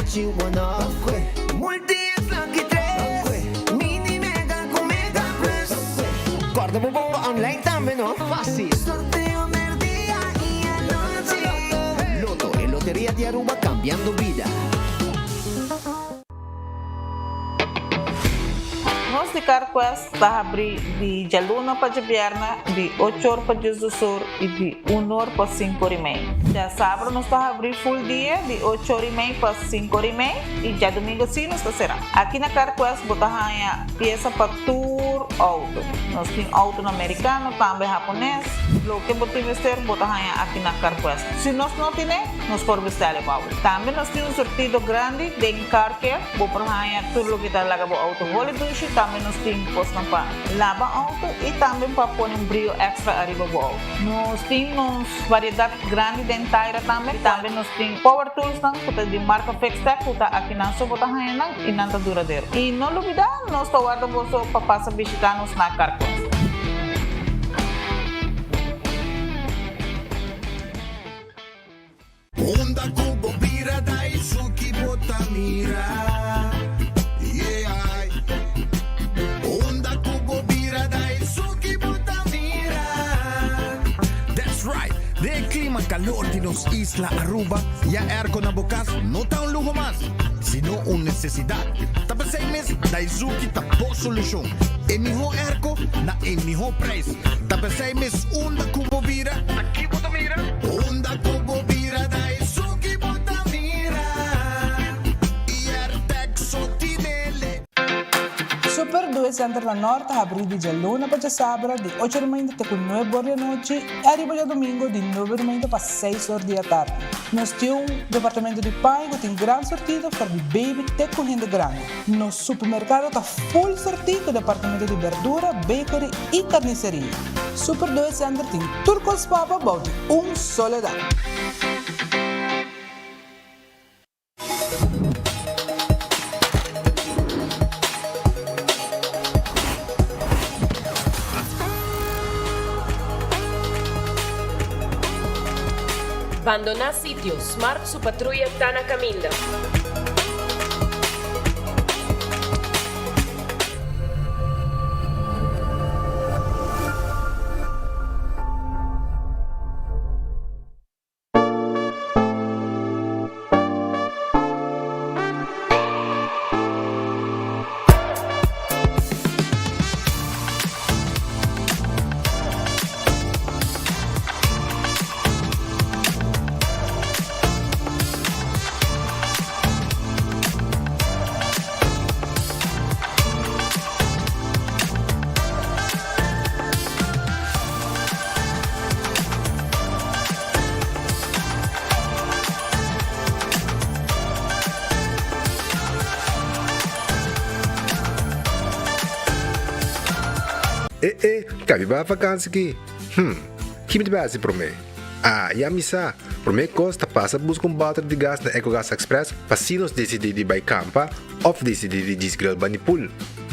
what you wanna. Multi-X Lucky 3, Mini Mega ku Mega Plus. Kòrda bo por online tambe no. Fásil. Sorteo merdia i anochi. Lotto, e loteria di Aruba kambiando bida. Nos di Carquest ta habri di djaluna pa djabièrnè di ocho or pa diesdos or i di un or pa sinku or i mei. Djasabra nos ta habri full dia di ocho or i mei pa sinku or i mei i djadumingu si nos ta será. Aki na Carquest bo ta haña piesa pa tur outo. Nos tin outonan merikano tambe hapones. Loke bo tin mester bo ta haña aki na Carquest. Si nos no tine, nos por bestèl e pa bo. Tambe nos tin un surtido grandi den Car Care. Bo por haña tur loke ta laga bo auto holi dushi, tambe nos tin kosnan pa laba auto i tambe pa pone un brio extra ariba bo auto. Nos tin nos variedat grandi den taira tambe, tambe nos tin power toolsnan ku ta di marka Fixtech ku ta akinan so bo ta haña nan i nan ta duradero. I no lubida nos ta warda boso pa pasa bishita nos na Carquest. Unda ku bo bira Daisuki bo ta mira Yeah Unda ku bo bira Daisuki bo ta mira That's right! Den e klima kalor di nos isla Aruba, ya airco na bo kas no ta un luho mas, sino un nesesidat. Ta p'esei mes Daisuki ta bo solushon. E mihó airco na e mihó prijs. Ta p'esei mes unda ku bo bira, aki bo ta mira. Unda ku bo bira ta esun ki bo ta mira I Airtag so tinele. Super Due Center na Nort ta habrí di djaluna pa djasabra di ocho di mainta te ku nuebe or di anochi i ariba djadumingu di nuebe di mainta pa seis or di atardi. Nos tin un departamento di paña ku tin gran sortido for di baby te ku hende grandi. Nos supermerkado ta full sortí ku departamento di berdura, bakery i karniseria. Super Due Center tin tur kos pa bo bou di un solo dak. Bandoná sitio, Smart su patruya ta na kaminda. E e, kabi ba vakansi ki? Hm, ki mi ta bai hasi promé? Ah, ya mi sa! Promé kos ta pasa buska un bòter di gas na Ecogas Express pa si nos disidí di bai kampa òf disidí di djis grill bani pool.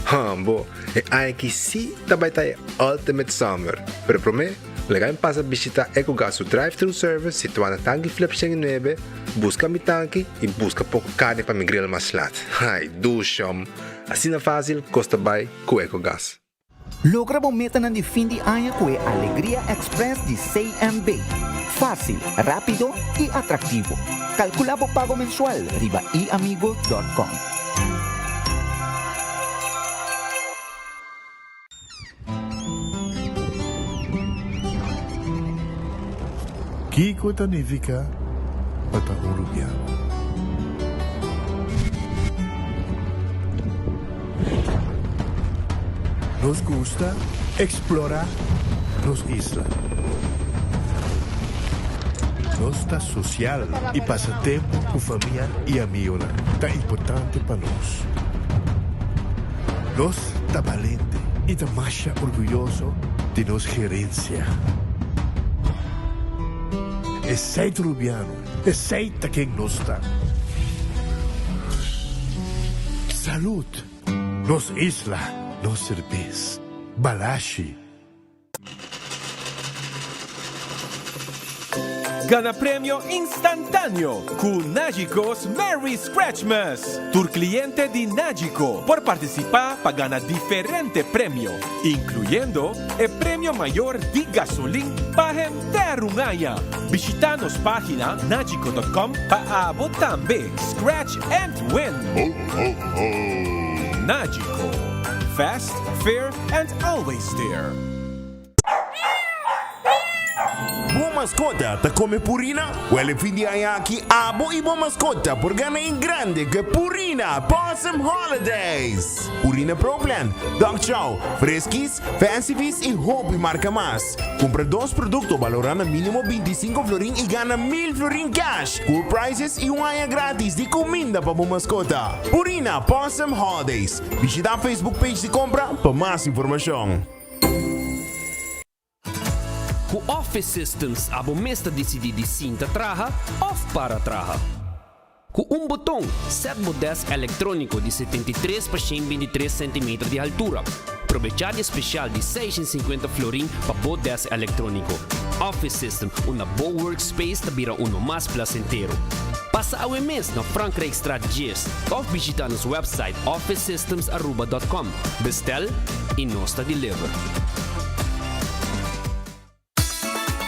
Hambo, e aña aki sí ta bai ta e ultimate summer! Pero promé, laga mi pasa bishitá Ecogas su drive-thru service situá na Tanki Flip 109, buska mi tanki i buska poko karni pa mi grill mas lat. Ai, dushom! Asina fásil kos ta bai ku Ecogas. Logra bo metanan di fin di aña ku e Alegria Express di CMB. Fásil, rápido i atraktivo. Kalkulá bo pago mensual riba iamigo dòt kòm. Kiko ta nifiká pa ta un rubiano? Nos gusta explora nos isla. Nos ta social y pasa tempo cu famia y amigonan ta importante pa nos. Nos ta balente y ta masha orguyoso di nos gerencia. Esey ta Rubiano, esey ta ken nos ta. Salud! Nos isla, nos serbes. Balashi. Gana premio instantáneo ku Nagico's Merry Scratchmas! Tur kliente di Nagico por partisipá pa gana diferente premio, inkluyendo e premio mayor di gasolin pa henter un aña. Bishitá nos página nagico dot com pa abo tambe scratch and win! Nagico, fast, fair and always there! Bo maskota ta kome Purina? Wèl e fin di aña aki abo i bo maskota por gana en grande ku e Purina Pawsome Holidays! Purina Pro Plan, Dog Chow, Friskies, Fancy Feast i hopi marka mas. Kumpra dos produkto balorá na mínimo 25 florin i gana 1000 florin cash, cool prizes i un aña gratis di kuminda pa bo maskota. Purina Pawsome Holidays. Bishitá Facebook page di kompra pa mas informashon. Ku Office Systems abo mes ta disidí di sinta traha òf para traha. Ku un boton, sèt bo dèsk elektróniko di 73 pa 123 sentimeter di haltura. Probechá di e spesial di 650 florin pa bo dèsk elektróniko. Office System, unda bo workspace ta bira uno mas plasentero. Pasa awe mes na Frankrijkstraat 10 òf bishitá nos wèpsait officesystemsaruba.com. Bestel y nos ta deliver.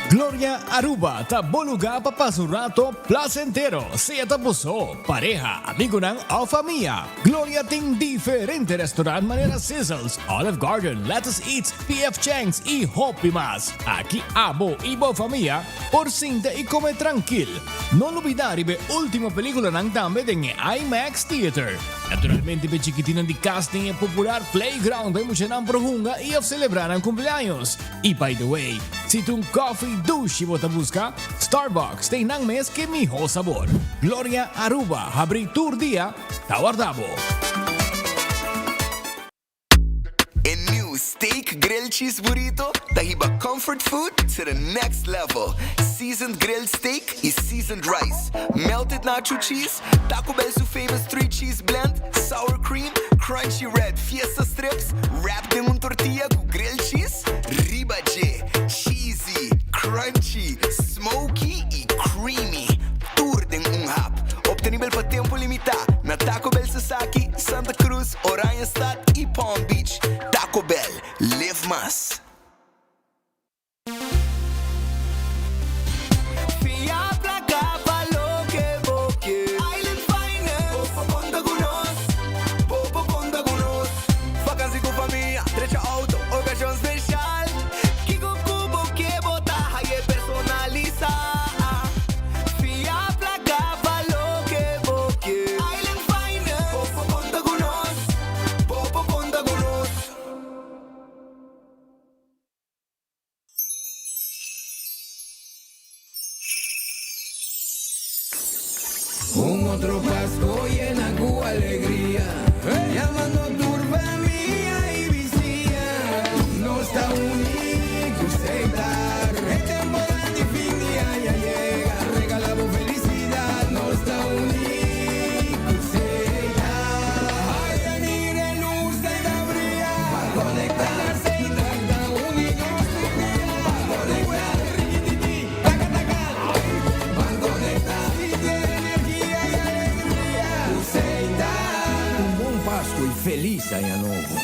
Gloria Aruba ta bo lugar pa pasa un rato placentero, sea ta bo so, pareha, amigonan of famia. Gloria tin diferente restaurant manera Sizzles, Olive Garden, Lettuce Eats, PF Chang's y hopi mas. Aki abo y bo famia por sinta y come trankil. No lubida riba e ultimo peliculanan tambe den e IMAX Theater. Naturalmente p'e chikitinnan di kas tin e popular playground pa e muchanan por hunga i of selebrá nan kumpleaños. I by the way, si ta un kòfi dushi bo ta buska, Starbucks tin nan mes k'e mihó sabor. Gloria Aruba habrí tur dia ta warda bo. E new Steak Grilled Cheese Burrito ta hiba comfort food to the next level. Seasoned grilled steak y seasoned rice, melted nacho cheese, Taco Bell su famous three cheese blend, sour cream, crunchy red fiesta strips, wrapped den un tortilla cu grilled cheese riba dje. Cheesy, crunchy, smoky y creamy. Tur den un hap. Obtenibel pa tempo limita na Taco Bell Sasaki, Santa Cruz, Oranjestad y Palm Beach. Taco Bell, live mas. Fia placa pa loke bo ke. Island Finance. Bo por conta cu nos. Bo por conta cu nos. Vakantie cu famia, drecha auto, ocasion special. Kico cu bo ke bo ta haye personalisa. Fia placa pa loke bo ke. Island Finance. Bo por conta cu nos. Bo por conta cu nos. Un otro Pasco yena cu alegria Yamando tur famia y bisiña Nos ta uni cu Setar E temporada di fin di aña yega Regala bo felicidad Nos ta uni cu Setar Ay a mira e luz ta ta bria Conecta Setar ta uni nos tur dia Conecta Rikititi taka taka Ban conecta Sinti e energia y alegria Cu Setar. Un bon Pasco y feliz aña nobo.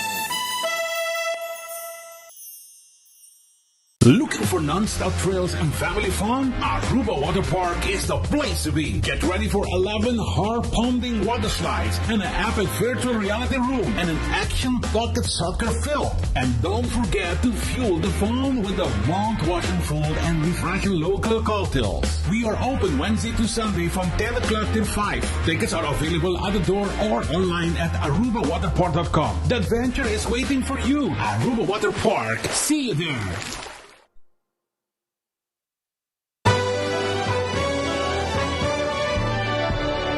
Looking for non-stop thrills and family fun? Aruba Water Park is the place to be. Get ready for 11 heart-pounding water slides and an epic virtual reality room and an action pocket soccer field. And don't forget to fuel the fun with the mouth-watering food and refreshing local cocktails. We are open Wednesday to Sunday from 10 o'clock till 5. Tickets are available at the door or online at arubawaterpark.com. The adventure is waiting for you. Aruba Water Park. See you there.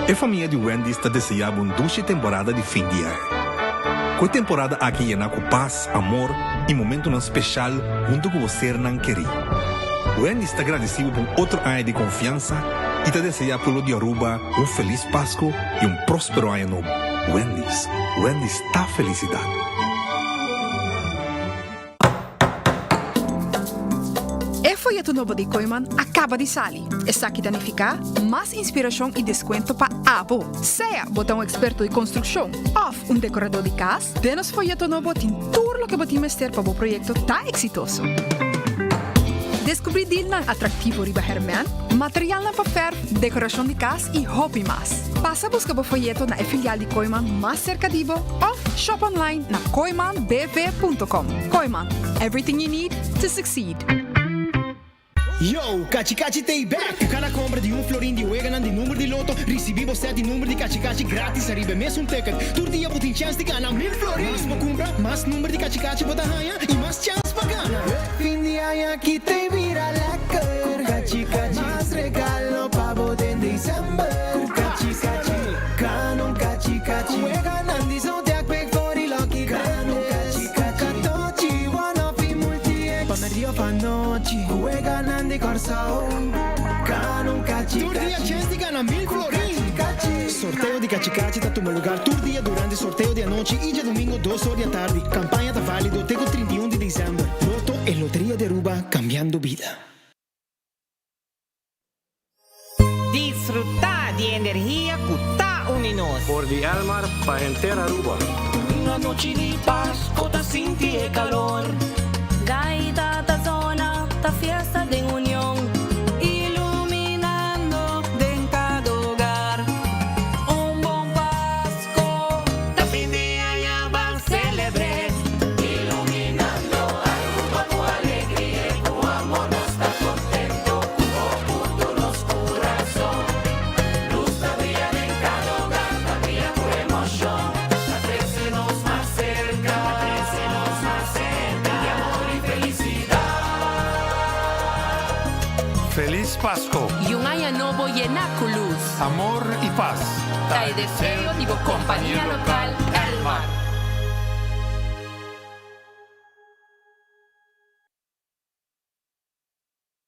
E famia di Wendy's ta deseá bo un dushi temporada di fin di aña. Ku e temporada aki yená ku pas, amor i momentunan speshal huntu ku bo sernan kerí. Wendy's ta gradisí bo pa un otro aña di konfiansa i ta deseá pueblo di Aruba un felis Pasku i un próspero aña nobo. Wendy's, Wendy's ta felisidat. E foyeto. foyeto nobo di Kooyman a kaba di sali. Esaki ta nifiká mas inspirashon i deskuento pa abo. Sea bo ta un eksperto di konstrukshon òf un dekoradó di kas, den nos foyeto nobo tin tur loke bo tin mester pa bo proyekto ta eksitoso. Deskubrí dilnan atraktivo riba hèrmènt, materialnan pa fèrf, dekorashon di kas i hopi mas. Pasa buska bo foyeto na e filial di Kooyman mas serka di bo òf shop online na kooymanbv.com. Kooyman, everything you need to succeed. Yo, Kachi Kachi t'ei bek! Ku kada kompra di un florin di weganan di number di loto, risibí bo sèt di number di Kachi Kachi grátis ariba e mesun ticket. Tur dia bo tin chèns di gana 1000 florin! Mas bo kumpra, mas number di Kachi Kachi bo ta haña i mas chèns pa gana! Fin di aña aki t'ei bira lekker! Ku Kachi Kachi, mas regalo pa bo den december! Ku Kachi Kachi, gana un Kachi Kachi! Ku weganan di Zodiac, Big Four i Lucky Tres! Ku Katochi, One Off i Multi-X! Pa merdia of anochi, ku weganan di Kòrsou, gana un Kachi Tur dia Kachi! chèns di gana 1000 Ku florin! Kachi Kachi! Sorteo di Kachi Kachi ta tuma lugar tur dia durante sorteo di anochi i djadumingo dos or di atardi. Kampaña ta válido te ku 31 di desèmber. Lotto e loteria di Aruba, kambiando bida. Disfrutá di e energia ku ta uni nos. For di Elmar pa henter Aruba. Un anochi di pas, bo ta sinti e calor. Gaita ta zona, ta fiesta den union. Iluminando den cada hogar. Un bon Pasco. Ta fin di aña, ban celebr'é. Iluminando Aruba cu alegria y cu amor nos ta contento cu bo punto nos curason. Luz ta bria den cada hogar, ta bria cu emocion. Ta trece nos mas cerca, ta trece nos mas cerca di amor y felicidad. Feliz Pasco! Y un aña nobo yena cu luz. Amor y paz. Ta e deseo di bo compania local Elmar.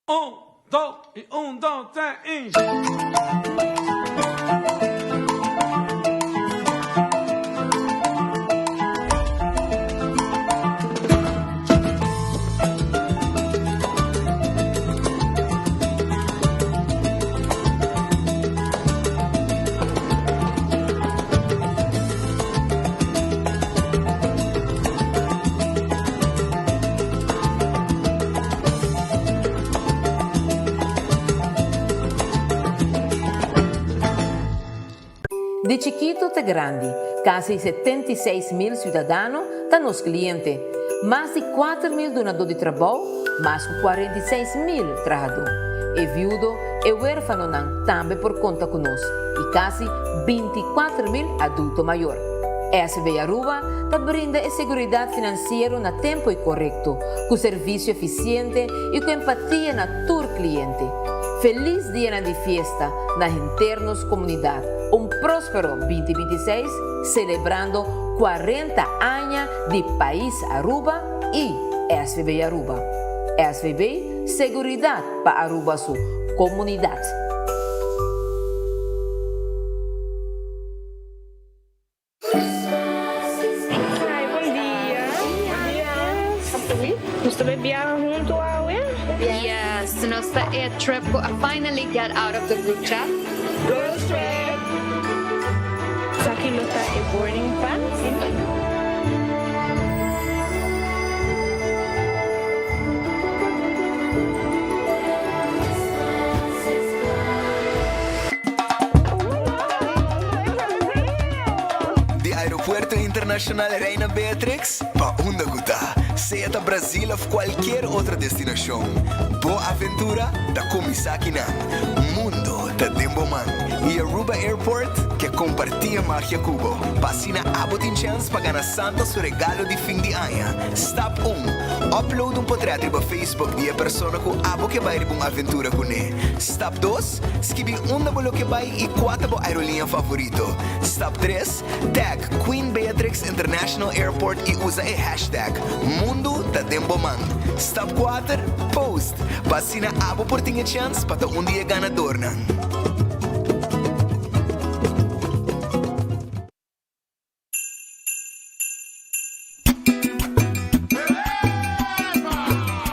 Un, dos y un, dos, tres y. Di chikito te grandi, kasi 76 mil siudadano ta nos kliente. Mas di 4 mil dunadó di trabou, mas ku 46 mil trahadó. E viudo, e huérfanonan tambe por konta ku nos i kasi 24 mil adulto mayor. SVB Aruba ta brinda e seguridat finansiero na tempu i korekto, ku servisio efisiente i ku empatia na tur kliente. Felis dia di fiesta na henter nos komunidat. Un próspero 2026, selebrando 40 aña di pais Aruba i SVB Aruba. SVB, seguridat pa Aruba su komunidat. Hi, bon dia. Bon dia. Nos ta biaha huntu awe? Yes, nos ta e trip ku I finally get out of the group chat. Girls trip! Esaki lo ta e boarding pass. Di Aeropuerto Internacional Reina Beatrix pa unda cu ta, sea ta Brasil of cualkier otro destinacion. Bo aventura ta cuminsa aki nan. Mundo ta den bo man. Y Aruba Airport ke comparti e magia cu bo. Pa asina abo tin chance pa gana Santa su regalo di fin di aña. Stap 1. Upload un potret riba Facebook di e persona cu abo ke bay riba un aventura cu ne. Stap 2. Skibi unda bo lo ke bay y cua ta bo aerolínea favorito. Stap 3. Tag Queen Beatrix International Airport y usa e hashtag Mundo ta den bo man. Stap 4. Post. Pa asina abo por tin e chance pa ta un di e ganadornan.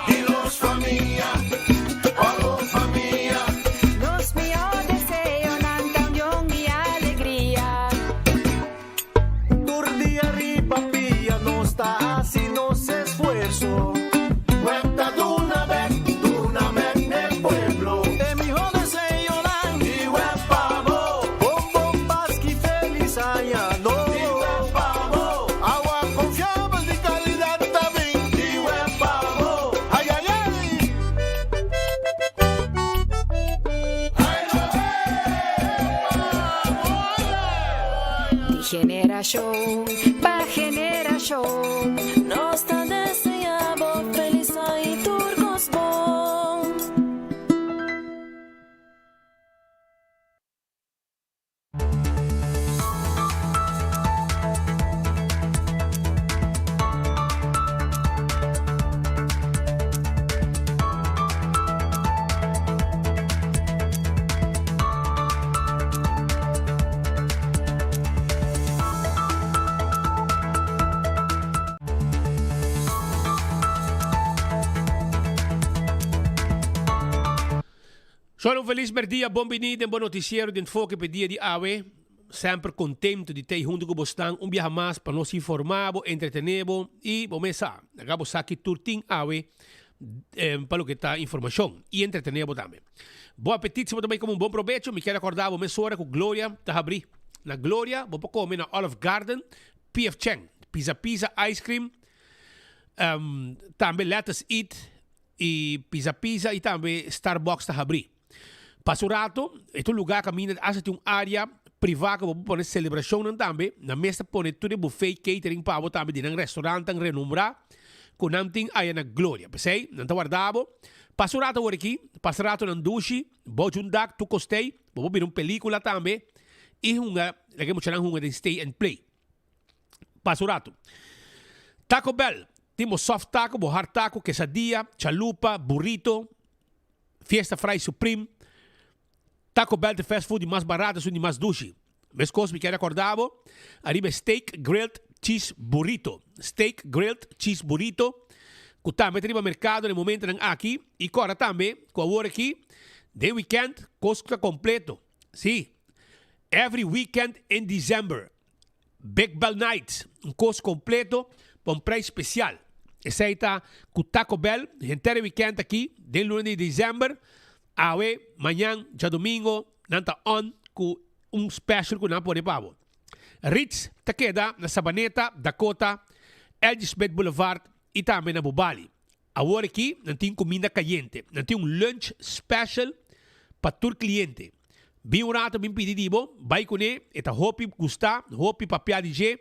Di nos famia. generashon pa generashon. Nos ta desea bo felis aña y tur cos bon. Solo un felis merdia, bon bini den bo noticiero di Enfoke p'e dia di awe. Semper contento di tei hunto cu bosnan un biaha mas pa nos informa bo, entretene bo y bo mes sa, laga bo sa ki tur tin awe pa loke ta informacion y entretene bo tambe. Bon apetit si bo ta bay come un bon probecho. Mi kier acorda bo mesora cu Gloria ta habri. Na Gloria bo por come na Olive Garden, PF Chang, Pizza Pizza Ice Cream, tambe Let Us Eat, Y Pizza Pizza y tambe Starbucks ta habri. Pasa un rato, e ta un lugar caminda hasta tin un area priva cu bo por pone celebracionnan tambe. Nan mes ta pone tur e buffet catering pa bo tambe di nan restaurantnan renombra cu nan tin aya na Gloria. P'esey, nan ta warda bo. Pasa un rato awor aki, pasa rato nan dushi, bou djun dak, tur costey, bo por bira un pelicula tambe y hunga, laga e muchanan hunga den stay and play. Pasa un ratu. Taco Bell tin bo soft taco, bo hard taco, quesadilla, chalupa, burrito, fiesta fry supreme. Taco Bell ta e fast food di mas barato esun di mas dushi. Meskos mi kier acorda bo ariba e steak grilled cheese burrito. Steak grilled cheese burrito cu tambe ta riba mercado na e momentonan aki y corda tambe cu awor aki den weekend cos ta completo. Si, every weekend in December. Big Bell Nights, un kos kompleto pa un prijs spesial. Esei ta ku Taco Bell henter e wikènt aki den luna di desèmber. Awe, mañan, djadumingo nan ta on ku un special ku nan a pone pa bo. Ritz ta keda na Sabaneta, Dakota, LG Smith Boulevard i tambe na Bubali. Awor aki nan tin kuminda kayente. Nan tin un lunch special pa tur kliente. Bin un rato bin pidi di bo, bai kuné, e ta hopi gustá, hopi papiá di dje.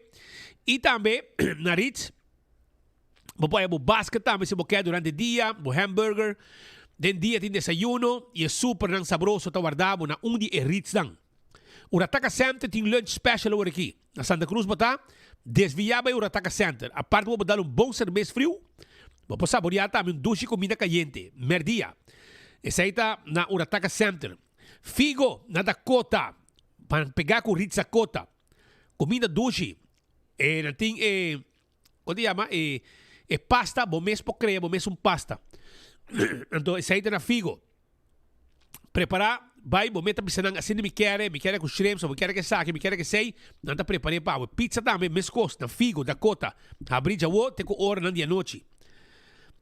I tambe na Ritz bo por haya bo basket tambe si bo ke durante dia, bo hamburger. Den dia tin desayuno i e supernan sabroso ta warda bo na un di e Ritznan. Urataka Center tin lunch special awor aki. Na Santa Cruz bo ta desvia bai Urataka Center. Aparte bo por dal un bon serbes friu, bo por saborea tambe un dushi comida cayente. Merdia. Esey ta na Urataka Center. Figo na Dakota. Ban pega cu Ritz Dakota. Comida dushi. E nan tin e, con ta yama? E e pasta, bo mes por crea bo mes un pasta. Anto esey ta na Figo. Prepará, bai bo meta bisa nan asina mi kere, mi kere ku shrimps of mi kere ku esaki, mi kere ku esei, nan ta prepar'é pa bo. Pizza tambe meskos, na Figo, Dakota, habrí djawo te ku oranan di anochi.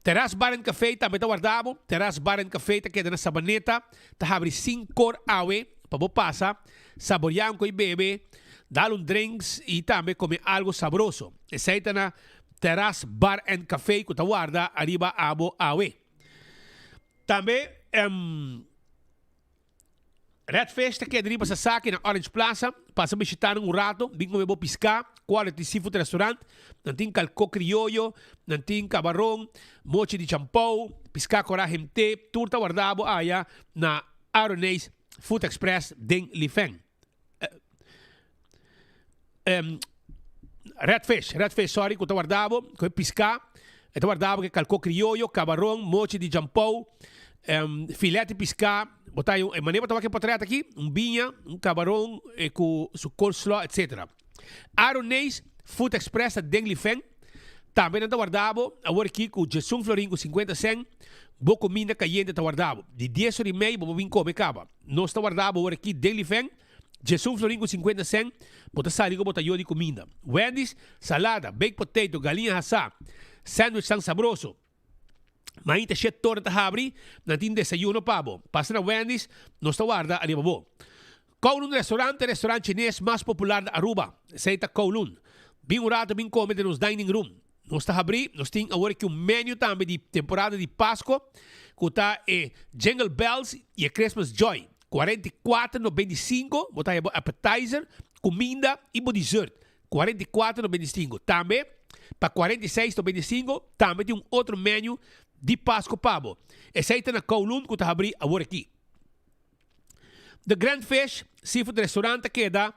Terras Bar and Café tambe ta warda bo. Terras Bar and Café ta keda na Sabaneta, ta habri sinkor awe pa bo pasa, saboriá un koi bebe, dal un drinks i tambe kome algo sabroso. Esei ta na Terras Bar and Café ku ta warda ariba abo awe. Tambe Red Fish ta keda riba Sasaki na Orange Plaza. Pasa bishita nan un rato, bin come bo pisca, Quality Seafood Restaurant. Nan tin calco crioyo, nan tin cabaron, mochi di champou, pisca cora hemte, tur ta warda bo aya na Aroneis Food Express den Lifeng. Red fish, red fish, sorry, ku ta warda bo, ku e piská, e ta warda bo ku e kalkó krioyo, kabaron, mochi di jampou, filet di piská, bo ta haña, e manera bo ta wak e potret aki, un biña, un kabaron ku su coleslaw, etcetera. Aroneis Food Express ta den Lifeng, tambe nan ta warda bo, awor aki ku djesun florin ku sinkuenta sèn, bo kuminda kayente ta warda bo. Di dies ora i mei bo por bin kome kaba. Nos ta warda bo awor aki den Lifeng. Djesun florin ku sinkuenta sèn, bo ta sali ku bo tayo di kuminda. Wendy's, salada, baked potato, galiña hasá, sandwich tan sabroso. Mainta shet torna ta habri, nan tin desayuno pa bo. Pasa na Wendy's, nos ta warda ariba bo. Kowloon Restaurant, e restaurant chines mas popular na Aruba. Esei ta Kowloon. Bin un rato bin kome den nos dining room. Nos ta habrí, nos tin awor aki un menu tambe di temporada di Pasco ku ta e Jingle Bells i e Christmas Joy. 44,95 bo ta haña bo appetizer, kuminda i bo dessert. 44,95. Tambe pa 46,95 tambe tin un otro menu di Pasco pa bo. Esey ta na Kowloon cu ta habri awor aki. The Grand Fish Seafood Restaurant ta keda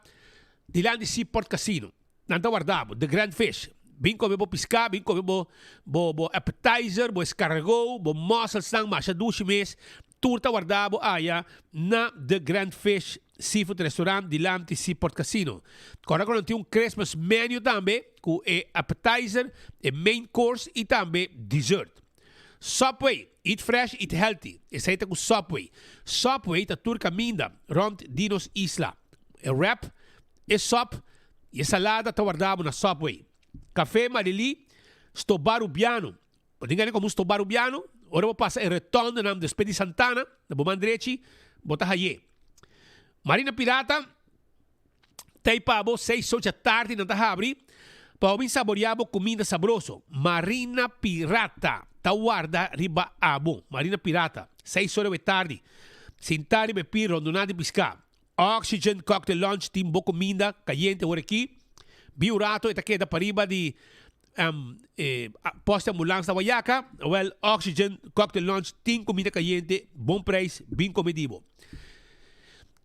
dilanti di Seaport Casino. Nan ta warda bo. The Grand Fish. Bin come bo pisca, bin come bo bo bo appetizer, bo escargot, bo musselsnan masha dushi mes. Tur ta warda bo aya na The Grand Fish Seafood Restaurant dilanti Seaport Casino. Corda cu nan tin un Christmas menu tambe cu e appetizer, e main course y tambe dessert. Subway, Eat fresh, eat healthy. Esei ta ku Subway. Subway ta tur kaminda rònt di nos isla. E wrap, e sòp i e salada ta warda bo na Subway. Kafé Marilí, Stobá Rubiano. Bo tin gana komo un stobá rubiano? Ora bo pasa e retòndenan despues di Santana, na bo man drechi, bo ta hay'é. Marina Pirata. Tei pa bo seis ocha tardi nan ta habri pa bo bin saborea bo cuminda sabroso. Marina Pirata ta warda riba abo. Marina Pirata, seis ora we tardi. Sinta riba e pir rondona di pisca. Oxygen Cocktail Lounge tin bo cuminda cayente awor aki. Bin un rato e ta keda pariba di e post di ambulans na Wayaca. Awel Oxygen Cocktail Lounge tin cuminda cayente, bon prijs, bin come di bo.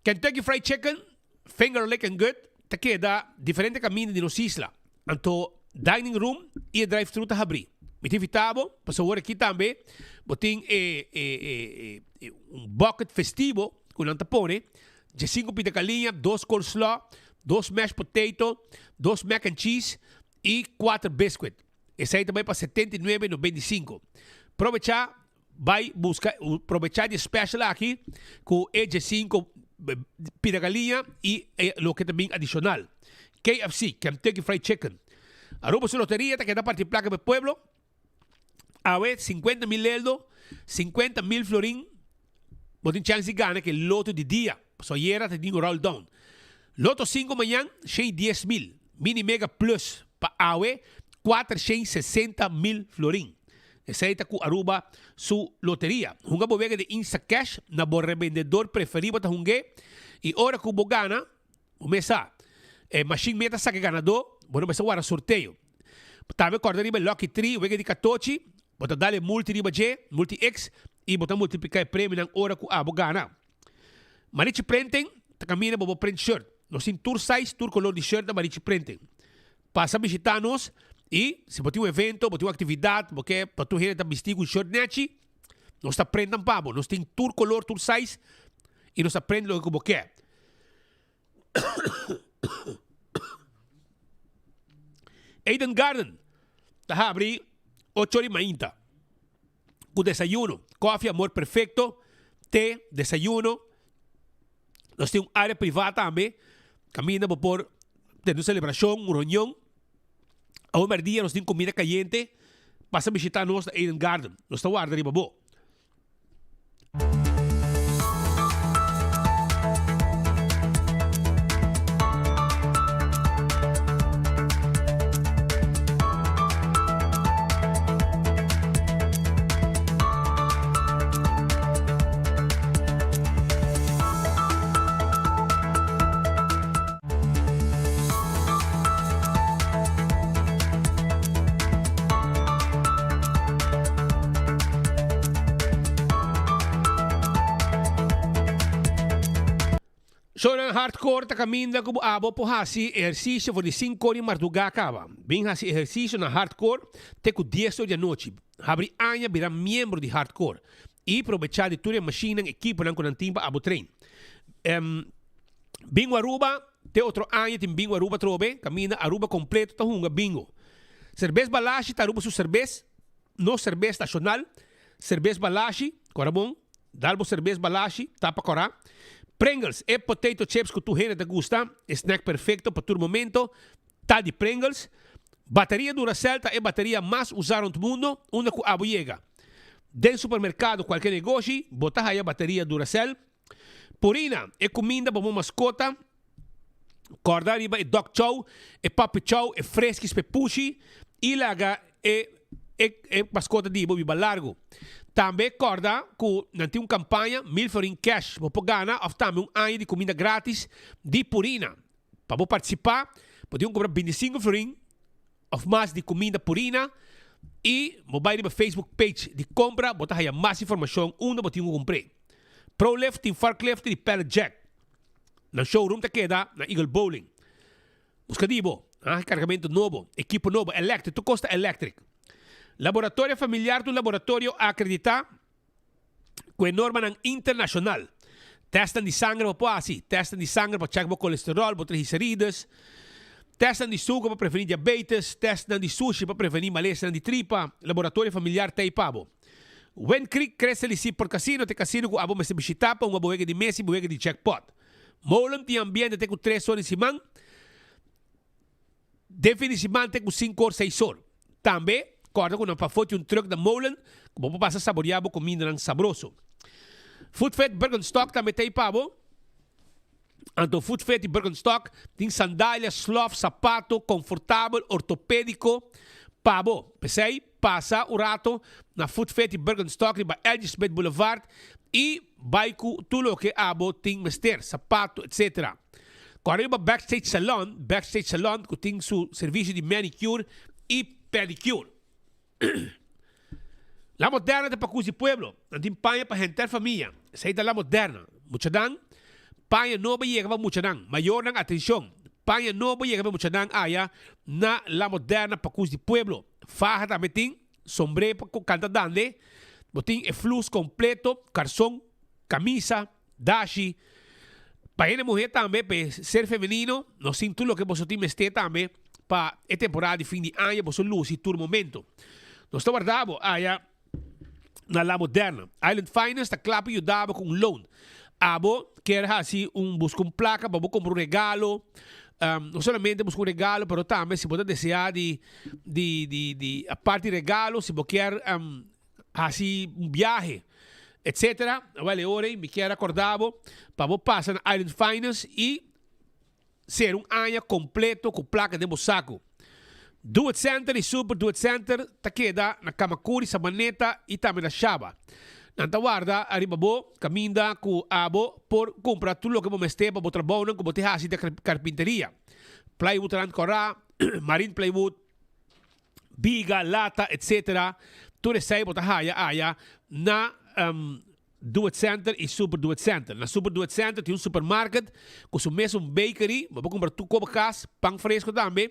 Kentucky Fried Chicken, Finger Lickin' Good ta keda diferente kaminda di nos isla. Anto dining room i e drive thru ta habrí. Mi ta invitá bo pasobra awor aki tambe bo tin e e e un bucket festivo ku nan ta pone diesinku pita kaliña, dos coleslaw, dos mashed potato, dos mac and cheese i kuater biscuit. Esei ta bai pa 79,95. Probechá Bai buska probecha di e special aki ku e djesinko pida galiña i e loke ta bin adishonal. KFC, Kentucky Fried Chicken. Aruba su loteria ta keda parti plaka pa e pueblo. Awe 50 mil leldo, 50 mil florin bo tin chèns di gana ku e loto di dia. Pasobra ayera ta tin un roll down. Loto sinku mañan 110 mil, mini mega plus pa awe 460 mil florin. Esei ta ku Aruba su loteria. Hunga bo wega di Instacash na bo rebendedor preferí bo ta hung'é i ora ku bo gana, bo mes sa, e mashin meta saka e ganadó, bo no mester wara sorteo. Tambe kòrda riba e Lucky Tree, wega di katochi, bo ta dal e multi riba dje, multi X, i bo ta multipliká e premionan ora ku abo gana. Marichi Printing ta kaminda bo bo print shirt. Nos tin tur size, tur kolor di shirt na Marichi Printing. Pasa bishita nos y si bo tin un evento, bo tin un actividad, bo ke pa tur hende ta bisti cu un shirt nechi, nos ta print nan pa bo. Nos tin tur color, tur size y nos ta print loke cu bo ke. Eden Garden ta habri ocho di mainta cu desayuno, koffie amor perfecto, te, desayuno. Nos tin un área privá tambe, kaminda bo por tene un selebrashon, un reunion. Awe mèrdia nos tin kumida kayente. Pasa bishitá nos na Eden Garden. Nos ta warda riba bo. Shownan hardcore ta kaminda ku bo abo por hasi ehersisio for di sinku or di mardugá kaba. Bin hasi ehersisio na hardcore te ku dies or di anochi. Habri aña bira miembro di hardcore i probechá di tur e mashinnan, ekiponan ku nan tin pa abo train. Bingo Aruba, te otro aña tin Bingo Aruba atrobe, kaminda Aruba kompleto ta hunga bingo. Serbes Balashi ta Aruba su serbes, nos serbes nashonal, Serbes Balashi, kora bon, dal bo serbes Balashi, tapa kora. Pringles, e potato chips ku tur hende ta gusta, e snack perfekto pa tur momento, ta di Pringles. Bateria Duracell ta e bateria mas usa rond mundo, unda ku abo yega. Den supermerkado, kualke negoshi, bo ta haya bateria Duracell. Purina, e kuminda pa bo maskota. Kòrda riba e dog chow, e puppy chow, e freskis pa e pushi i laga e e e maskota di bo biba largu. Tambe kòrda ku nan tin un kampaña, mil florin cash bo por gana òf tambe un aña di kuminda gratis di Purina. Pa bo partisipá, bo tin ku kumpra bintisinko florin òf mas di kuminda Purina i bo bai riba Facebook page di Kompra bo ta haya mas informashon unda bo tin ku kumpr'é. Prolift tin forklift di pallet jack. Nan showroom ta keda na Eagle Bowling. Buska di bo, ah, kargamentu nobo, ekipo nobo, electric, tur kos ta electric. Laboratorio Familiar ta un laboratorio akreditá ku e normanan internashonal. Tèstnan di sanger bo por hasi, tèstnan di sanger pa chèk bo kolesteròl, bo triglicerides, tèstnan di suker pa prevení diabetes, tèstnan di sushi pa prevení malesanan di tripa. Laboratorio Familiar ta ei pa bo. Wind Creek Crystal y Seaport Casino ta e casino ku abo mester bishitá pa hunga bo wega di mesa y bo wega di jackpot. Molen tin ambiente te ku tres or di siman, den fin di siman te ku sinku or seis or. Tambe, kòrda ku nan pafó tin un trùk na Molen ku bo por pasa saboriá bo kumindanan sabroso. Food Fit Birkenstock tambe ta ei pa bo. Anto Food Fit y Birkenstock tin sandalia, slof, sapato konfortabel, ortopédiko pa bo. P'esei, pasa un rato na Food Fit y Birkenstock riba LG. Smith Boulevard y bai ku tur loke abo tin mester, sapato, etc. Kòrda riba Backstage Salon, Backstage Salon ku tin su servisio di manicure y pedicure. La Moderna ta pa kusi pueblo. Nan tin paña pa henter famia. Esei ta La Moderna. Muchanan, paña nobo yega pa muchanan. Mayornan, atencion. Paña nobo yega pa muchanan aya na La Moderna pa kusi pueblo. Faha tambe tin, sombré pa canta dande. Bo tin e flus completo, carson, camisa, dashi. Pa hende muher tambe, pa e ser femenino, nos tin tur loke boso tin mester tambe pa e temporada di fin di aña boso luci tur momento. Nos ta warda bo aya na La Moderna. Island Finance ta kla pa yuda bo ku un loan. Abo kier hasi un buska un plaka pa bo kumpra un regalo, no solamente buska un regalo pero tambe si bo ta desea di di di di apart di regalo si bo kier hasi un biahe etcetera, awel e ora ei mi kier acorda bo pa bo pasa na Island Finance y ser un aña completo cu placa den bo saco. Do It Center y Super Do It Center ta keda na Camacuri, Sabaneta y tambe na Shaba. Nan ta warda ariba bo caminda cu abo por cumpra tur loke bo mester pa bo trabounan cu bo tin haci den carpinteria. Plywood rand cora, marine plywood, biga, lata, etc. Tur esei bo ta haya aya na Do It Center y Super Do It Center. Na Super Do It Center tin un supermarket cu su mes un bakery, bo por cumpra tur koba cas, pan fresco tambe,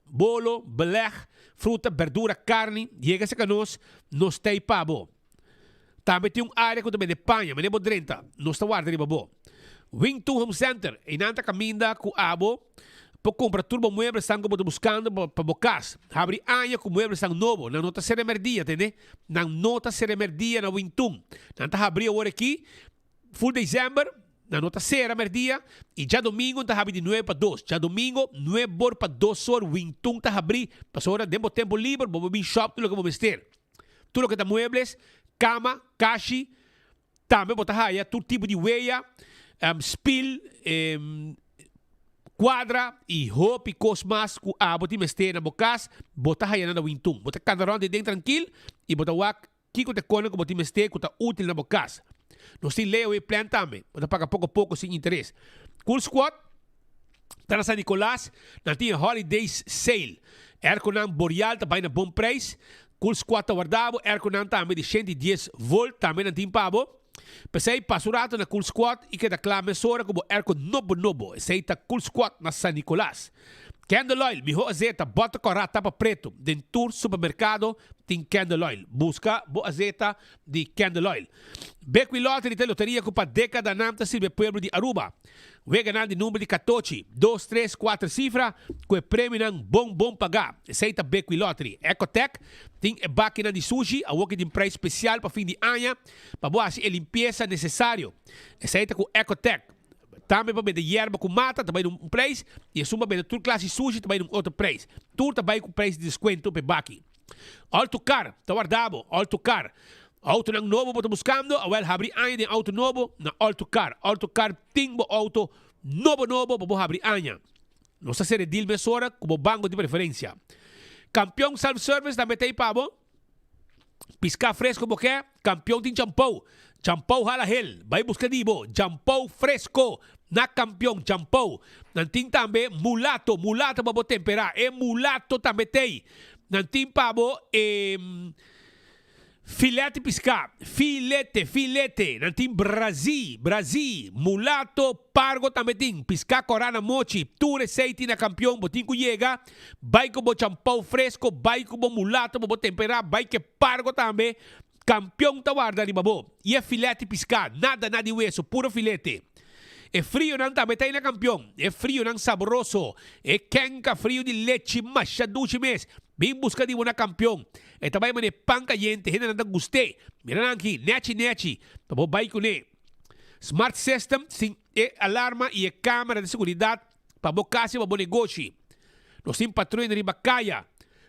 bolo, beleg, fruta, berdura, carni. Yega cerca nos, nos ta ei pa bo. Tambe tin un area cu ta bende paña, manera bo drenta, nos ta warda riba bo. Wing Tun Home Center, einan ta caminda cu abo por cumpra tur bo mueblesnan cu bo ta buscando pa bo cas. Habri aña cu mueblesnan nobo, nan no ta cera merdia, tende? Nan no ta cera merdia na Wing Tun. Nan ta habri awor aki, full december, nan no ta cera merdia, y djadomingo nan ta habri di nuebe pa dos. Djadomingo, nuebe or pa dos or Wing Tun ta habri, pasobra den bo tempo liber bo por bin shop tur loke bo mester. Tur loke ta muebles, kama, kashi, tambe bo ta haya tur tipo di weya, spil, kuadra i hopi kos mas ku abo tin mester na bo kas, bo ta haya nan na Wintun. Bo ta kanda rònt den trankil i bo ta wak kiko ta e kosnan ku bo tin mester ku ta útil na bo kas. Nos tin layaway plan tambe, bo ta paga poko poko sin interes. Cool Squad ta na San Nicolas, nan tin e Holidays Sale. Airconan Boreal ta bai na bon prijs. Cool Squad ta warda bo. Airconan tambe di 110 volt tambe nan tin pa bo. P'esei pasa un rato na Cool Squad y keda kla mesora ku bo airco nobo nobo. Esei ta Cool Squad na San Nicolas. Candle Oil, miho azeta, bòter kòrá, tapa pretu. Den tur supermerkado tin Candle Oil. Buska bo azeta di Candle Oil. Bequi Lottery ta e loteria ku pa dekadanan ta sirbi e pueblo di Aruba. Weganan di number di katochi, dos, tres, kuater sifra ku e premionan bon bon pagá. Esei ta Bequi Lottery. Ecotec tin e bakinan di sushi, awor ki tin prijs spesial pa fin di aña pa bo hasi e limpiesa nesesario. Esei ta ku Ecotec. Tambe pa bende yerba ku mata ta bai na un prijs i esun pa bende tur klasi sushi ta bai na un otro prijs. Tur ta bai ku prijs di deskuento pa e baki. Auto Car ta warda bo. Auto Car. Autonan nobo bo ta buskando? Awel habri aña den auto nobo na Auto Car. Auto Car tin bo auto nobo nobo pa bo habri aña. Nos ta sere deal mesora ku bo banko di preferensia. Kampion Self Service tambe ta ei pa bo. Piská fresko bo ke? Kampion tin champou. Champou hala hel. Bai buska di bo. Champou fresko. Na Kampion Champou. Nan tin tambe mulato, mulato pa bo temperá. E mulato tambe t'ei. Nan tin pa bo e filet di piská, filete, filete. Nan tin brazí, brazí, mulato, pargo tambe tin, piská kòrá na mochi. Tur esei tin na Kampion. Bo tin ku yega, bai ku bo champou fresko, bai ku bo mulato pa bo temperá, bai ku e pargo tambe. Kampion ta warda riba bo. I e filete piská, nada na di weso, puro filete. E frionan tambe ta ei na Kampion. E frionan sabroso. E kenka frio di lechi masha dushi mes. Bin buska di bo na Kampion. E ta bai manera pan kayente, hendenan ta gust'é. Mira nan aki, nechi nechi, pa bo bai kuné. Smart system sin e alarma i e kamera di seguridat pa bo kas i pa bo negoshi. Nos tin patruina riba kaya.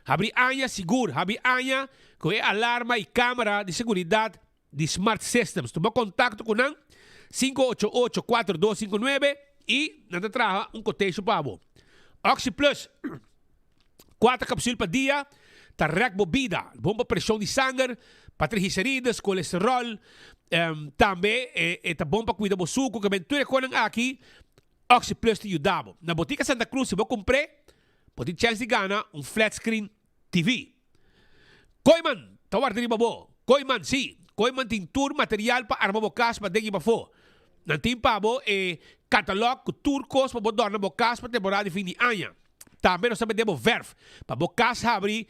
Habri aña sigur, habri aña ku e alarma i kamera di seguridat di Smart Systems. Tuma kontakto ku nan, 588 4259, i nan ta traha un koteisho pa bo. OxyPlus, kuater kapsul pa dia, ta rèk bo bida. Bon pa preshon di sanger, pa triglicerides, kolesteròl, tambe e ta bon pa kuida bo suku. Ke men tur e konan aki OxyPlus ta yuda bo. Na Botica Santa Cruz si bo kumpr'é, bo tin chèns di gana un flat screen TV. Kooiman ta warda riba bo. Kooiman, sí, Kooiman tin tur material pa arma bo kas paden i pafó. Nan tin pa bo e katalòg ku tur kos pa bo dòrna bo kas pa temporada di fin di aña. Tambe nos ta bende bo vèrf pa bo kas habri,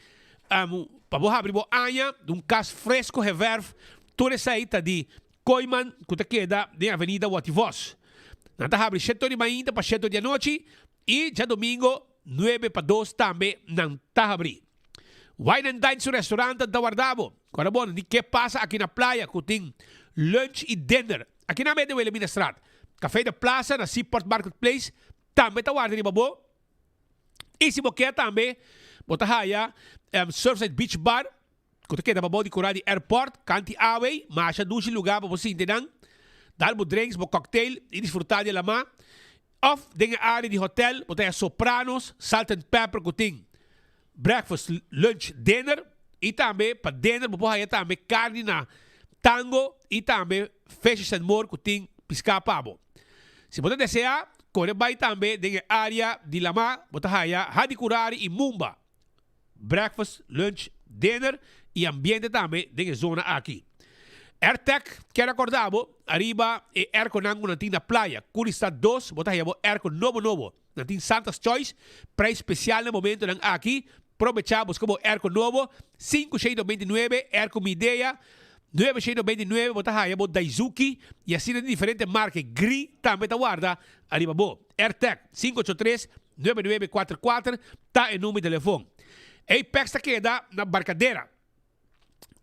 pa bo habri bo aña di un kas fresko hevèrf. Tur esei ta di Kooiman ku ta keda den Avenida Wativos. Nan ta habri sheto di mainta pa sheto di anochi i djadomingo nuebe pa dos tambe nan ta habri. Wine and Dine su restaurant ta warda bo. Kòrda bo di ke pasa aki na playa ku tin lunch i dinner. Aki nan mete Wilhelminastraat. Café de Plaza na Seaport Marketplace tambe ta warda riba bo. I si bo ke tambe bo ta haya Surfside Beach Bar. Ku ta keda pabou di kura di airport, kanti awey, masha dushi lugá pa bo sinti nan, dal bo drinks, bo cocktail i disfrutá di e lamá. Òf den e área di hotel bo ta haña Sopranos, Salt and Pepper ku tin breakfast, lunch, dinner i tambe pa dinner bo por haña tambe karni na tango i tambe Fishes and More ku tin piská pa bo. Si bo ta deseá, kore bai tambe den e área di lamá bo ta haña Hadi Kurari i Mumba. breakfast, lunch, dinner y ambiente tambe den e zona aki. Airtec kier acorda bo ariba e airconan cu nan tin na playa. Curistad dos bo ta haya bo airco nobo nobo. Nan tin Santa's Choice, prijs special na momentonan aki. Probecha busca bo airco nobo, sinku shei 99, airco Midea, nuebe shei 99 bo ta haya bo Daizuki y asina di diferente marca. Gree tambe ta warda ariba bo. Airtec, sinku ocho tres, nuebe nuebe kuater kuater ta e number di telefon. Apex ta keda na Barcadera.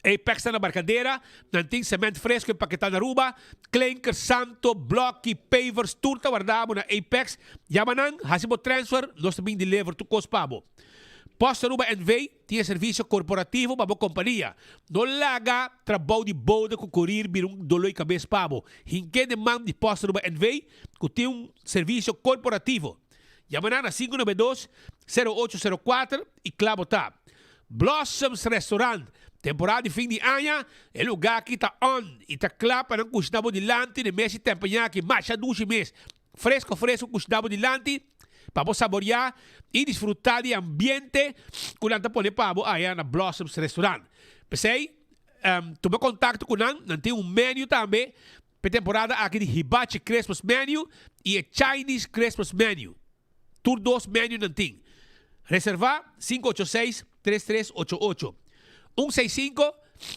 Apex ta na Barcadera, nan tin cement fresco empaketá na Aruba, klinker, santo, bloki, pavers, tur ta warda bo na Apex. Yama nan, hasi bo transfer, nos ta bin deliver tur kos pa bo. Post Aruba NV tin e servisio korporativo pa bo kompania. No laga trabou di bode ku korir bira un doloi kabes pa bo. Hink'é den man di Post Aruba NV ku tin un servisio korporativo. Yama nan na 592 0804 i kla bo ta. Blossoms Restaurant, Temporada di fin di aña, e lugá aki ta on i ta kla pa nan kushina bo dilanti den mes di tempeñaki masha dushi mes. Fresco fresco kushina bo dilanti pa bo saboriá i disfrutá di e ambiente ku nan ta pone pa bo aya na Blossoms Restaurant. P'esei, tuma kontakto ku nan, nan tin un menu tambe P'e temporada aki di Hibachi Christmas Menu i e Chinese Christmas Menu. Tur dos menunan tin. Reservá, 586 3388. Un seis sinku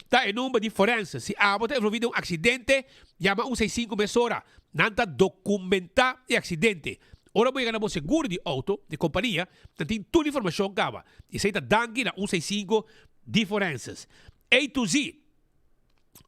ta e number di forense. Si abo ta envolví den un aksidente, yama un seis sinku mesora. Nan ta dokumentá e aksidente. Ora bo yega na bo seguro di outo di kompania, nan tin tur informashon kaba. Esei ta danki na un seis sinku di forenses. A to Z.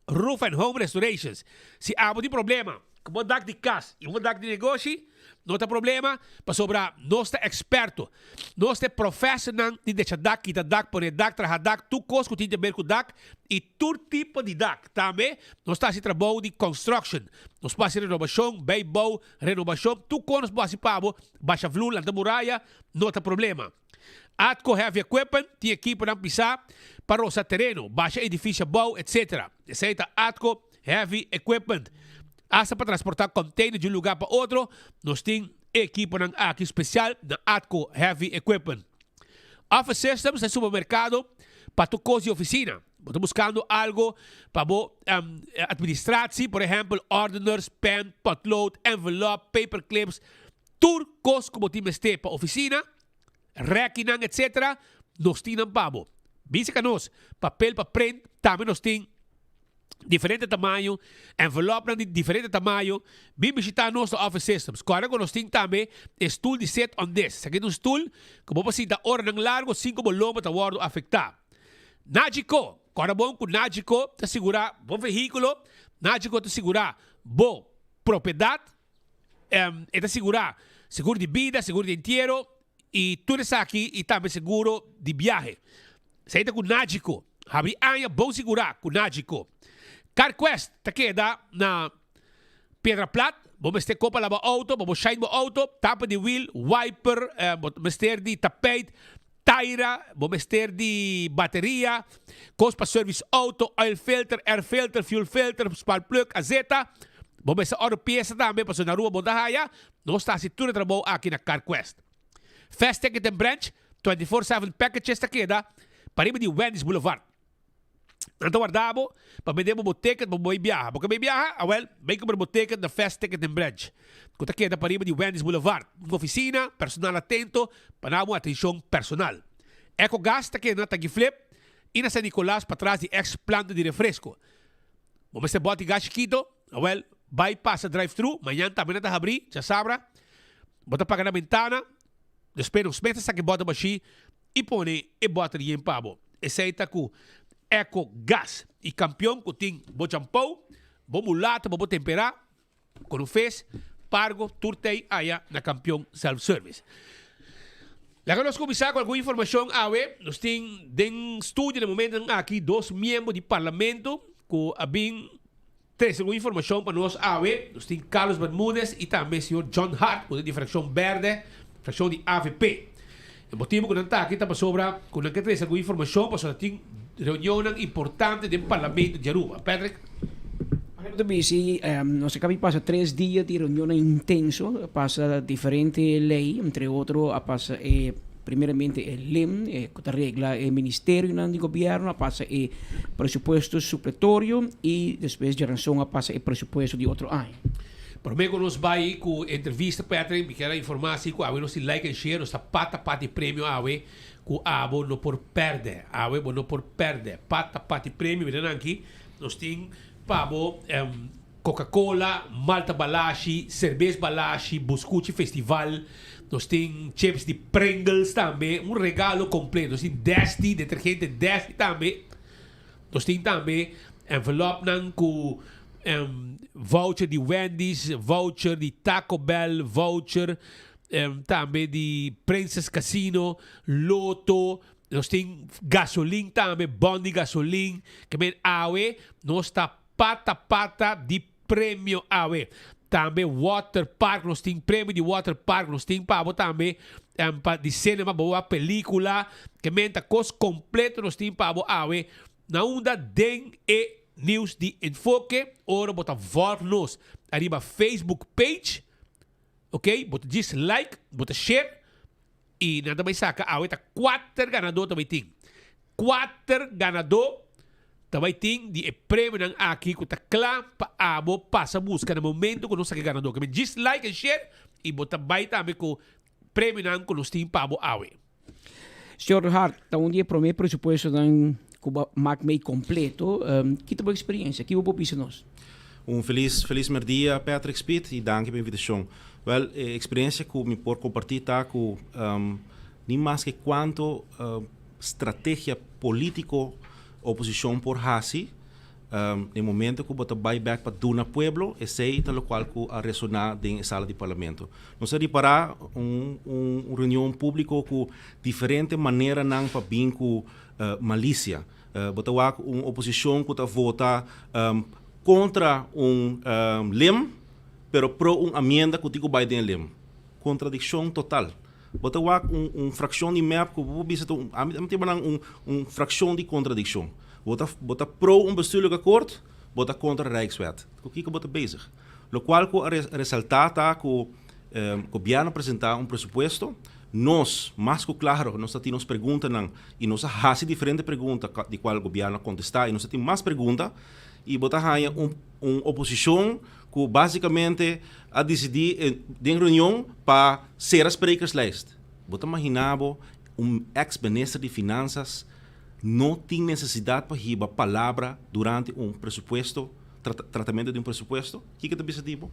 Roof and Home Restorations. Si abo tin problema ku bo dak di kas i bo dak di negoshi, no ta problema pasobra nos ta eksperto. Nos ta e profesornan di decha dak, kita dak, pone dak, traha dak, tur kos ku tin te ber ku dak i tur tipo di dak. Tambe nos ta hasi trabou di construction. Nos por hasi renobashon, bijbouw, renobashon, tur kos nos por hasi pa bo, basha vloer, lanta muraya, no ta problema. Atco Heavy Equipment tin ekiponan pisá pa rosa tereno, basha edifisio abou, etc. Esei ta Atco Heavy Equipment. Asta pa transportá container di un lugá pa otro, nos tin e ekiponan aki spesial na Atco Heavy Equipment. Office Systems ta e supermerkado pa tur kos di ofisina. Bo ta buskando algo pa bo administratie, por ehèmpel ordeners, pen, potlood, envelop, paperclips, tur kos ku bo tin mester pa ofisina, rèkinan etc. Nos tin nan pa bo. Bisa ka nos, papel pa print tambe nos tin diferente tamaño, envelopnan di diferente tamaño. Bin bishita nos na Office Systems. Kòrda ku nos tin tambe e stul di sit on desk. Esaki ta un stul ku bo por sinta oranan largo sin ku bo lomba ta wòrdu afektá. Nagico, Kòrda bon ku Nagico ta sigurá bo vehíkulo, Nagico ta sigurá bo propiedat. E ta sigurá seguro di bida, seguro di entiero i tur esaki i tambe seguro di biahe. Esei ta ku Nagico. Habri aña bon sigurá ku Nagico. CarQuest ta keda na Piedra Plat. Bo mester kopa laba outo, bo shine bo outo, tapa di wiel, wiper, bo mester di tapijt, taira, bo mester di bateria, kos pa service auto, oil filter, air filter, fuel filter, spark plug, azeta. Bo mester order piesa tambe pasobra na Aruba bo ta haya. Nos ta hasi tur e trabou aki na CarQuest. Fast Ticket and Branch, 24/7 packages ta keda pariba di Wendy's Boulevard. Nan ta warda bo pa bende bo bo ticket pa bo bai biaha. Bo ke bai biaha? Awel, bai kumpra bo ticket na Fast Ticket and Branch ku ta keda pariba di Wendy's Boulevard. Un ofisina, personal atento pa na bo atenshon personal. Ecogas ta keda na Tagiflip i na San Nicolas patras di ex planta di refresco. Bo mester bòti gas chikito? Awel, bai pasa drive-thru. Mañan tambe nan ta habrí, djasabra. Bo ta paga na bentana. Despues nos mes ta saka e bòter bashí i pone e bòter yen pa bo. Esei ta ku Eco Gas i kampion ku tin bo champou, bo mulata bo por temperá ku no fes, pargo tur tei aya na Kampion Self Service. Laga nos kuminsá ku algun informashon awe. Nos tin den studio na momentonan aki dos miembro di parlamento ku a bin Trese algun informashon pa nos awe. Nos tin Carlos Bermudez i tambe señor John Hart ku ta di frakshon Berde, frakshon di avp. E motibu ku nan ta aki ta pasobra ku nan ke trese algun informashon pasobra tin reunionnan importante den Parlamento di Aruba. Patrick. Manera bo ta bisa, nos a kabi pasa tres dia di reunionnan intenso, a pasa diferente ley, entre otro a pasa e Primeramente e lem e ku ta regla e ministerionan di gobièrnu a pasa e presupuesto supletorio i despues djaranson a pasa e presupuesto di otro aña. Promé ku nos bai ku entrevista Patrick mi kier a informá si ku awe nos tin like and share nos ta pata pati premio awe ku abo no por pèrdè awe bo no por pèrdè pata pati premio mira nan aki nos tin pa bo Coca Cola, Malta Balashi, Cerbes Balashi, Buscuchi Festival, nos tin chips di Pringles tambe, un regalo completo. Nos tin Desti, detergente Desti tambe. Nos tin tambe envelopnan cu voucher di Wendy's, voucher di Taco Bell, voucher tambe di Princess Casino, Lotto, nos tin gasolin tambe, bon di gasolin. Ke men awe nos ta Pata pata di premio awe. Tambe water park nos tin premio di water park nos tin pa bo tambe pa di cinema bo wak pelicula ke menta kos completo nos tin pa bo awe na unda den e nieuws di Enfoke ora bo ta volg nos ariba Facebook page ok bo ta djis like bo ta share I nan ta bai saka awe ta kuater ganadó ta bai tin. Kuater ganadó ta bai tin di e premionan aki ku ta kla pa abo pasa buska na momento ku nos saka e ganadó. Ke men djis like en share i bo ta bai tambe ku premionan ku nos tin pa abo awe. Señor Hart, ta un di e promé presupuestonan ku bo a mak mei kompleto. Ki ta bo eksperiencia? Ki bo por bisa nos? Un felis felis merdia Patrick Speed y danki pa invitacion. Wel e experiencia cu mi por comparti ta cu ni maske cuanto strategia politico oposicion por haci den momento cu bo ta bay bek pa duna pueblo esey ta locual cu a resona den e sala di parlamento. Nos a ripara un un reunion publico cu diferente maneranan pa bin cu malicia. Bo ta wak un oposicion cu ta vota contra un lem, pero pro un amienda cu tin cu bay den e lem. Contradiccion total. Bo ta wak un fraccion di mep cu bo por bisa ta un, ami ta yama nan un fraccion di contradiccion. Bo ta bo ta pro un bestuurlijk akkoord, bo ta contra Rijkswet. Cu kico bo ta bezig? Lokual ku a resaltá ta ku gobièrnu a presentá un presupuesto, nos mas ku klaro nos ta tin nos preguntanan i nos a hasi diferente pregunta di kual gobièrnu a kontestá i nos ta tin mas pregunta i bo ta haña un un oposishon ku básikamente a disidí den reunion pa sera sprekerslijst. Bo ta maginá bo un eks minister di finansas no tin nesesidat pa hiba palabra durante un presupuesto, tratamentu di un presupuesto? Kiko ta bisa di bo?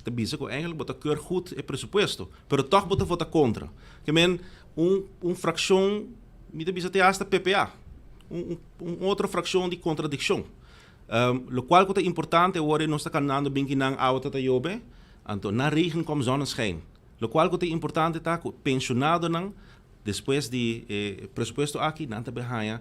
Ta bisa ku eigenlijk bo ta keur goed e presupuesto, pero tòg bo ta vota kontra. Ke men un un frakshon, mi ta bisa te hasta PPA, un un otro frakshon di kontradikshon. Lokual ku ta importante awor nos ta kanando bin kinan awa ta ta yobe, anto na regen kom zonneschijn. Lokual ku ta importante ta ku penshonadonan despues di e presupuesto aki nan ta bay haña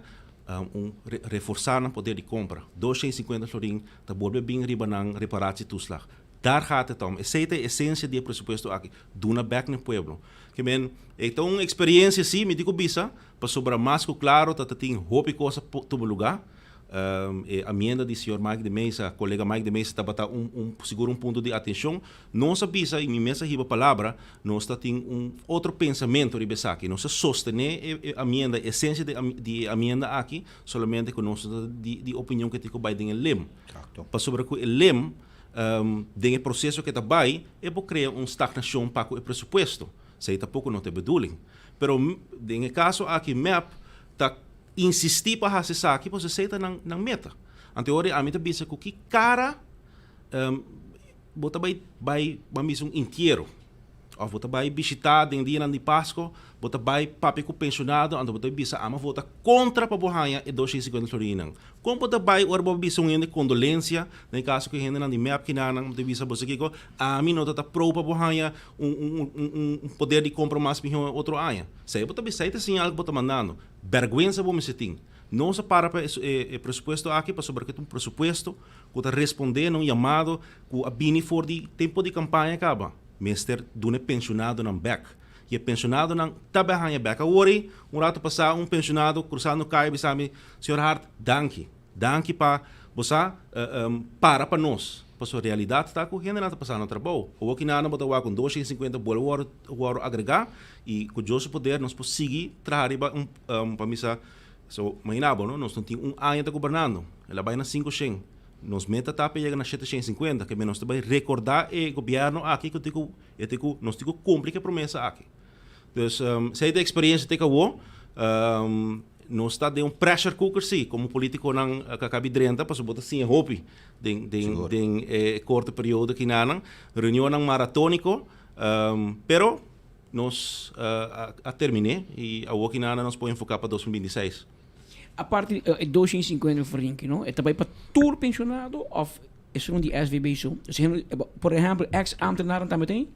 un reforsá nan poder di kompra. 250 florin ta bolbe bin riba nan reparatietoeslag. Daar gaat het om. Esei ta e esensia di e presupuesto aki, duna bèk na e pueblo. Ke men, e ta un eksperensia sí, mi tin ku bisa, pasobra mas ku klaro ta ta tin hopi kos a tuma lugá. E amienda di señor Mike de Meza, colega Mike de Meza tabata un un sigur un punto di atencion. Nos a bisa y mi mes a hiba palabra, nos ta tin un otro pensamento riba esaki. Nos a sostene e e amienda, e esencia di di e amienda aki, solamente cu nos no ta di di opinion cu e tin cu bay den e lem. Pasobra cu e lem den e proceso cu e ta bay, e por crea un stagnacion pa cu e presupuesto. Esey tapoco no ta e bedoeling. Pero den e caso aki mep ta Insistí pa hasi esaki pasobra esei ta nan nan meta. Anto ora ami ta bisa ku ki kara bo ta bai bai ban bisa un intiero òf bo ta bai bishitá den dianan di Pasko bo ta bai papia ku penshonado anto bo ta bisa ami a vota kontra pa bo haña e 250 florinnan. Kon bo ta bai ora bo bisa un hende kondolensia den e kaso ku e hendenan di mep kinanan bo ta bisa bo sa kiko ami no ta ta pro pa bo haña un un un poder di kompra mas mihó otro aña. Esei bo ta bisa esei ta e señal ku bo ta mandando. Bèrgwensa bo mester tin. Nos a para pa e presupuesto aki pasobra ku ta un presupuesto ku ta respondé na un yamado ku a bini for di tempu di kampaña kaba. Mester duna e penshonadonan bèk. I e penshonadonan ta bai haña bèk. Awor ei, un ratu pasá un penshonado krusando kaya bisa mi, Señor Hart, danki. Danki pa bo sa para pa nos. Pasobra realidat ta ku hendenan ta pasando trabou. Awor ki nada bo ta wak un 250 bolbe wòrdu wòrdu agregá i ku Dios su poder nos por sigui traha riba un pa mi sa so imagina bo no nos no tin un aña ta gobernando el a bai na 500 nos meta ta pa yega na 750 ke nos ta bai rekordá e gobièrnu aki ku tin ku e tin ku nos tin ku kumpli ku e promesa aki. Dus esei ta e experiencia te awor. Nos ta den un pressure cooker si, como politiconan cu a cabi drenta, pasobra bo ta siña hopi den den den e corto periodo kinanan. Reunionnan maratonico, pero nos a termine y awor kinanan nos por enfoca pa 2026. Aparte e 250 florinki no, e ta bay pa tur pensionado of esun di SVB so? Por ehempel ex ambtenaren tambe tin?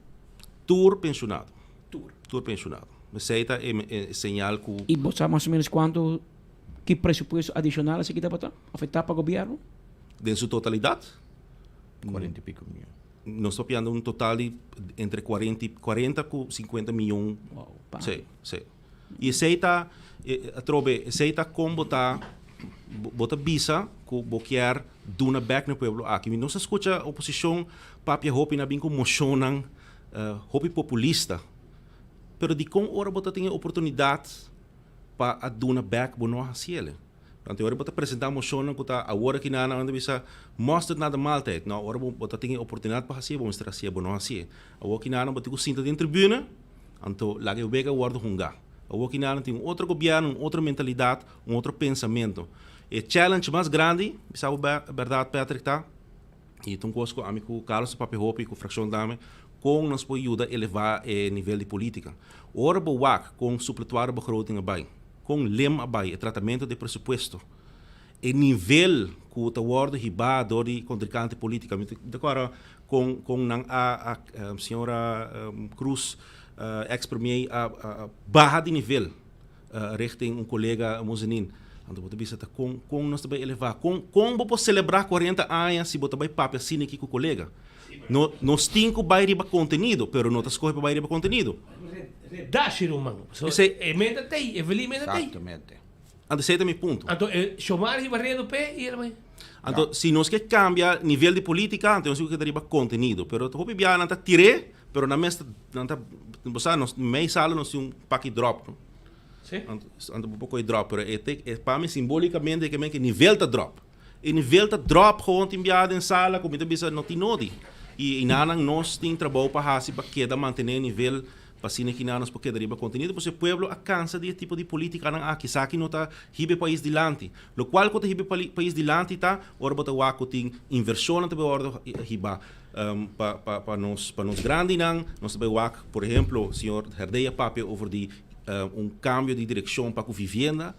Tur pensionado. Tur. Tur pensionado. Esei ta e señal ku. I bo sa mas o menos kuantu ki presupuesto adishonal esaki tabata afektá pa gobièrnu? Den su totalidat? Kuarenta i piko mion. Nos ta papiando un total di entre kuarenta i kuarenta ku sinkuenta mion. Wow, pa. Sí, sí. I esei ta, atrobe, esei ta kon bo ta, bo ta bisa ku bo kier duna bèk na e pueblo aki. Mi nos a skucha oposishon papia hopi, nan a bin ku moshonnan hopi populista. Pero dikon ora bo ta tin e oportunidat pa a duna bèk bo no a hasi el? Anto ora bo ta presentá moshonnan ku ta awor aki nan nan ta bisa mosterd na de maaltijd. No, ora bo ta tin e oportunidat pa hasié bo mester hasié, bo no hasié. Awor aki nan bo tin ku sinta den tribuna, anto laga e wega wòrdu hungá. Awor aki nan tin un otro gobièrnu, un otro mentalidat, un otro pensamentu. E challenge mas grandi, bisa bo bèrdat Patrick, ta I ta un kos ku ami ku Carlos ta papia hopi, ku frakshon tambe, kon nos por yuda elevá e nivel di polítika. Ora bo wak kon supletuario begroting a bai, kon lem a bai, e tratamentu di e presupuesto, e nivel ku ta wòrdu hibá dor di kontrinkante polítika. Mi ta kòrda kon kon nan a a señora Croes, eks premier, a baha di nivel. Richting un kolega Mozenin. Anto bo ta bisa ta kon kon nos ta bai elevá? Kon kon bo por selebrá 40 aña si bo ta bai papia asina aki ku kolega? No nos tin ku bai riba kontenido, pero no ta skohe pa bai riba kontenido. Redashi ruman. So Esei e meta t'ei, e veli meta t'ei. Exactamente. Anto esei ta mi punto. Anto e Shomar hiba redo p'e i el bai. Anto si nos ke kambia nivel di politika anto nos tin ku keda riba kontenido pero hopi biaha nan ta tir'é pero nan mes ta nan ta bo sa nos mei sala nos tin un paki drop no anto anto bo por kohe drop pero e te e pa mi simbolikamente ke men ke nivel ta drop e nivel ta drop gewoon tin biaha den sala ku mi ta bisa no tin nodi i enanan nos tin trabou pa hasi pa keda mantene nivel Pa asina kinan nos por keda riba kontenido pasobra e pueblo a kansa di e tipo di politikanan aki. Esaki no ta hiba e pais dilanti. Lokual ku ta hiba e pais dilanti ta ora bo ta wak ku tin invershonnan ta bai wòrdu hiba pa pa pa nos pa nos grandinan. Nos ta bai wak por ehemplo señor Herdey a papia over di un kambio di direkshon pa ku vivienda.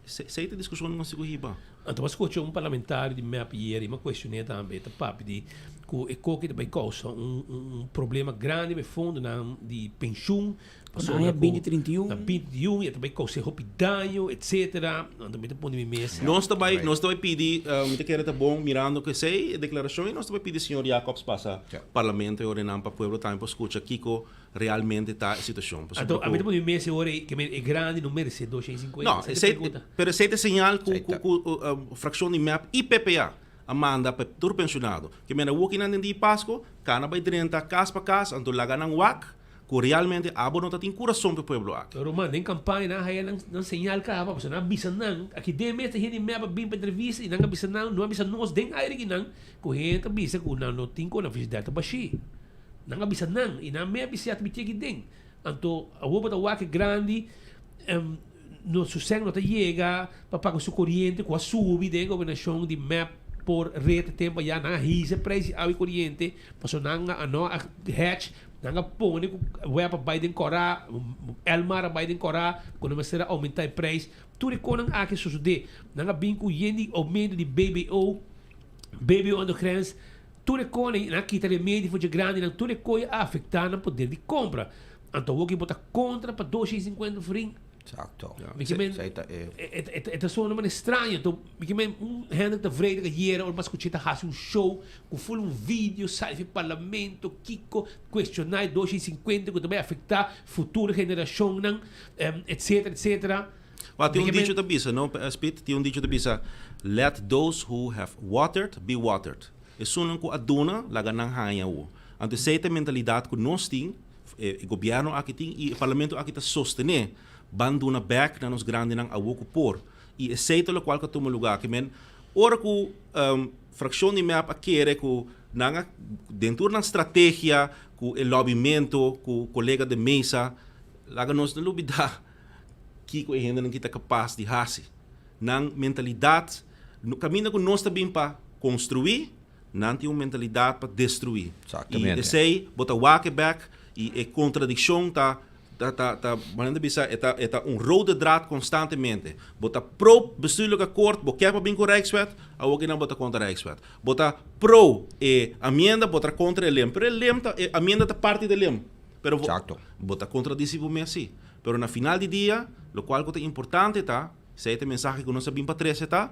Esei ta e diskushon ku nos tin ku hiba. Anto bo a skucha un parlamentario di mep yera i mi a kuestion'é tambe, e ta papia di ku e koki ta bai kousa un un problema grandi pa e fondonan di penshun, pasobra ku na 2031 e ta bai kousa hopi daño etcetera. Anto mi ta pone mi mes. Nos ta bai nos ta bai pidi, mi ta kere ta bon mirando ku esei e deklarashon i nos ta bai pidi señor Jacobs pasa parlamento e orenan pa pueblo tambe por skucha kiko realmente ta e situacion. Anto, a mi ta pone mi mes e ora ei, ke men e grandi no merece 250. No, esei, pero esei ta e señal ku ku ku fraccion di mep y PPA a manda pa tur pensionado. Ke men awo kinan den di Pasco, kana bai drenta kas pa kas, anto laga nan wak ku realmente abo no ta tin curason pa e pueblo aki. Pero ruman, den campaña nan a haya nan nan señal caba, pasobra nan a bisa nan, aki den mes ta hende di mep a bin pa entrevista y nan a bisa nan, no a bisa nos den aire kinan, ku hende ta bisa ku nan no tin con nan frigidair ta bashi. Nan a bisa nan, i nan me a bisa mi teki den. Anto awor bo ta wak e grandi, no su sèn no ta yega pa paga su koriente ku a subi den gobernashon di mep por ret tempu ayá. Nan a hisa e preis di awa i koriente pasobra nan a no a hedge, nan a pone ku web a bai den kòrá, Elmar a bai den kòrá ku nan mester a oumentá e preis. Tur e konan aki a sosodé. Nan a bin ku yen di oumento di BBO, BBO aan de grens. Tur e konan nan a kita remedi for dje grandinan, tur e koe a afektá nan poder di kompra. Anto awor ki bo ta kontra pa 250 florin? Exacto. Mi ke men, Esei ta e. E ta sona manera straño. Anto mi ke men un hende ku ta vrede ayera ora mi a skuch'é ta hasi un show ku ful un video sali fi parlamento kiko kuestioná e 250 ku ta bai afektá futuro generashonnan etcetera etcetera. Wa tin un dicho ta bisa no Speed, tin un dicho ta bisa let those who have watered be watered. Esunnan ku a duna laga nan haña awo. Anto esei ta e mentalidat ku nos tin, e gobièrnu aki tin i e parlamento aki ta sostené ban duna bèk na nos grandinan awo ku por. I esei ta lokual ku a tuma lugá. Ke men ora ku frakshon di mep a kere ku nan a den tur nan strategia ku e lòbimento ku kolega de mesa laga nos no lubidá kiko e hendenan ki ta kapas di hasi. Nan mentalidat, kaminda ku nos ta bin pa konstruí, nan tin un mentalidat pa destruí. I esei bo ta wak e bèk i e kontradikshon ta ta ta ta manera ta bisa e ta e ta un rode draad konstantemente. Bo ta pro bestuurlijk akkoord, bo ke pa bin ku Rijkswet, awor kinan bo ta kontra Rijkswet. Bo ta pro e amienda, bo ta kontra e lem. Pero e lem ta e amienda ta parti di e lem. Pero bo bo ta kontradisi bo mes si. Pero na final di dia, lokual ku ta importante ta, esei ta e mensahe ku nos a bin pa trese ta,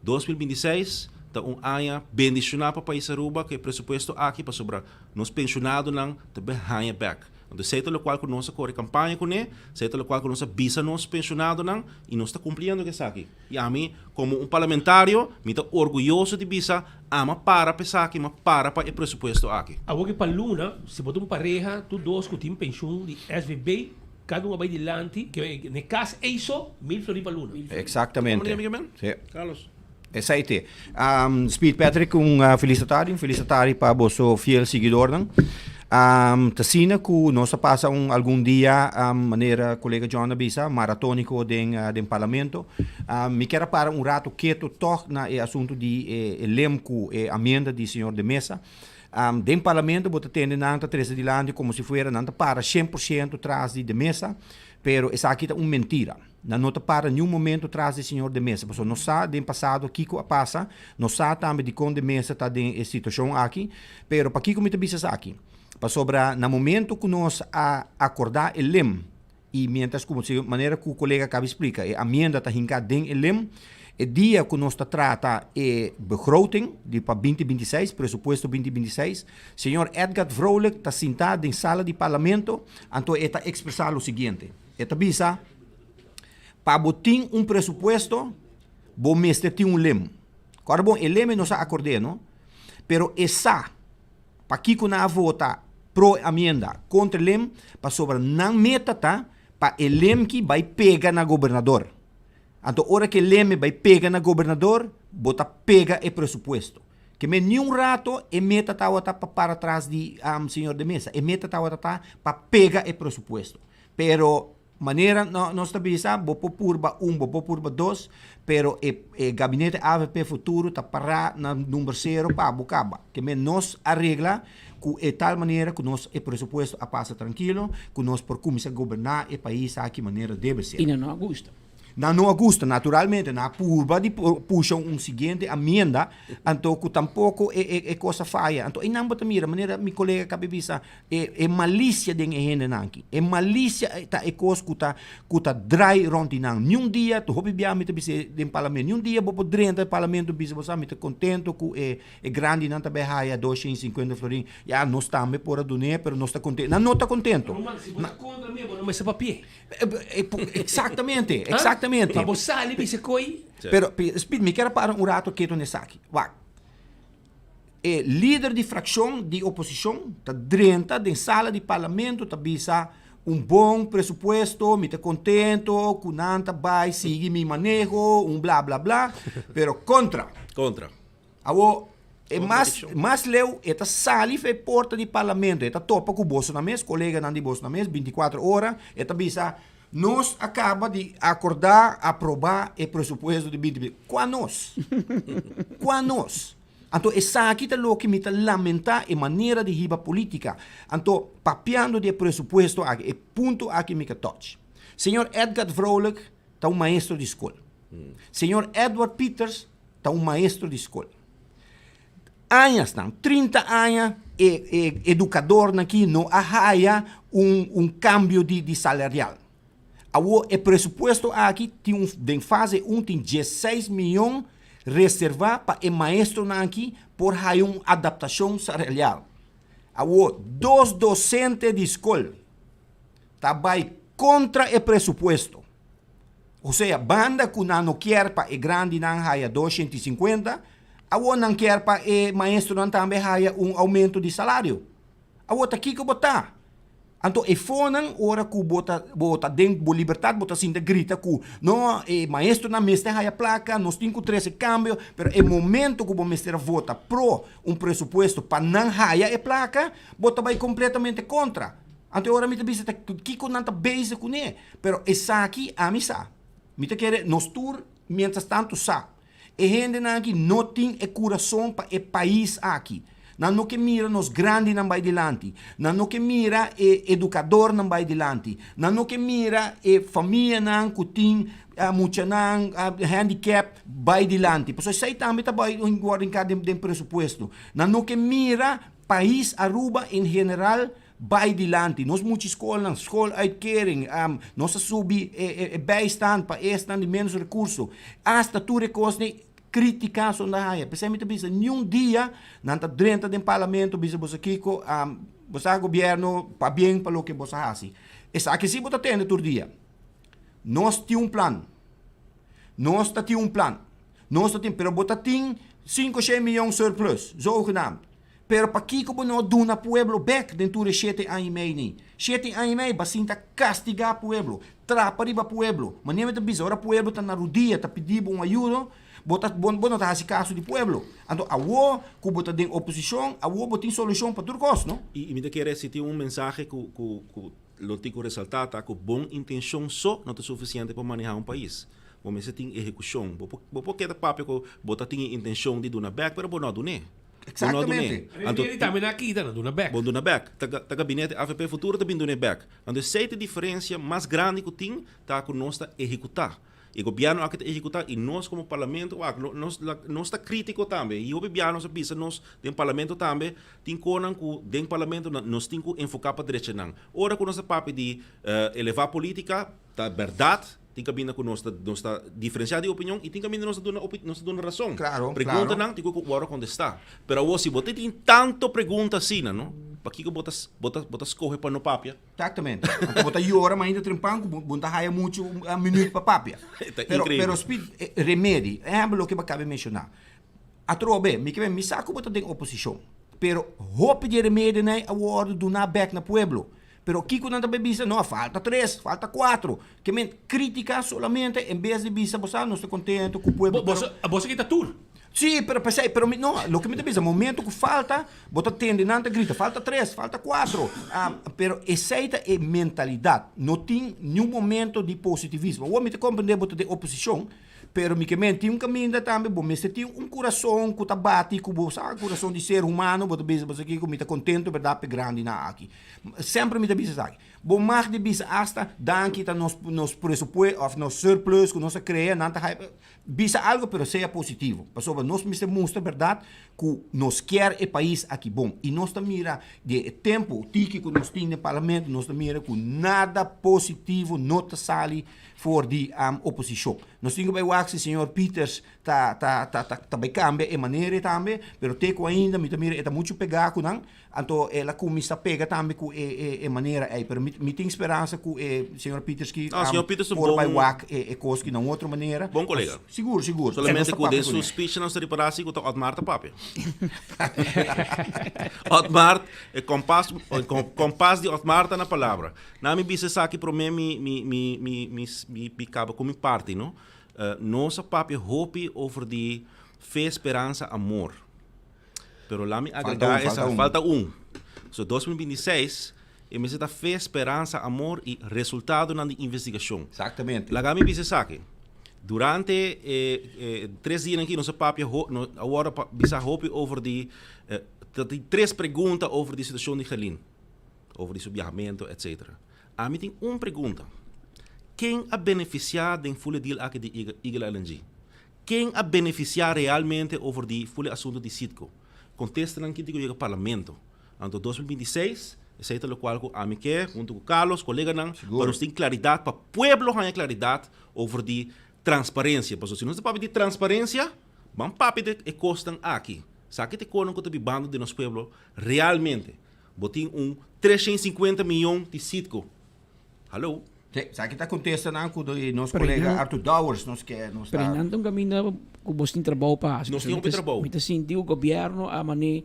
2026 ta un aña bendishoná pa pais Aruba ku e presupuesto aki pasobra nos penshonadonan ta bin haña bèk. Anto esei ta lokual ku nos a kore kampaña kuné, esei ta lokual ku nos a bisa nos penshonadonan i nos ta kumpliendo ku esaki. I ami komo un parlamentario mi ta orguyoso di bisa ama para pa esaki, mi a para pa e presupuesto aki. Awor ki pa luna, si bo ta un pareha, tur dos ku tin penshun di SVB, kada un a bai dilanti, ke n'e kas ei so, mil florin pa luna. Exactamente. Sí. Carlos. Esei te. Um, Speed Patrick, un uh, felis tardi, un felis tardi pa boso fiel seguidornan. Um, ta asina ku nos a pasa un algun dia, um, manera kolega John a bisa, maratóniko den, uh, den parlamento. Um, mi kier a para un rato keto tòg na e asuntu di e, e lem ku e amienda di señor De Meza. Um, den parlamento bo ta tende nan ta trese dilanti komo si fuera nan ta para 100% tras di De Meza, pero esaki ta un mentira. Nan no ta para niun momento tras di señor De Meza, pasobra nos sa den pasado kiko a pasa, nos sa tambe dikon De Meza ta den e situashon aki, pero pakiko mi ta bisa esaki? Pasobra na momento ku nos a akordá e lem i mientras ku manera ku kolega a kaba di splika e amienda ta hinká den e lem, e dia ku nos ta trata e begroting di pa binti binti seis, presupuesto binti binti seis, señor Edgard Vrolijk ta sintá den sala di parlamento anto e ta ekspresá lo siguiente. E ta bisa, Pa bo tin un presupuesto, bo mester tin un lem. Kòrda bon, e leme nos a akord'é, no? Pero e sa pakiko nan a vota pro e amienda kontra e lem, pasobra nan meta ta pa e lemki bai pega na gobernador. Anto ora ku e leme bai pega na gobernador, bo ta pega e presupuesto. Ke men niun rato e meta tabata pa para tras di señor de Meza. E meta tabata ta pa pega e presupuesto. Pero manera nos ta bisa, bo por purba un, bo por purba dos, pero e e gabinete avp Futuro ta pará na number sero pa bo kaba. Ke men nos a regla ku e tal manera ku nos e presupuesto a pasa trankilo, ku nos por kuminsá goberná e pais aki manera debe ser. I nan no a gusta. Nan no a gusta, naturalmente, nan a purba di pusha un siguiente amienda, anto ku tampoko e e e kos a faya. Anto einan bo ta mira, manera mi kolega kabi bisa, e e malisia den e hendenan aki. E malisia ta e kos ku ta ku ta drai rònt di nan. Niun dia, hopi bia mi ta bisa den parlamento, niun dia bo por drenta e parlamento bisa bo sa mi ta kontento ku e e grandinan ta bai haya 250 florin. Ya, nos tambe por a dun'é, pero nos ta kontento. Nan no ta kontento. Ruman, si bo ta kontra mi, bo no mester papia. Exactamente, exactamente. Pa bo sali bisa koe. Pero, Speed, mi kier a para un rato keto n'esaki. Wak, e lider di fraccion di oposicion ta drenta den sala di parlamento ta bisa un bon presupuesto, mi ta contento cu nan ta bay sigui mi maneho, un bla bla bla, pero contra. Contra. Awor, e mas, mas leu e ta sali for e porta di parlamento, e ta topa ku boso na mes, koleganan di boso na mes, bintikuater ora, e ta bisa, Nos a kaba di akordá, aprobá e presupuesto di binti binti. Kua nos? Kua nos? Anto esaki ta loke mi ta lamentá, e manera di hiba polítika. Anto, papiando di e presupuesto aki, e punto aki mi ka touch. Señor Edgard Vrolijk ta un maestro di skol. Señor Edward Pieters ta un maestro di skol. Añasnan, 30 aña, e, e educadornan aki no a haya un, un cambio di, di salarial. Awor e presupuesto aki tin un, den fase un tin 16 miyon reserva pa e maestronan aki por haya un adaptacion salarial. Awor, dos docente di skol ta bay contra e presupuesto. Osea, banda ku nan no kier pa e grandinan haya 250, awor nan kier pa e maestronan tambe haya un aumento di salario. Awor ta kiko bo ta? Anto e fonan ora ku bo ta bo ta den bo libertat bo ta sinta grita ku no e maestronan mester haya plaka, nos tin ku trese kambio, pero e momento ku bo mester a vota pro un presupuesto pa nan haya e plaka, bo ta bai kompletamente kontra. Anto e ora mi ta bisa ta kiko nan ta bezig kuné. Pero esaki ami sa. Mi ta kere nos tur mientras tanto sa. E hendenan aki no tin e kurason pa e pais aki. Nan no ke mira nos grandinan bai dilanti. Nan no ke mira e edukadornan bai dilanti. Nan no ke mira e famianan ku tin muchanan handicap bai dilanti. Pasobra esei tambe ta bai wòrdu hinká den presupuesto. Nan no ke mira pais Aruba en general Bai dilanti, nos mucha skolnan, schooluitkering, nos a subi e bijstand pa esnan di menos rekurso, asta tur e kosnan kritika so nan haya. P'esei mi ta bisa niun dia nan ta drenta den parlamento bisa boso kiko, bo sa gobierno pabien pa loke boso a hasi. Esaki si bo ta tende tur dia. Nos tin un plan. Nos ta tin un plan. Nos ta tin, pero bo ta tin sinku shei miyon surplus, zogenaamd. Pero pakiko bo no duna pueblo bek den tur e shete aña i mei ni? Shete aña i mei ba sinta kastigá pueblo, trapa riba pueblo. Manera mi ta bisa, ora pueblo ta na rudia ta pidi bo un ayudo, bo ta bo no ta hasi kaso di pueblo. Anto awor ku bo ta den oposishon, awor bo tin solushon pa tur kos, no? I mi ta kere si tin un mensahe ku ku ku lo tin ku resaltá ta ku bon intenshon so no ta sufisiente pa manehá un pais. Bo mester tin ehekushon. Bo por bo por keda papia ku bo ta tin e intenshon di duna bèk, pero bo no a dun'é. Exactamente. Anto, Remedi tambe na kita, na duna bek. Bon duna bek. Ta, ta gabinete avp Futuro ta bin dun'e bek. Anto esei ta e diferencia mas grandi cu tin, ta cu nos ta ehecuta. E gobierno aki ta ehecuta y nos como parlamento wak, no, nos, nos ta critico tambe. Y hopi bia nos a bisa nos den parlamento tambe, tin conan cu den parlamento nos tin cu enfoca pa drecha nan. Ora cu nos ta papia di eleva politica, Ta berdad, tin caminda cu nos ta nos ta diferencia di opinion y tin caminda nos ta duna opi nos ta duna razon. Claro, Preguntanan claro. tin cu worde contesta. Pero awor si bo ta tin tanto pregunta asina, no, pakico bo ta bo ta bo ta scoge pa no papia? Exactamente. Anto bo ta yora mainta trempan cu bo bo no ta haya mucho minuut pa papia. Ta Pero increíble. pero Speed, remedi, ehempel loke bo a caba di menciona. Atrobe, mi ke men mi sa ku bo ta den oposishon, pero hopi di e remedionan a wòrdu duná bèk na pueblo. Pero kiko nan ta bai bisa? No, falta tres, falta kuatro. Ke men kritika solamente en bes di bisa bo sa nos ta kontento ku pueblo. Bo, boso kita tur. Sí, pero p'esei, pero mi, no, loke mi ta bisa, momento ku falta, bo ta tende nan ta grita, falta tres, falta kuatro. Pero esei ta e mentalidat. No tin niun momento di positivismo. Awor mi ta komprende bo ta den oposishon, Pero mi ke men tin un kaminda tambe bo mester tin un kurason ku ta bati ku bo sa kurason di ser humano bo ta bisa bo sa kiko mi ta kontento bèrdat p'e grandinan aki. Semper mi ta bisa esaki. Bo mag di bisa asta danki ta nos nos presupue òf nos surplus ku nos a krea nan ta haya bisa algo pero sea positivo pasobra nos mester mustra bèrdat ku nos kier e pais aki bon i nos ta mira di e tempu tiki ku nos tin den parlamento nos ta mira ku nada positivo no ta sali for di oposishon. Nos tin ku bai wak si señor Pieters ta ta ta ta bai kambia e manera ei tambe, pero te ku ainda mi ta mira e ta muchu pegá ku nan, anto el a kuminsá pega tambe ku e e e manera ei. Pero mi mi tin speransa ku e señor Pieters ki No, señor Pieters ta por bai bon wak e e kos ki na un otro manera. Bon kolega. Sigur, sigur. Solamente Nos ta ku papia den ku su ne. speech nos ta ripará si ku ta Otmar ta papia. Otmar, e kompas kompas di Otmar ta na palabra. Na mi bisa esaki prome mi mi mi mi mi mi mi kaba ku mi parti no. Nos a papia hopi over di fe, speransa, amor. Pero la mi Falta agrega un, falta esa, un. falta un. So 2026 e mester ta fe, speransa, amor i resultadonan di investigashon. Exactamente. Laga mi bisa esaki. Durante e e tres dianan aki nos a papia ho no a wòrdu pa bisa hopi over di ta tin tres pregunta over di situashon di Gerlin. Over di su biahamentu etc. Ami tin un pregunta. Ken a beneficia den ful e deal aki di Eagle LNG? Ken a beneficia realmente over di ful e asunto di Citgo? Contestanan ki tin cu yega Parlamento. Anto 2026, esey ta locual cu ami ke, hunto cu Carlos, coleganan, pa nos tin claridad, pa pueblo haya claridad over di transparencia. Pasobra si nos ta papia di transparencia, ban papia di e cosnan aki. Sa ki ta e cosnan cu ta bibando den nos pueblo realmente. Bo tin un 350 miyon di Citgo. Hallo? Sí, esaki ta contestanan cu di nos colega Arthur Dowers nos ke nos ta. Pero nan ta un caminda cu bos tin trabou pa haci. Nos tin hopi trabou. Mi ta sinti cu gobierno a mane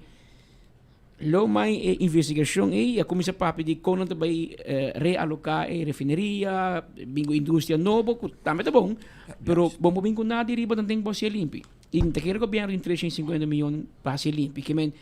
lo mai e investigacion ey a cuminsa papia di con nan ta bay realoca e refineria, bin cu industria nobo cu tambe ta bon, pero bo no bin cu nada di riba nan tin cu hacié limpi. Y ta kere gobierno tin 350 miyon pa hacié limpi. Ke men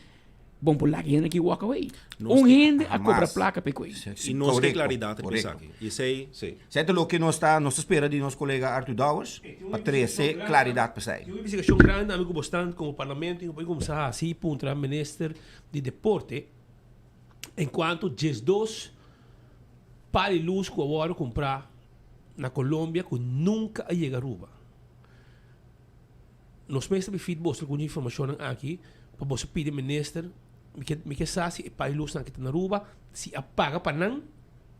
Bon por laga hende aki walk away. Nos Un ke hende a cobra Hamas. placa p'e koe. Y nos ke Correcto, claridad riba correcto. esaki. Y esey, sí. Esey ta loke nos ta nos ta spera di nos colega Arthur Dowers pa trece claridad p'esey. Tin un investigacion grandi ami cu bosnan como parlamento tin cu cuminsa haci y puntra minister di deporte en cuanto 12 pal di luz cu a wordo cumpra na Colombia cu nunca a yega Aruba. Nos mes ta bifit boso algun informashonnan aki pa boso pidi minister. Mi ke mi ke sa si e pai lusnan aki ta na Aruba, si a paga pa nan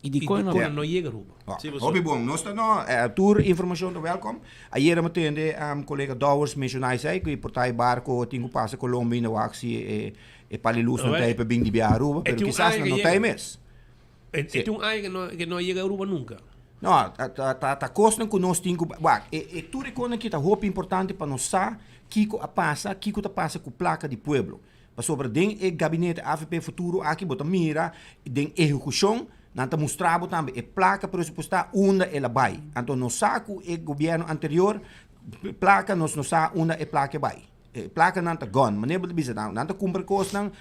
I dikon i dikon nan no yega Aruba. Sí, boso. Hopi bon. Nos ta no, tur informashon ta wèlkom. Ayera mi tende kolega Dowers menshoná esei ku e por ta e barko tin ku pasa Colombia i no wak si e e pali lusnan ta ei pa bin di bia Aruba, E pero tin un kisas aña nan ke no ta ei yega. mes. E Sí. tin un aña ke no ke no a yega Aruba nunka. No, ta ta ta ta kosnan ku nos tin ku wak e e tur e kosnan aki ta hopi importante pa nos sa kiko a pasa, kiko ta pasa ku plaka di pueblo. Pasobra den e gabinete avp Futuro aki bo ta mira den ehekushon nan ta mustra bo tambe e plaka presupuestá unda el a bai. Anto nos sa ku e gobièrnu anterior plaka nos no sa unda e plaka a bai. E plakanan ta gone. Manera bo ta bisa nan, nan ta kumpra kosnan,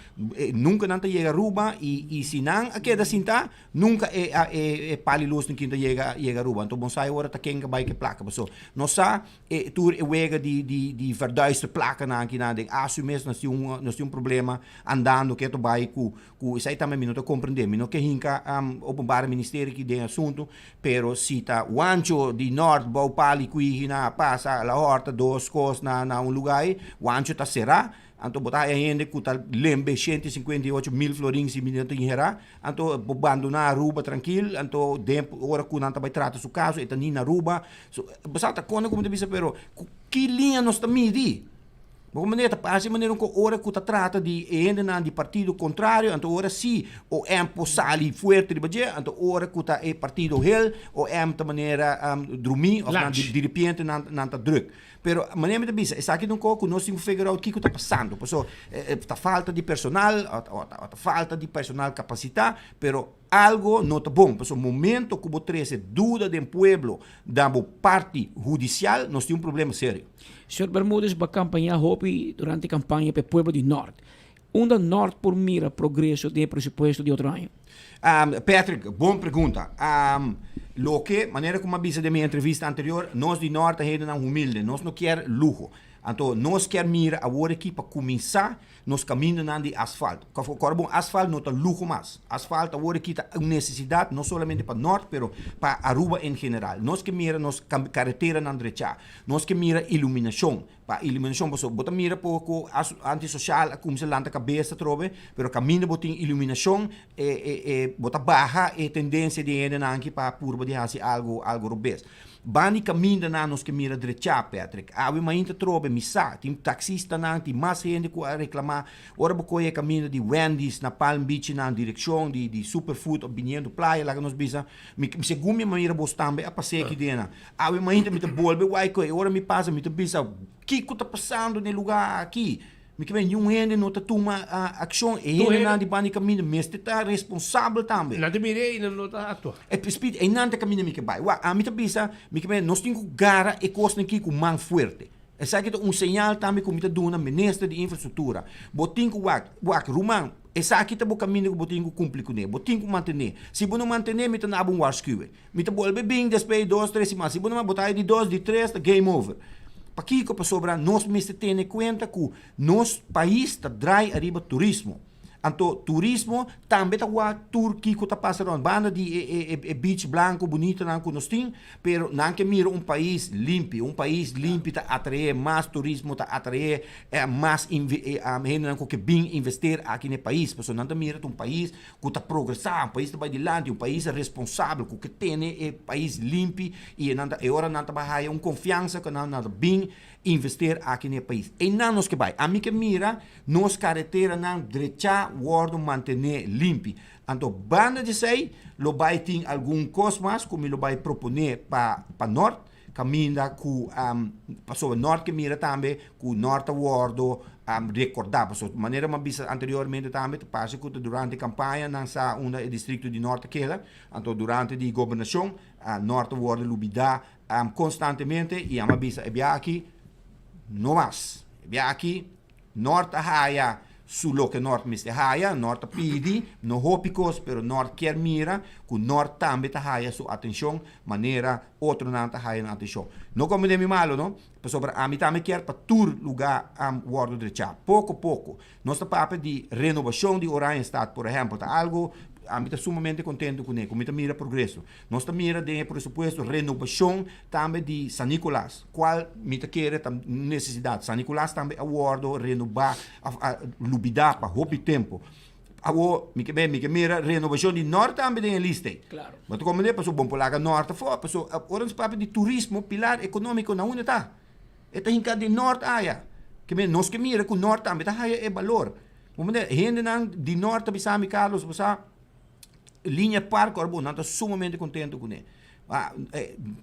nunka nan ta yega Aruba i i si nan a keda sintá, nunka e e e pali lusnan kin ta yega yega Aruba. Anto bon sa e ora ta ken ka bai ku e plaka. Paso nos sa e tur e wega di di di verduister plakanan akinan den Asu mes nos tin un nos tin un problema andando ke ta bai ku ku esei tambe mi no ta komprendé. Mi no ke hinka Openbare Ministerie aki den asuntu, Pero si ta Wancho di Nort bou pali kuihi na pasa la horta dos kos na na un luga ei, Wancho ta será, anto bo ta haya hende ku ta lembe 158 mil florin si mi no ta inherá, anto bo bandoná Aruba trankil, anto den ora ku nan ta bai trata su kaso e ta ni na Aruba. So, bo sa ta kone ku mi ta bisa pero ku ki liña nos ta midi? Bo manera ta parse manera un ku ora ku ta trata di e hendenan di partido kontrario, anto ora si OM por sali fuerte riba dje, anto ora ku ta e partido hel, OM ta manera drumí òf nan di diripiente nan nan ta drùk. Pero manera mi ta bisa, esaki ta un kos ku nos tin ku figure out kiko ta pasando, paso ta falta di personal òf ta falta di personal kapasitá, pero Algo no ta bon, pasobra momento cu bo trece duda den pueblo na bo parti hudicial, nos tin un problema serio. Señor Bermudez bo a campaña hopi durante campaña pa e pueblo di Noord. Unda Noord por mira progreso den e presupuesto di otro aña? Patrick, bon pregunta. Loke, manera cu mi a bisa den mi entrevista anterior, nos di Noord ta hendenan humilde, nos no kier luho. Anto nos kier mira awor aki pa cuminsa Nos kamindanan di asfalt. Kòrda bon, asfalt no ta luho mas. Asfalt awor aki ta un nesesidat no solamente pa Nort, pero pa Aruba en general. Nos ke mira nos kareteranan drechá. Nos ke mira iluminashon. Pa iluminashon, pasobra bo ta mira poko antisosial a kuminsá lanta kabes atrobe, pero kaminda bo tin iluminashon, e bo ta baha e tendensia di hendenan aki pa purba di hasi algu algu robes. Ban di kamindanan nos ke mira drechá, Patrick. Awe mainta trobe, mi sa, tin taksistanan, tin mas hende ku a reklamá ora bo kohe e kaminda di Wendy's na Palm Beach nan direkshon di di Superfood òf biniendo playa laga nos bisa. Mi segun mi mira bos tambe a pas'é aki den nan. Awe mainta mi ta bolbe wai kohe, ora mi pasa mi ta bisa, kiko ta pasando na e lugá aki? Mi ke niun hende no ta tuma akshon. E hendenan di banda di kaminda mester ta responsabel tambe. Nan ta mir'é i nan no ta aktua. E Speed, einan ta kaminda mi ke bai. Wak, ami ta bisa, mi ke nos tin ku gara e kosnan aki ku man fuerte. Esaki ta un señal tambe ku mi ta duna minister di infrastruktura. Bo tin ku wak, wak, ruman, esaki ta bo kaminda ku bo tin ku kumpli kuné. Bo tin ku mantené. Si bo no mantené, mi ta na bo un warskuwe. Mi ta bolbe bin despues di dos, tres siman. Si bo no bo ta di dos, di tres, ta game over. Pakiko? Pasobra nos mester tene kuenta ku nos pais ta drai ariba turismo. Anto turismo tambe ta wak tur kiko ta pasa rond. Banda di e e beach blanco bunitonan ku nos tin, pero nan ke mira un pais limpi. Un pais limpi ta atrae mas turismo, ta atrae mas hendenan ku ke bin invester aki na e pais. Pasobra nan ta mira ta un pais ku ta progresá, un pais ta bai dilanti, un pais responsabel ku ke tene e pais limpi i e nan ta e ora nan ta bai haya un konfiansa ku nan ta bin invester aki na e pais. Einan nos ke bai. Ami ke mira nos kareteranan drechá wòrdu mantené limpi. Anto banda di esei lo bai tin algun kos mas ku mi lo bai proponé pa pa Nort kaminda ku pasobra Nort ke mira tambe ku Nort ta wòrdu rekordá pasobra manera mi a bisa anteriormente tambe ta parse ku ta durante kampaña nan sa unda e distrikto di Nort ta keda anto durante di gobernashon Nort ta wòrdu lubidá konstantemente i ami a bisa e biaha aki no mas e biaha aki Nort a haya su loke Nort mester haya, Nort a pidi, no hopi kos, pero Nort kier mira ku Nort tambe ta haya su atenshon manera otronan ta haya nan atenshon. No komprende mi malo no, pasobra ami tambe kier pa tur lugá wòrdu drechá. Poko poko. Nos ta papia di renobashon di Oranjestad, por ehèmpel, ta algu ami ta sumamente kontentu kuné, ku mi ta mira progreso. Nos ta mira den e presupuesto renobacion tambe di San Nicolas, cual mi ta kere ta necesidad. San Nicolas tambe a wordo renoba of a lubida pa hopi tempo. Awo mi ke mi ke mira renobacion di Noord tambe den e lista ei. Claro. Bo ta comprende? Pasobra bo por laga Noord afo. Pasobra ora nos papia di turismo, pilar economico na unda ta? E ta hinca den Noord aya. Ke men nos ke mira cu Noord tambe ta haya e balor. Bo comprende? Hendenan di Noord ta bisa mi, Carlos, bo sa. Linea Park ora bo nan ta sumamente contento cune.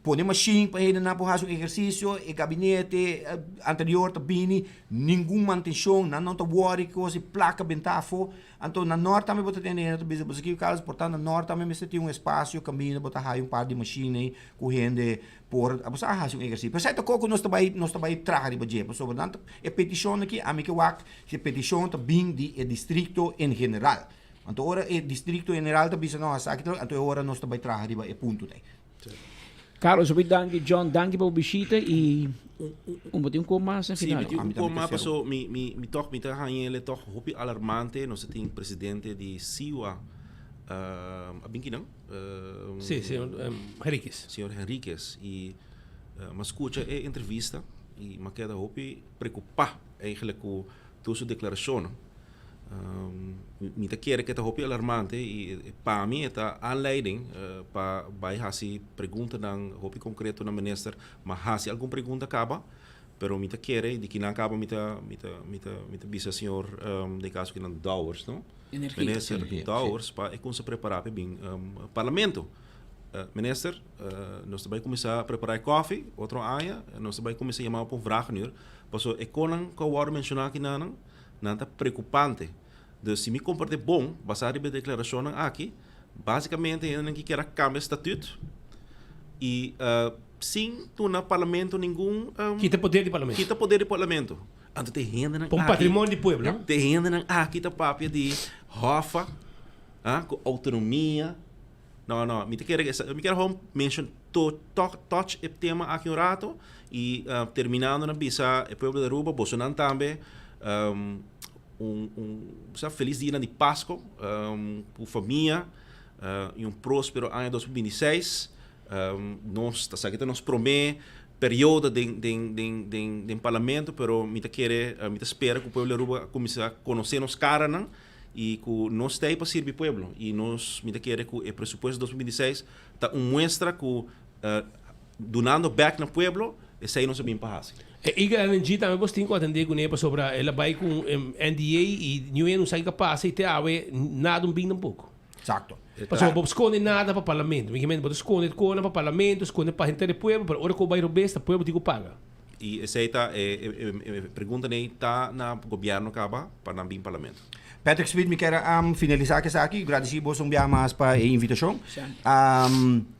Pone machine pa hendenan por haci un ehercicio, e gabinete anterior ta bini, ningun mantencion, nan no ta worry cu cos di placa benta afo. Anto na Noord tambe bo ta tende hende ta bisa, bo sa kico Carlos, por ta na Noord tambe mester tin un espacio caminda bo ta haya un par di machine ey cu hende por bo sa haci un ehercicio. P'esei ta koco nos ta bay nos ta bay traha riba dje, pasobra nan ta e peticion aki ami ke wak si e peticion ta bin di e districto en general. Anto ora e districto general ta bisa no esaki ta anto e ora nos ta bai traha riba e punto dei. Carlos hopi danki John danki pa bo bishita y un bo tin un ko mas na Si, final. mi tin un ko mas paso mi mi mi toch mi ta haña ele toch hopi alarmante nos ta tin presidente di SIWA a bin kinan Si, señor Henriquez. Señor Henriquez y mi a scucha e entrevista y mi a keda hopi preocupa eigenlijk cu tur su declaracionnan. Mi ta kere ku e ta hopi alarmante i pa mi e ta aanleiding pa bai hasi preguntanan hopi konkreto na minister. Mi a hasi algun pregunta kaba. Pero mi ta kere di kinan kaba mi ta mi ta mi ta mi ta bisa señor den caso kinan Dowers no. Energia. Minister Energia, Dowers pa e cuminsa prepara pa e bin parlamento. Minister nos ta bay cuminsa prepara e koffie otro aña nos ta bay cuminsa yama bo pa un vragenuur pasobra e conan cu a wordo menciona akinanan nan ta preocupante. Dus si mi comprende bon basa riba e declaracionnan aki basicamente hendenan ki kier a cambia statuut y sin duna parlamento ningun Kita poder di parlamento. Kita poder di parlamento. Anto te hendenan Pa un aki patrimonio di pueblo. Te hendenan aki ta papia di hoffa, ah, ku autonomia. No, no, mi ta kere mi kier gewoon mention to touch e tema aki un rato y terminando na bisa e pueblo di Aruba bosonan tambe un un sa felis dianan di Pasco ku famia y un prospero aña 2026. Nos ta sa ki ta nos prome periodo den den den den den parlamento pero mi ta kere mi ta spera ku pueblo di Aruba a kuminsá konosé nos karanan i ku nos ta ei pa sirbi pueblo i nos mi ta kere ku e presupuesto 2026 ta un muestra ku dunando bek na pueblo esei nos a bin pa hasi. E Eagle LNG tambe bos tin ku atendé kuné pasobra el a bai ku NDA i niun hende no sa kiko a pasa i te awe nada un bin tampoko. Exacto. Pasobra bo sconde nada pa parlamento. Mi kimente bo ta sconde cona pa parlamento, sconde pa henter e pueblo, pero ora cu bo bay robes ta pueblo tin cu paga. Y esey ta e e pregunta ney ta na gobierno caba pa nan bin parlamento. Patrick Smith mi kier a finalisa cu esaki, gradici boso un biaha mas pa e invitacion. Ta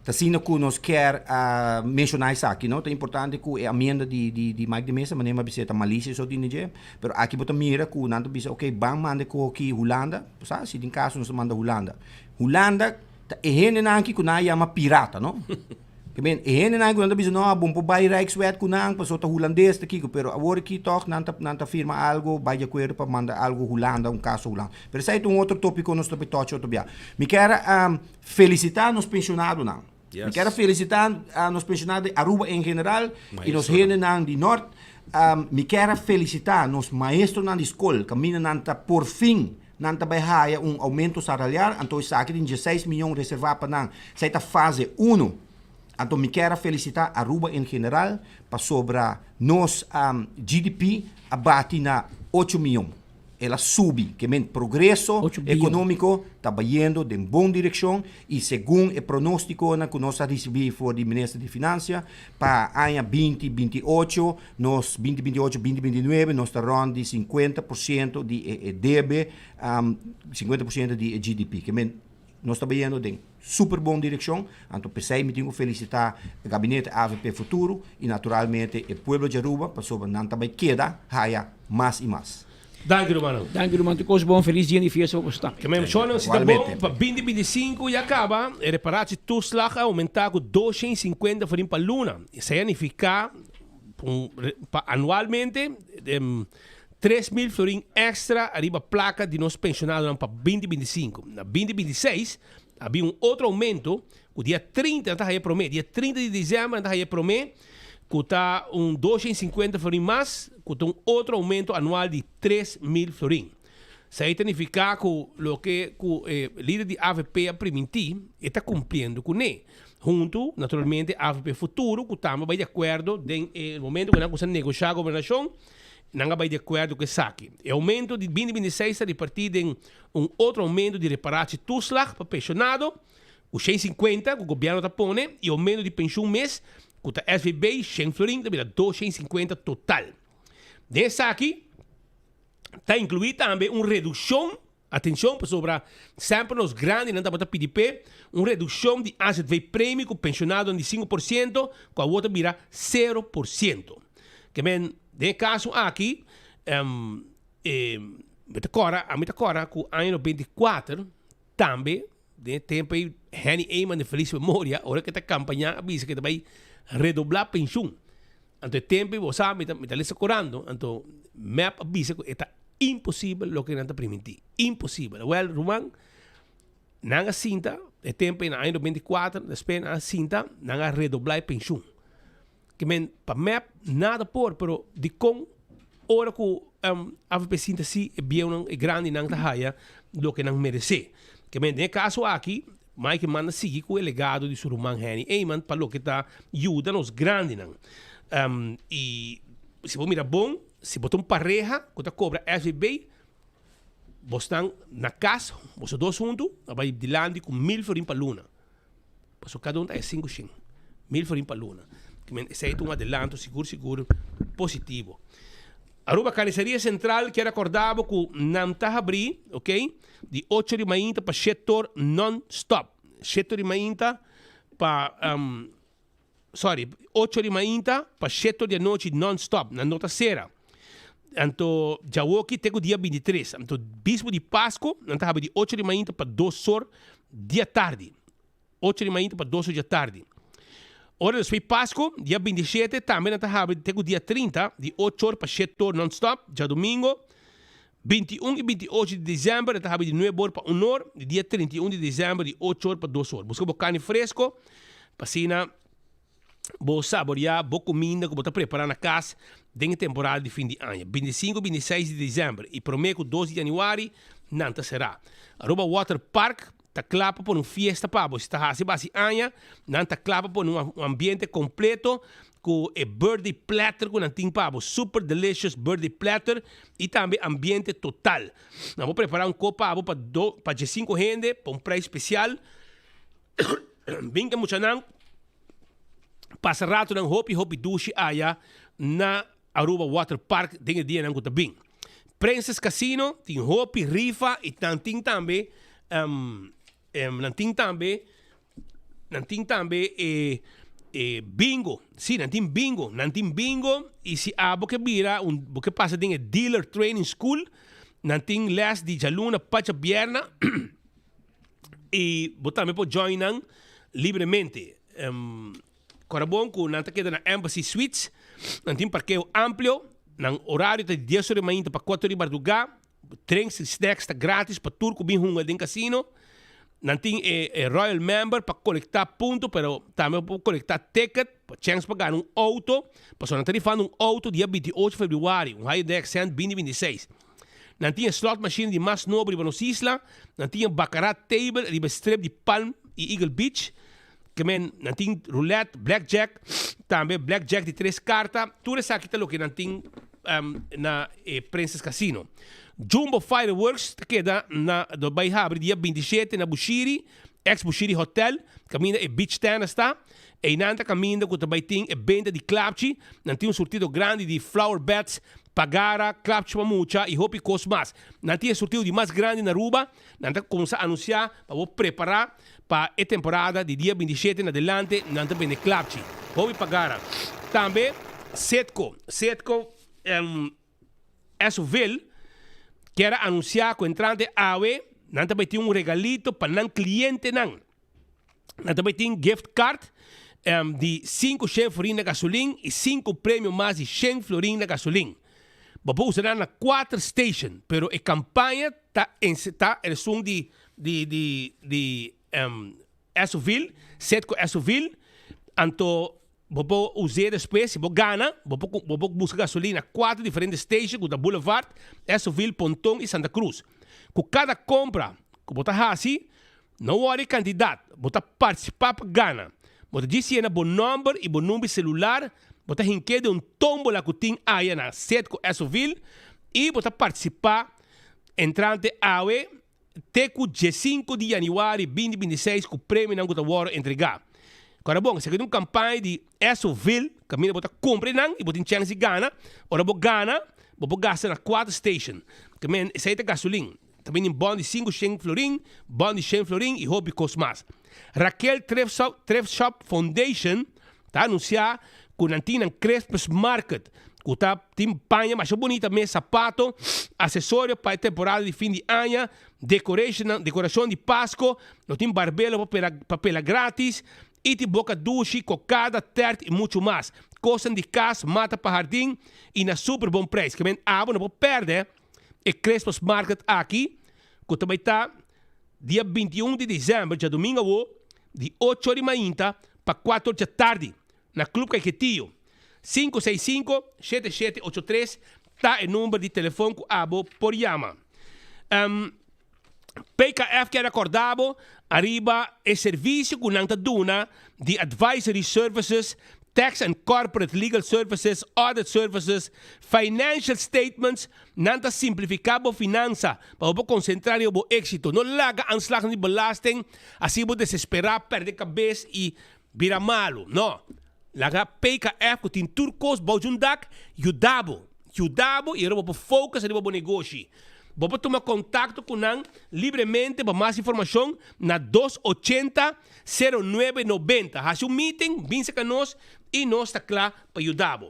asina cu nos kier a menciona esaki no, ta importante cu e amienda di di Mike de Meza, manera mi a bisa ta malicia so tin dje, pero aki bo ta mira cu nan ta bisa ok ban manda e coki Hulanda, Bo sa, si tin kaso nos ta manda Hulanda. Hulanda ta e hendenan aki ku nan a yama pirata, no? Ke men, e hendenan ku nan ta bisa, no, bon por bai Rijkswet ku nan, pasobra ta hulandes ta kiko. Pero awor aki tòg nan ta, nan ta firma algo, bai di akuerdo pa manda algo Hulanda, un kaso Hulanda. Pero esei ta un otro topiko nos ta bai tochi otro bia. Mi kier a felisitá nos penshonadonan. Mi kier a felisitá nos penshonado di Aruba en general i nos hendenan di Nort. Mi kier a felisitá nos maestronan di skol kaminda nan ta por fin nan ta bai haya un oumento salarial, anto esaki tin dieseis miyon reservá pa nan. Esei ta fase uno. Anto mi kier a felisitá Aruba en general pasobra nos GDP a bati na ocho miyon. El a subi, ke men progreso ekonómiko ta bayendo den bon direkshon i segun e pronóstikonan ku nos a risibí for di Minister di Finansia pa aña 2028 nos 2028, 2029 nos ta rònt di 50% di e debe, 50% di e GDP. Ke men nos ta bayendo den super bon direkshon, anto p'esei mi tin ku felisitá gabinete avp Futuro i naturalmente e pueblo di Aruba pasobra nan ta bai keda haya mas i mas. Danki rumannan. Danki ruman tur kos bon felis dia di fiesta pa boso tambe. Ke men shornan si ta bon pa 2025 ya kaba e reparatie toeslag a aumenta ku 250 florin pa luna esei a nifiká pa anualmente 3000 florin extra ariba plaka di nos pensionadonan pa 2025 na 2026 A bin un otro aumento cu dia 30 nan ta haya prome, dia 30 di december nan ta haya prome cu ta un 250 florin mas cu ta un otro aumento anual di 3000 florin. Esey ta nifica cu loke cu e lider di avp a priminti e ta cumpliendo cune. Hunto naturalmente avp Futuro cu tambe a bay di acuerdo den e momento cu nan a cuminsa negocia gobernacion nan a bay di acuerdo cu esaki. E aumento di 2026 ta reparti den Un otro aumento di reparatie toeslag pa pensionado cu 150 cu gobierno ta pone y aumento di pensioen mes cu ta SVB 100 florin ta bira 250 total. Den esaki ta inclui tambe un reduccion, atencion pasobra semper nos grandinan tabata pidi p'e, un reduccion di AZV premie cu pensionadonan di 5% cu awor ta bira 0%. Ke men den e caso aki E mi ta kòrda, ami ta kòrda ku aña 94 tambe den e tempu ei Henny Eman de felis memoria ora ku e ta kampañá a bisa ku e ta bai redoblá penshun. Anto e tempu ei bo sa mi ta mi ta lesa korando anto mep a bisa ku e ta imposibel loke nan ta primintí, imposibel. Awèl ruman nan a sinta e tempu ei na aña 94 despues nan a sinta nan a redoblá e penshun. Ke men pa mep nada por pero dikon ora ku avp sinta si e bieunan e grandinan ta haya loke nan merese. Ke men den e kaso aki Mike Eman a sigui ku e legado di su ruman Henny Eman pa loke ta yuda nos grandinan. I. Si bo mira bon, si bo ta un pareha ku ta kobra SVB, bosnan na kas, boso dos huntu, a bai dilanti ku mil florin pa luna. Pasobra kada un ta e sinku shin. Mil florin pa luna. Esei ta un adelanto sigur sigur positivo. Aruba Carniceria Central kier acorda bo cu nan ta habri, ok, di ocho di mainta pa shete or non stop. Shete or di mainta pa, sorry, ocho di mainta pa shete or di anochi non stop. Nan no ta cera. Anto djawoki te cu dia bintitres. Anto bispo di Pasco nan ta habri di ocho di mainta pa dos or di atardi. Ocho di mainta pa dos or di atardi. Ora despues Pasco, dia bintishete, tambe nan ta habri te ku dia trinta, di ocho or pa shete or non-stop. Djadumingo, 21 i 28 di desèmber, nan ta habri di nuebe or pa un or, di dia 31 di desèmber di ocho or pa dos or. Buska bo karni fresko pa asina bo saboreá bo kuminda ku bo ta prepará na kas den e temporada di fin di aña. 25 i 26 di desèmber i promé ku dos di yanüari nan ta será. Aruba Water Park ta kla pa pone un fiesta pa bo. Si ta hasi basi aña, nan ta kla pa pone un ambiente kompleto ku e birthday platter ku nan tin pa bo. Super delicious birthday platter i tambe ambiente total. Nan por prepara un kop pa bo pa do pa diesinku hende pa un prijs spesial. Bin ke muchanan pasa ratonan hopi hopi dushi aya na Aruba Water Park den e dianan ku ta bin. Princess Casino tin hopi rifa i nan tin tambe nan tin tambe nan tin tambe e e bingo. Si nan tin bingo, nan tin bingo i si abo ke bira un bo ke pasa den e dealer training school nan tin les di djaluna pa djabièrnè i bo tambe por join nan libremente. Kora bon ku nan ta keda na Embassy Suites. Nan tin parkeo amplio. Nan orario ta di dies ora di mainta pa kuater ora di mardugá. Drinks i snacks ta gratis pa tur ku bin hunga den kasino. Nan tin e Royal Member pa kolektá punto, pero tambe bo por kolektá ticket pa chèns pa gana un outo. Pasobra nan ta rifando un outo dia 28 febrüari, un Hyundai Accent 2026. Nan tin e slot machine di mas nobo riba nos isla. Nan tin e baccarat table riba e strip di Palm i Eagle Beach. Ke men nan tin roulette, blackjack, tambe blackjack di tres karta. Tur esaki ta loke nan tin na e Princess Casino. Jumbo Fireworks ta keda na lo bai habri dia 27 na Bushiri, ex Bushiri Hotel, kaminda e beach tennis ta. Einan ta kaminda ku ta bai tin e benta di klapchi. Nan tin un surtido grandi di flower beds, pagara, klapchi pa mucha i hopi kos mas. Nan tin e surtido di mas grandi na Aruba. Nan ta kumsa anunsiá pa bo prepará Pa e temporada di dia 27 na delante nan ta bende klapchi. Hopi pagara. Tambe Setco. Setco Esovil kier a anuncia cu entrante awe nan ta bay tin un regalito pa nan clientenan. Nan ta bay tin gift card di sinku shen florin na gasolin y sinku premio mas di shen florin na gasolin. Bo por usa nan na kuater station, pero e campaña ta ta esun di di di di Esovil, Setco Esovil, anto bo por us'é despues si bo gana bo por bo por buska gasolina na kuater diferente station ku ta Boulevard, Esovil, Ponton i Santa Cruz. Ku kada kompra ku bo ta hasi no wòri e kantidat, bo ta partisipá pa gana. Bo ta djis yena bo nòmber i bo number selular, bo ta hink'é den un tómbola ku tin aya na Setco Esovil i bo ta partisipá entrante awe te ku diesinku di yanüari 2026 ku premionan ku ta wòrdu entregá. Kòrda bon, esaki ta un kampaña di Esovil, kaminda bo ta kumpra nan i bo tin chèns di gana. Ora bo gana, bo por gasta na kuater station. Ke men, esei ta gasolin. Ta bini bòn di sinku shen florin, bòn di shen florin i hopi kos mas. Raquel Thrift Shop, Thrift Shop Foundation ta anunsiá ku nan tin nan Christmas Market ku ta tin paña masha bunita mes, sapato, asesorio pa e temporada di fin di aña, decorationnan, decoracion di Pasco, lo tin barbelo pa pela pa pela gratis y tin boca dushi, cocada, tert y mucho mas. Cosnan di cas, mata pa hardin y na super bon prijs. Ke men abo no por perde e Christmas Market aki ku ta bai ta dia 21 di december, djadomingo awo, di ocho di mainta pa cuatro djatardi na Club Caiquetio. 565 7783 ta e number di telefon ku abo por yama. Um, PKF kier recorda bo ariba e servicio ku nan ta duna di advisory services. Tax and Corporate Legal Services, Audit Services, Financial Statements, nan ta simplifiká bo finansa pa bo por konsentrá riba bo éksito. No laga aanslagnan di belasting hasi bo desesperá, pèrdè kabes i bira malu. No. Laga PKF ku tin tur kos bou djun dak yuda bo. Yuda bo i ora bo por focus riba bo negoshi. Bo por tuma kontakto ku nan libremente pa mas informashon na 280 09 90. Hasi un meeting, bin serka nos i nos ta kla pa yuda bo.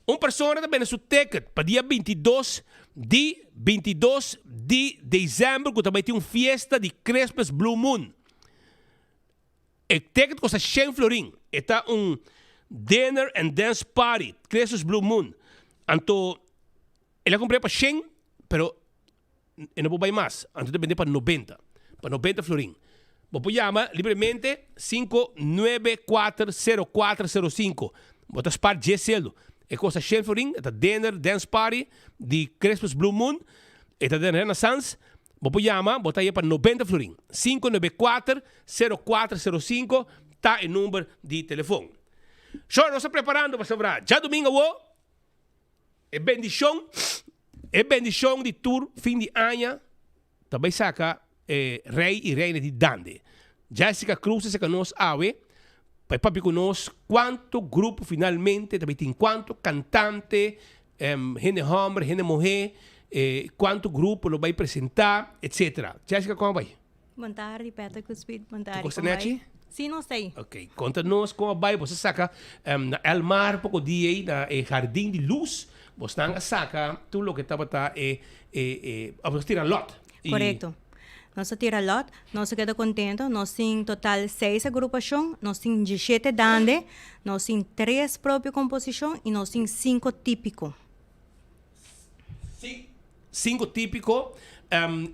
Un persona ta bende su ticket pa dia 22 di 22 di december ku ta bai tin un fiesta di Christmas Blue Moon. E ticket kosta shen florin. E ta un dinner and dance party, Christmas Blue Moon. Anto el a compr'é pa shen, pero e no por bai mas. Anto ta bend'é pa nobenta, pa nobenta florin. Bo por yama libremente 5940405. Bo ta spar dje seldo. E kosta shen florin, e ta dinner, dance party di Christmas Blue Moon. E ta den Renaissance. Bo por yama, bo ta haye pa nobenta florin. 594 0405 ta e number di telefon. Shor, nos ta preparando pasobra djadumingo awo e bendicion, e bendicion di tur fin di aña ta bay saca e rey y reina di Dande. Jessica Cruz ta saca nos awe pa e papia cu nos cuanto grupo finalmente ta bay tin, cuanto cantante, hende homber, hende muhe, cuanto grupo lo bay presenta, etcetera. Jessica, con a bay? Bon tardi, Patrick cu Speed. Bon tardi. Cu ta nechi? Si, nos ta ey. Ok, conta nos con a bay. Bo sa saca na El Mar poco dia ey, na e Jardin di Luz. Bosnan a saca tur loke tabata e, e, e, of nos tira lot. Y Correcto. Nos a tira lot. Nos a keda contento. Nos tin total seis agrupacion. Nos tin diecisiete dande. Nos tin tres propio composicion y nos tin cinco tipico. Cinco tipico.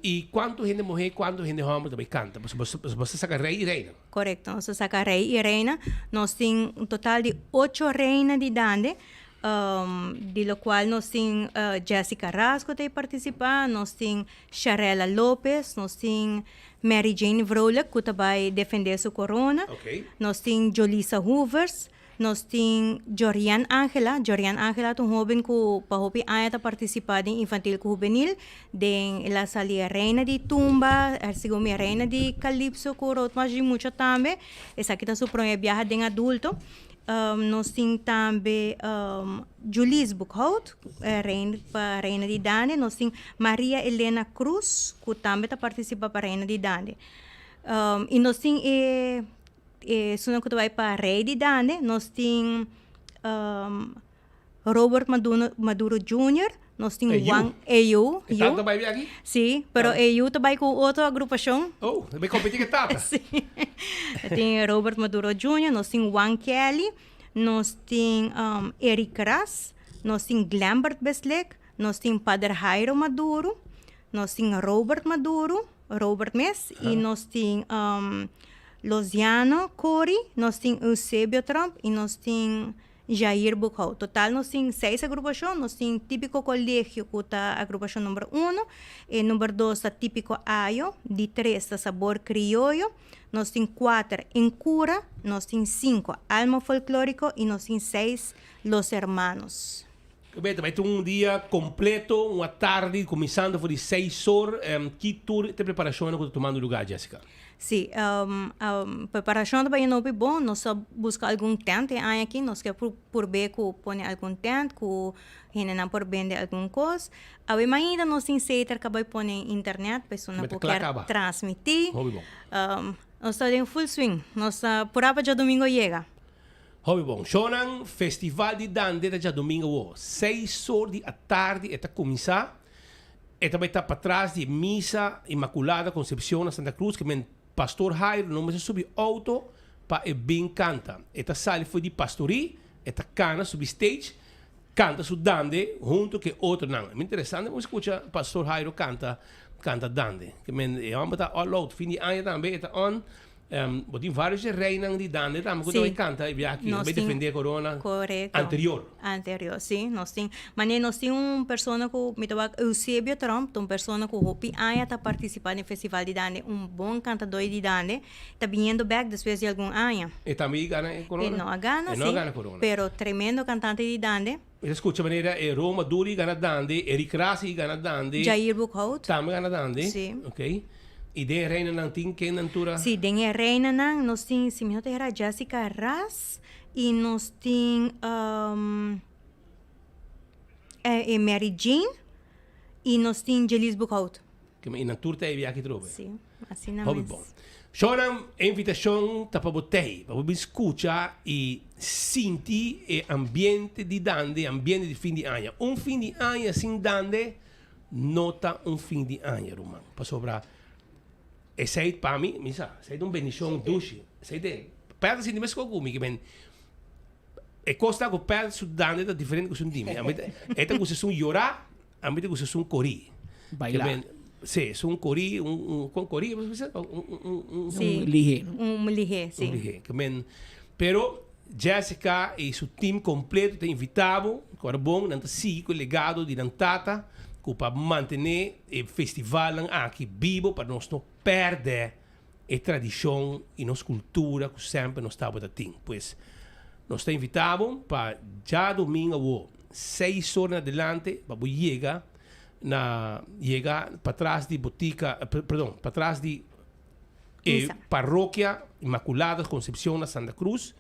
Y cuanto hende muhe, cuanto hende homber ta bay canta? Pasobra bo ta saca rey y reina. Correcto. Nos ta saca rey y reina. Nos tin un total di ocho reina di dande. Di locual nos tin Jessica Rasco ta participa, nos tin Sharella Lopez, nos tin Mary Jane Vrolijk cu ta bay defende su corona, nos tin Jolisa Hoovers, nos tin Jorian Angela, Jorian Angela ta un hoben cu pa hopi aña ta participa den infantil cu hubenil, den el a sali reina di tumba, segun mi reina di calypso cu roodmarch di mucha tambe, esaki ta su prome biaha den adulto. Nos tin tambe Julies Boekhout, reina pa Reina di Dande. Nos tin Maria Elena Cruz, ku tambe ta partisipa pa Reina di Dande. I nos tin e esunnan ku ta bai pa Rei di Dande. Nos tin Robert Maduro Junior, nos tin Juan E yu. E tata bai aki? Si, pero e yu ta bai ku otro agrupashon. Oh, ta bai kompetí ku e tata. Si. Tin Robert Maduro Junior, nos tin Juan Kelly, nos tin Eric Ras, nos tin Glembert Beslek, nos tin Pader Jairo Maduro, nos tin Robert Maduro, Robert mes, i nos tin Losiano Cori, nos tin Eusebio Tromp i nos tin Jair Boekhoudt. Total nos tin seis agrupashon, nos tin Típiko Kolegio ku ta agrupashon number uno, e number dos ta Típiko Ayo, di tres ta Sabor Krioyo, nos tin kuater Enkura, nos tin sinku Alma Folklóriko i nos tin seis Los Hermanos. Oké, ta bai tin un dia kompleto, un atardi kuminsando for di seis or. Ki tur te preparashonnan ku ta tumando lugá, Jessica? Sí, preparashon ta bai hopi bon. Nos a buska algun tent e aña aki. Nos ke purbe ku pone algun tent ku hendenan por bende algun kos. Awe mainda nos tin seter ka bai pone internet pa esunnan ku kier transmití. Nos ta den full swing. Nos ta purá pa djadumingo yega. Hopi bon. Shownan Festival di Dande ta djadumingo awo. Seis or di atardi e ta kuminsá. E ta bai ta patras di Misa Inmaculada Concepcion na Santa Cruz ke men Pastor Jairo no mester subi auto pa e bin canta. E ta sali for di pastorie, e ta cana subi stage, canta su dande hunto ke otronan. Mi interesante pa scucha Pastor Jairo canta canta dande. Ke men e homber ta all out. Fin di aña tambe e ta on. Bo tin varios e reinan di dande tambe ku ta bai kanta e biaha aki, bai defende e korona anterior. Anterior, si. Nos tin, manera nos tin un persona ku mi ta wak Eusebio Tromp, ta un persona ku hopi aña ta partisipa den festival di dande, un bon kantador di dande, ta biniendo bek despues di algun aña. E tambe a gana e korona? E no a gana, si, pero tremendo kantante di dande. Mi ta skucha manera e Roma Duri gana dande, Eric Rasi gana dande. Jair Boekhout. Tambe gana dande. Si. Ok. I den e reinanan tin kennan tur a. Si, den e reinanan nos tin, si mi no ta hera, Jessica Ras i nos tin e Mary Jane i nos tin Jelies Boekhout. I nan tur ta e biaha aki trobe. Si, asina mes. Hopi bon. Shownan, e invitashon ta pa bo tei, pa bo bin skucha i sinti e ambiente di dande, ambiente di fin di aña. Un fin di aña sin dande no ta un fin di aña, ruman. Pasobra esei pa mi, mi sa, esei ta un bendishon dushi. Esei ta, Pèt ta sinti meskos ku mi, ke men e kos ta ku Pèt su dande ta diferente ku esun di mi. Ami ta, e ta gusta esun yorá. Ami ta gusta esun korí. Baila. Ke men, sí, esun korí, un, un, kon korí, bo bisa? Un, un, un, un, Sí. Un lihé, no? Un lihé, sí. Un lihé. Ke men, pero Jessica i su team kompleto ta invitá bo, ku ora bon, nan ta sigui ku e legado di nan tata, ku pa mantené e festivalnan aki bibo pa nos no pèrdè e tradishon i nos kultura ku semper nos tabata tin. Pues, nos ta invitá bo pa djadumingu awor, seis or na adelante, pa bo yega na yega patras di botika, perdon, patras di e Parokia Inmaculada Concepcion na Santa Cruz,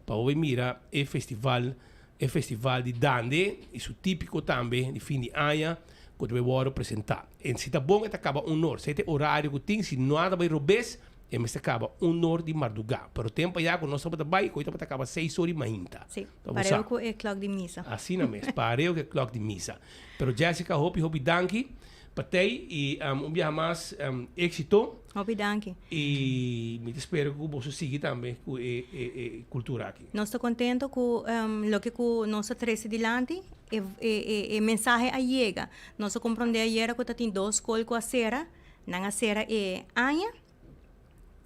pa bo bai mira e festival, e festival di dande i su típiko tambe di fin di aña ku ta bai wòrdu presentá. En si ta bon e ta kaba un or, si e ta e orario ku tin, si no a ta bai robes e mester kaba un or di mardugá. Pero tempu ayá ku nos tabata bai, ku e tabata kaba seis or di mainta. Sí, Ta bo sa. pareu ku e klòk di misa. Asina mes, pareu ku e klòk di misa. Pero Jessica, hopi hopi danki pa tei i un biaha mas éksito. Hopi danki. I mi ta spera ku boso sigui tambe ku e e kultura aki. Nos ta kontento ku loke ku nos a trese dilanti, e e e mensahe a yega. Nos a komprondé ayera ku ta tin dos skol ku a sera, nan a sera e aña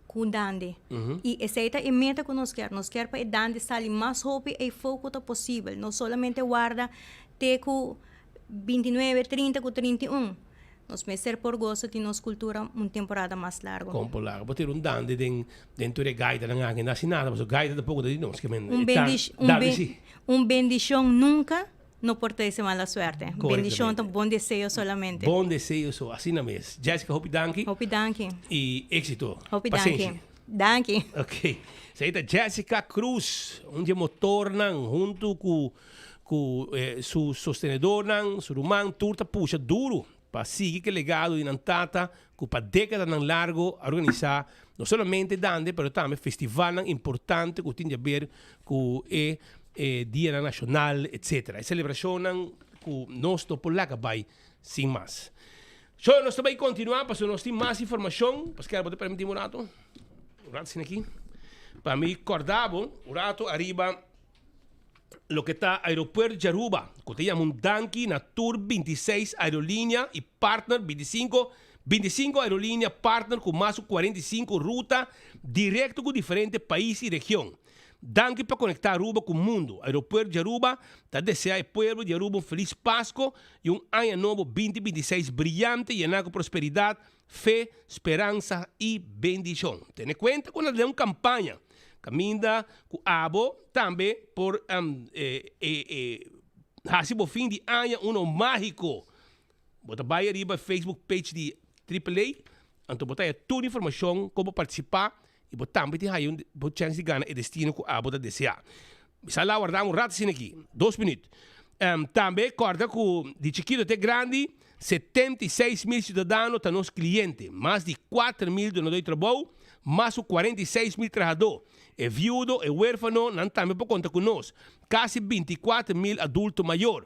ku dande. I esei ta e meta ku nos kier. Nos kier pa e dande sali mas hopi eifó ku ta posibel. No solamente warda te ku bintinuebe, trinta ku 31. Nos mester por gosa di nos kultura un temporada mas largu. Kon por largu. Bo tira un dande den den tur e gaitanan aki. No hasi nada pasobra gaita tampoco ta di nos. Ke men Un e ta bendish un dande ben si. un bendishon nunka no por trese mala suerte. Bendishon ta Correctamente. bon deseo solamente. Bon deseo so. Asina mes. Jessica hopi danki. Hopi danki. I éxito. Hopi Pasenshi. danki. Danki. Ok. Esei ta Jessica Cruz, un di e motornan huntu ku Ku su sostenedornan, su ruman tur ta pusha duru pa sigui ku e legado di nan tata ku pa dékadanan largu a organisá no solamente dande pero tambe festivalnan importante ku tin di aber ku e dianan nashonal etcetera. E selebrashonnan ku nos no por laga bai sin mas. So nos ta bai kontinuá pasobra nos tin mas informashon. Paskera bo ta permití mi un rato? Un rato asina aki. Pa mi kòrda bo un rato ariba. Loke ta Aeropuerto di Aruba, ku ta yama un danki na tur bintiseis aerolinea i partner, bintisinko, bintisinko aerolinea partner ku mas ku kuarenta i sinku ruta direkto ku diferente pais i region. Danki pa konektá Aruba ku mundu. Aeropuerto di Aruba ta deseá e pueblo di Aruba un felis Pasko i un aña nobo binti bintiseis briante yená ku prosperidat, fe, speransa i bendishon. Tene kuenta ku na den un kampaña Kaminda ku abo tambe por hasi bo fin di aña uno mágiko. Bo ta bai ariba e Facebook page di Triple A, anto bo ta haya tur informashon kon bo partisipá i bo tambe tin haya bo chèns di gana e destino ku abo ta deseá. Mi sa la warda un rato asina aki, dos minüt. Tambe kòrda ku di chikito te grandi, 76 mil siudadano ta nos kliente, mas di 4 mil dunadó di trabou, mas ku 46 mil trahadó. E viudo, e huérfano, nan tambe por konta ku nos. Kasi 24 mil adulto mayor.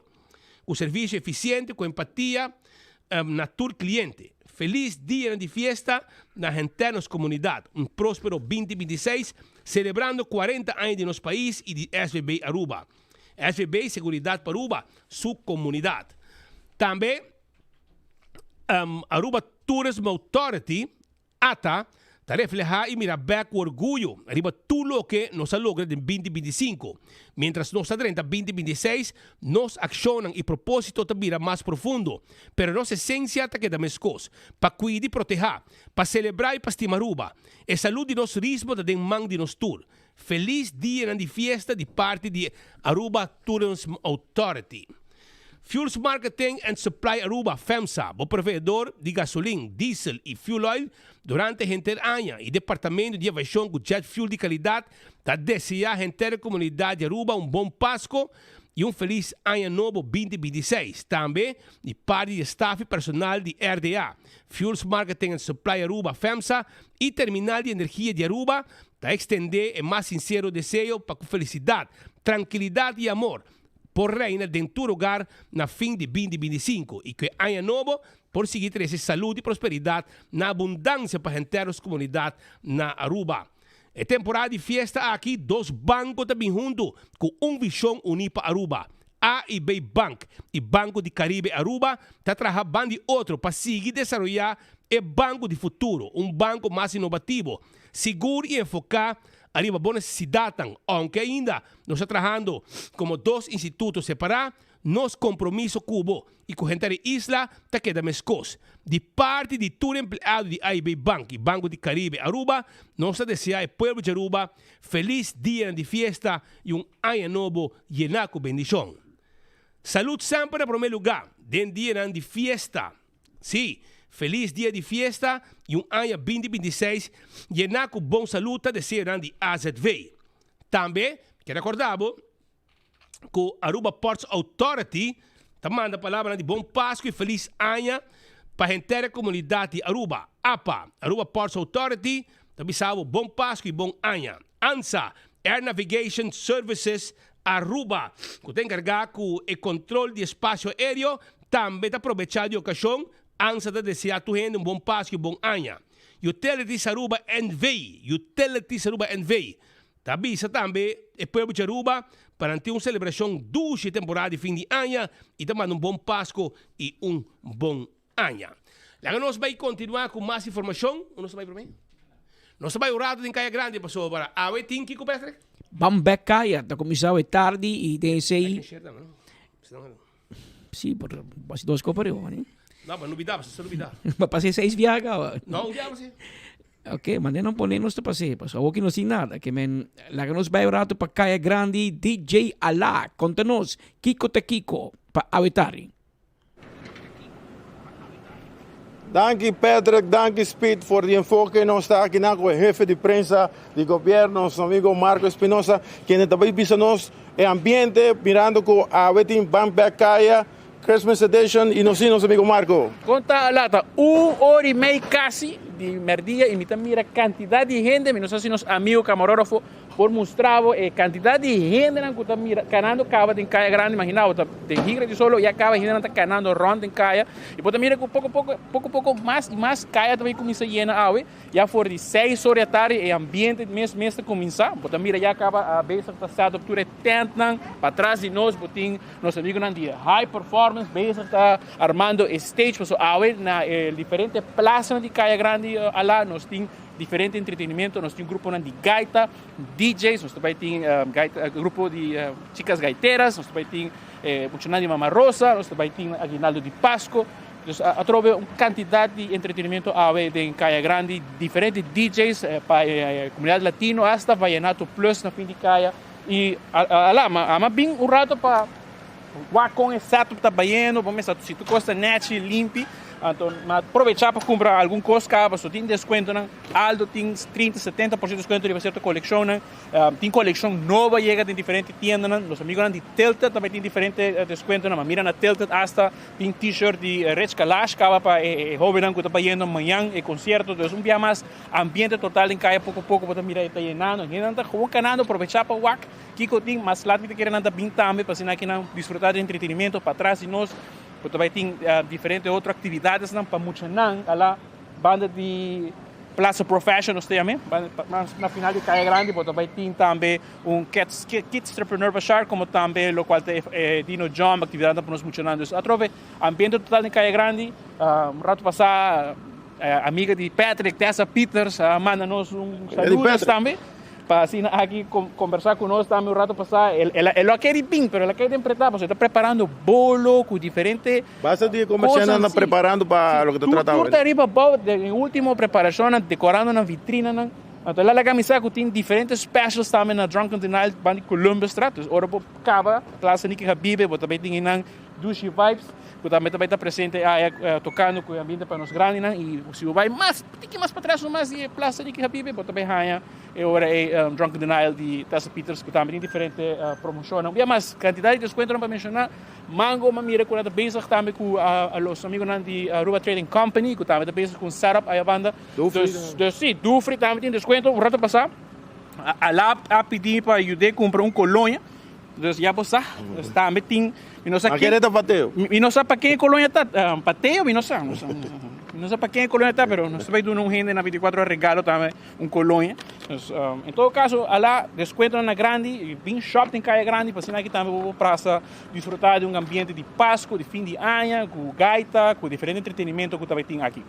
Ku servisio efisiente, ku empatia na tur kliente. Felis dianan di fiesta na henter nos komunidat. Un próspero 2026, selebrando 40 aña di nos pais i di SVB Aruba. SVB, Seguridat pa Aruba, su komunidat. Tambe Aruba Tourism Authority, ATA, Ta reflehá i mira bèk ku orguyo riba tur loke nos a logra den 2025. Miéntras nos ta drenta 2026, nos akshonnan i propósito ta bira mas profundo, pero nos esensia ta keda meskos, pa kuida i protehá, pa selebrá i pa stima Aruba. E salud di nos ritmo ta den man di nos tur. Feliz dianan di fiesta di parti di Aruba Tourism Authority. Fuels Marketing and Supply Aruba, FEMSA, bo proveedor di gasolin, diesel y fuel oil durante henter aña y departamento di aviacion cu jet fuel di calidad ta desea henter e comunidad di Aruba un bon Pasco y un feliz aña nobo 2026. Tambe di parti di staf y personal di RDA, Fuels Marketing and Supply Aruba, FEMSA y Terminal di Energia di Aruba Ta extendé e mas sincero deseo pa cu felicidad, trankilidad y amor por reina den tur hogar na fin di 2025 y cu e aña nobo por sigui trece salud y prosperidad na abundancia pa henter nos comunidad na Aruba. E temporada di fiesta aki dos banco ta bin hunto cu un vision uni pa Aruba. AIB Bank y Banco di Caribe Aruba ta traha ban di otro pa sigui desaroya e banco di futuro, un banco mas innovativo, Sigur i enfoká ariba bo nesesidatnan. Ounke ainda nos ta trahando komo dos instituto separá, nos kompromiso ku bo i ku henter e isla ta keda meskos. Di parti di tur empleado di AIB Bank i Banco di Caribe Aruba, nos ta deseá e pueblo di Aruba felis dianan di fiesta i un aña nobo yená ku bendishon. Salud semper na promé lugá den dianan di fiesta. Sí, felis dia di fiesta y un aña 2026 yená cu bon salud ta deseonan di AZV. Tambe kier recorda bo cu Aruba Ports Authority ta manda palabranan di bon Pascu y felis aña pa henter e comunidad di Aruba. APA, Aruba Ports Authority, ta bisa bo bon Pascu y bon aña. ANSA, Air Navigation Services Aruba, cu ta encarga cu e control di espacio aereo, tambe ta probecha di ocasion. ANSA ta desea tur hende un bon Pascu y bon aña. Utilities Aruba NV, Utilities Aruba NV, ta bisa tambe e pueblo di Aruba pa nan tin un celebracion dushi e temporada di fin di aña y ta manda un bon Pascu y un bon aña. Laga nos bai continua cu mas informacion. O nos ta bai prome? Nos ta bai un rato den Caya Grande pasobra awe tin kico Patrick? Ban bek Caya, ta cuminsa awe tardi y den esey. Si, por basi dos copa riba, mani. No, pa no bida, pa no bida. Pa pase seis biaha caba. No, un biaha pase. Ok, mane no pone nos ta pase, pasobra awo ki no sin nada. Ke men laga nos bai un rato pa Caya Grandi, DJ Ala, conta nos kico ta kico pa awe tardi. Danki Patrick, danki Speed for di enfoke. Nos ta aki nan ku e hefe di prensa di gobierno, nos amigo Marco Espinosa, kende ta bai bisa nos e ambiente mirando ku awe tin Ban Bek Kaya Christmas Edition y nos tin nos amigo Marco. Kon ta lata un ora y mei kasi di merdia y mi ta mira cantidad di hende, mi no sa si nos amigo camarógrafo Por mustra bo e kantidat di hendenan ku ta mira kanando kaba den kaya grandi, imagina bo ta den higra di solo ya kaba hendenan ta kanando rònt den kaya i bo ta mira ku poko poko poko poko mas i mas kaya ta bai kuminsá yena awe, ya for di seis ora di atardi e ambiente mes mes ta kuminsá, bo ta mira ya kaba a bezig ta set up tur e tentnan, patras di nos bo tin nos amigunan di high performance bezig ta armando e stage pasobra awe na e diferente plasanan di kaya grandi ala nos tin. Diferente entretenimiento, nos tin gruponan di gaita, DJ's, nos ta bai tin gaita, grupo di chicas gaiteras, nos ta bai tin muchanan di Mama Rosa, nos ta bai tin aguinaldo di Pasco. Dus atrobe un cantidad di entretenimiento awe den Caya Grandi, diferente DJ's pa e comunidad latino, hasta Vallenato Plus na fin di caya. Y ala, ama bin un rato pa Wak kon e setup ta bayendo, bo mester si tur kos ta nechi, limpi. Anto mi a probecha pa kumpra algun kos kaba, pasobra tin deskuentonan alto, tin 30, 70% deskuento riba sierto kolekshonnan. Tin kolekshon nobo a yega den diferente tiendanan. Nos amigonan di Tilted tambe tin diferente deskuentonan. Mi a mira na Tilted asta tin t-shirt di Rich Kalash kaba pa e hobennan ku ta bayendo mañan e konsierto. Dus un bia mas ambiente total den kaya poko poko bo ta mira e ta yenando. Hendenan ta gewoon kanando probecha pa wak. Kiko tin mas lat mi ta kere nan ta bin tambe pa asina ki nan disfruta di entretenimento. Patras di nos bo ta bai tin diferente otro actividadesnan pa muchanan ala banda di Plaza Profession nos ta yam'e. Mas na final di Caya Grandi bo ta bai tin tambe un Kidstrepreneur Bashar como tambe locual ta e Dino Jump actividadnan pa nos muchanan. Dus atrobe ambiente total den Caya Grandi. Un rato pasa. Amiga di Patrick, Tessa Peters, a manda nos un saludos tambe. Pa asina aki conversa cu nos tambe un rato pasa. El lo a keri bin, pero el a keri den preta, pasobra e ta preparando bolo cu diferente Basta di e comerciantenan ta preparando pa loke ta trata Tur ta riba bou den e ultimo preparacionnan, decorando nan vitrinanan. Anto el a laga mi sa cu tin diferente specials tambe na Drunken Denial banda di Columbusstraat. Dus ora bo caba Plaza Nicky Habibe, bo ta bay tin einan Dushi Vibes, cu tambe ta bay ta presente aya tocando cu e ambiente pa nos grandinan. Y si bo bay mas, tiki mas patras no mas di e Plaza Nicky Habibe, bo ta bay haya e ora e Drunken Denial di Tessa Peters, cu tambe tin diferente promocionnan. Un bia mas, cantidad di descuentonan pa menciona. Mango m'a mira cu nan ta bezig tambe cu los amigonan di Aruba Trading Company, cu tambe ta bezig cu un setup aya banda. Dus, dus si, Dufry tambe tin descuento. Un rato pasa, Alap a pidi pa yud'é cumpra un colonia. Dus ya bo sa, dus tambe tin, mi no sa Ma ken e ta pateo? Mi no sa pa ken e colonia ta, pateo mi no sa, no sa, mi no sa pa ken e colonia ta, pero nos ta bay duna un hende na 24 ora regalo tambe un colonia. Dus, en todo caso, ala descuentonan na grandi, bin shop den Caya Grandi, pa asina aki tambe bo por prasa disfruta di un ambiente di Pasco, di fin di aña, cu gaita, cu diferente entretenimento cu ta bay tin aki.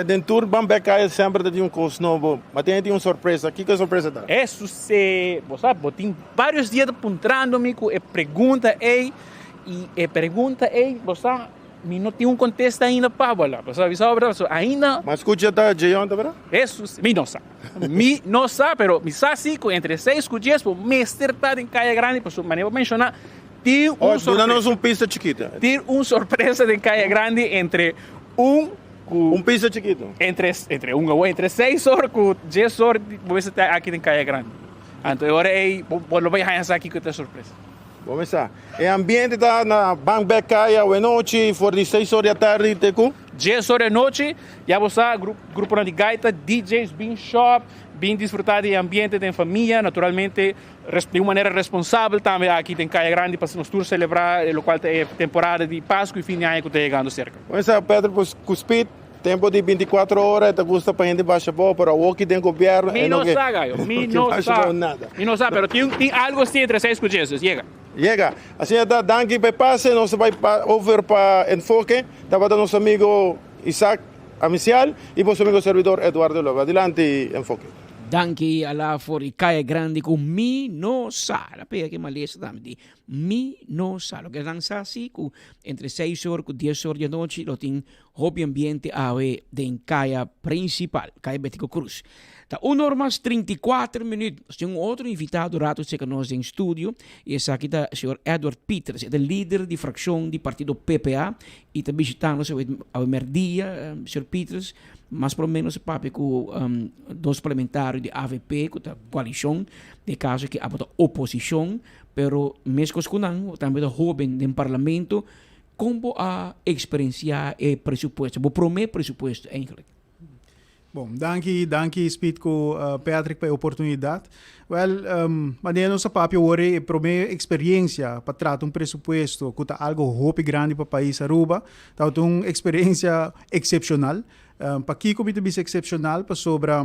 Den tur ban bek kaya semper ta tin un kos nobo, ma tin tin un sorpresa. Kiko e sorpresa ta? Eso se, bo sa, bo tin varios dia ta puntrando mi ku e pregunta ei, i e pregunta ei, bo sa, mi no tin un kontesta ainda pa bo la. Bo sa, bisa bo berdad, pasobra ainda. Ma skucha ta Jeon ta berdad? Eso, mi no sa. Mi no sa, pero mi sa si ku entre seis ku dies bo mester ta den Kaya Grandi, pasobra manera bo menshoná, tin un sorpresa. Duna nos un pista chikito. Tin un sorpresa den Kaya Grandi entre un Ku un pisa chikitu. Entre entre un awo entre seis or ku dies or bo mester ta aki den Kaya Grandi. Anto e ora ei bo bo lo bai haña sa kiko ta e sorpresa. Bo mester sa. E ambiente ta na Bank Bek Kaya awenochi for di seis or di atardi te ku. Dies or di anochi. Ya bo sa gruponan di gaita, DJ's bin shop, bin disfruta di e ambiente den famia. Naturalmente di un manera responsabel tambe aki den Kaya Grandi pa nos tur celebra locual ta e temporada di Pascu y fin di aña cu ta yegando cerca. Cuminsa Pedro cu speed, tempo di binticuatro ora e ta gusta pa hende basha abou, pero awor ki den gobierno e no ke basha abou nada. Mi no sa, pero tin algo si entre seis cu Jesus, yega. Yega. Asina ta, danki pa e pase, nos ta bai over pa Enfoke, tabata nos amigo Isaac Amicial y boso amigo servidor Eduardo Lopez. Adilanti Enfoke. Danki ala for di Kaya Grandi ku mi no sa. La pega ki malesa tambe di mi no sa. Loke nan sa si ku entre seis or ku dies or di anochi lo tin hopi ambiente awe den Kaya Principal, Kaya Betico Cruz. Ta un or mas 34 minuut. Nos tin un otro invitado rato cerca nos den studio y esaki ta señor Edward Pieters. E ta lider di fraccion di partido PPA y ta bishita nos awe merdia, señor Pieters. Mas por lo menos a papia cu dos parlamentario di avp cu ta coalicion, den caso aki abo ta oposicion, pero mescos cu nan tambe ta hoben den parlamento, con bo a experiencia e presupuesto, bo prome presupuesto eigenlijk? Bon, danki, danki Speed cu Patrick pa e oportunidad. Wel, manera nos a papia awor e prome experiencia pa trata un presupuesto cu ta algo hopi grandi pa pais Aruba, Tabata un experiencia excepcional. Pakico mi ta bisa excepcional? Pasobra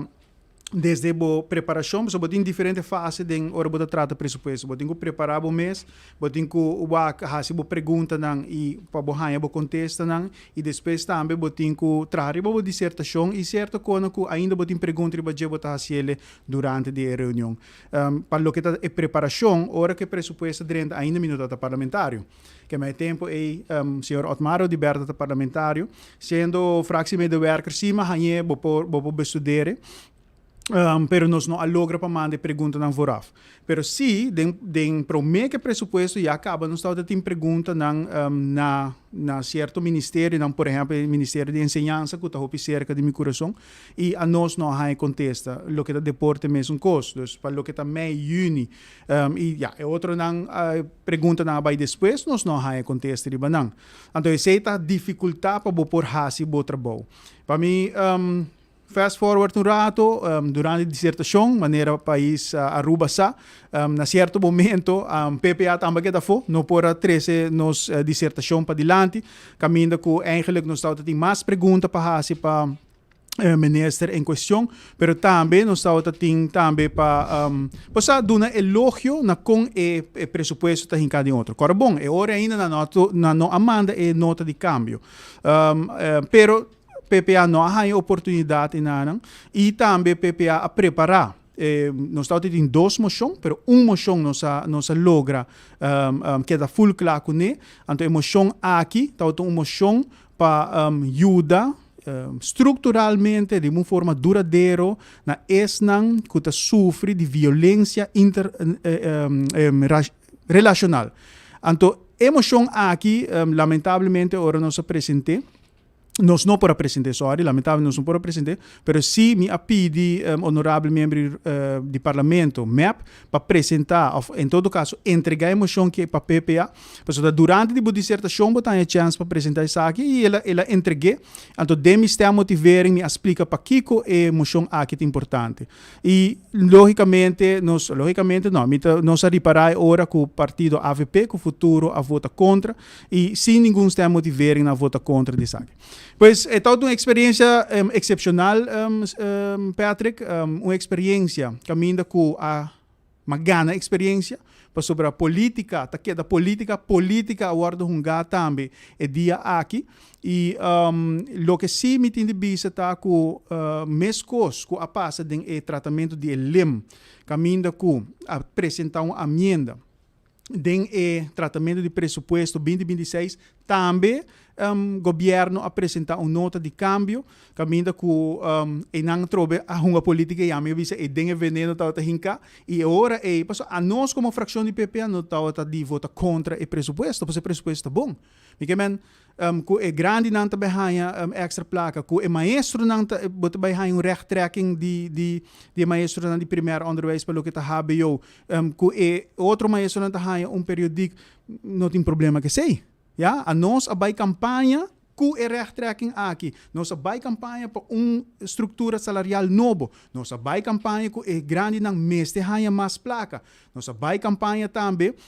desde bo preparacion, pasobra bo tin diferente fase den ora bo ta trata presupuesto. Bo tin cu prepara bo mes, bo tin cu wak, haci bo preguntanan y pa bo haña bo contestanan y despues tambe bo tin cu traha riba bo disertacion y cierto conan cu ainda bo tin pregunta riba dje bo ta haciele durante di e reunion. Pa loke ta e preparacion, ora cu e presupuesto drenta ainda mi no tabata parlamentario. Ke mei tempo ei señor Otmar Odiberto ta parlamentario. Siendo fractiemedewerker si mi a hañ'é bo por bo por bestudere. Pero nos no a logra pa manda e preguntanan vooraf. Pero si den den prome ke presupuesto ya kaba nos tabata tin preguntanan na na sierto ministerionan, por ehempel e ministerio di enseñansa ku ta hopi serka di mi kurason i anos no a haña kontesta. Loke ta deporte mesun kos. Dus pa loke ta mei, yüni I ya, e otronan preguntanan a bai despues, nos no a haña kontesta riba nan. Anto esei ta difikultá pa bo por hasi bo trabou. Pa mi, fast forward un rato, durante disertashon, manera pais Aruba sa, na sierto momento PPA tambe a keda afó, no por a trese nos disertashon padilanti, kaminda ku eigenlijk nos tabata tin mas pregunta pa hasi pa minister en cuestion, pero tambe nos tabata tin tambe pa bo sa duna elogio na con e presupuesto ta hinca den otro. Cora bon, e ora ainda nan no nan no a manda e nota di cambio. Pero. PPA no a haña oportunidat enanan i tambe PPA a prepará. Nos tabata tin dos moshon, pero un moshon nos a nos a logra keda ful kla kuné. Anto e moshon aki tabata un moshon pa yuda strukturalmente riba un forma duradero na esnan ku ta sufri di violensia inter relashonal. Anto e moshon aki lamentablemente ora nos a present'é, nos no por a present'é, sorry, lamentablemente nos no por a present'é, pero sí mi a pidi honorabel miembro di parlamento, mep, pa presentá òf en todo kaso entregá e moshon ki pa PPA, pasobra durante di bo disertashon bo ta haña chèns pa presentá esaki i el a el a entreg'é. Anto den mi stemmotivering mi a splika pakiko e moshon aki ta importante. I lógikamente nos, lógikamente no, mi ta nos a ripará e ora ku partido avp ku Futuro a vota kontra i sin ningun stemmotivering nan a vota kontra di esaki. Pues e tabata un eksperensia eksepshonal Patrick, un eksperensia kaminda ku a ma gana eksperensia pasobra politika ta keda politika, politika a wòrdu hungá tambe e dia aki i loke si mi tin di bisa ta ku meskos ku a pasa den e tratamentu di e lem kaminda ku a presentá un amienda. Den e tratamentu di presupuesto binti binti i seis tambe gobierno a presenta un nota di cambio caminda cu eynan atrobe a hunga politica y ami a bisa ey den e veneno tabata hinca y e ora ey pasobra anos como fraccion di PP no tabata di vota contra e presupuesto pasobra e presupuesto ta bon. Mi ke men Ku e grandinan ta bai haña èkstra plaka, ku e maestronan ta bo ta bai haña un rechttrekking di di di e maestronan di primair onderwijs pa loke ta hbo, ku e otro maestronan ta haña un periodiek, no tin problema ku esei. Ya, anos a bai kampaña ku e rechttrekking aki. Nos a bai kampaña pa un struktura salarial nobo. Nos a bai kampaña ku e grandinan mester haña mas plaka. Nos a bai kampaña tambe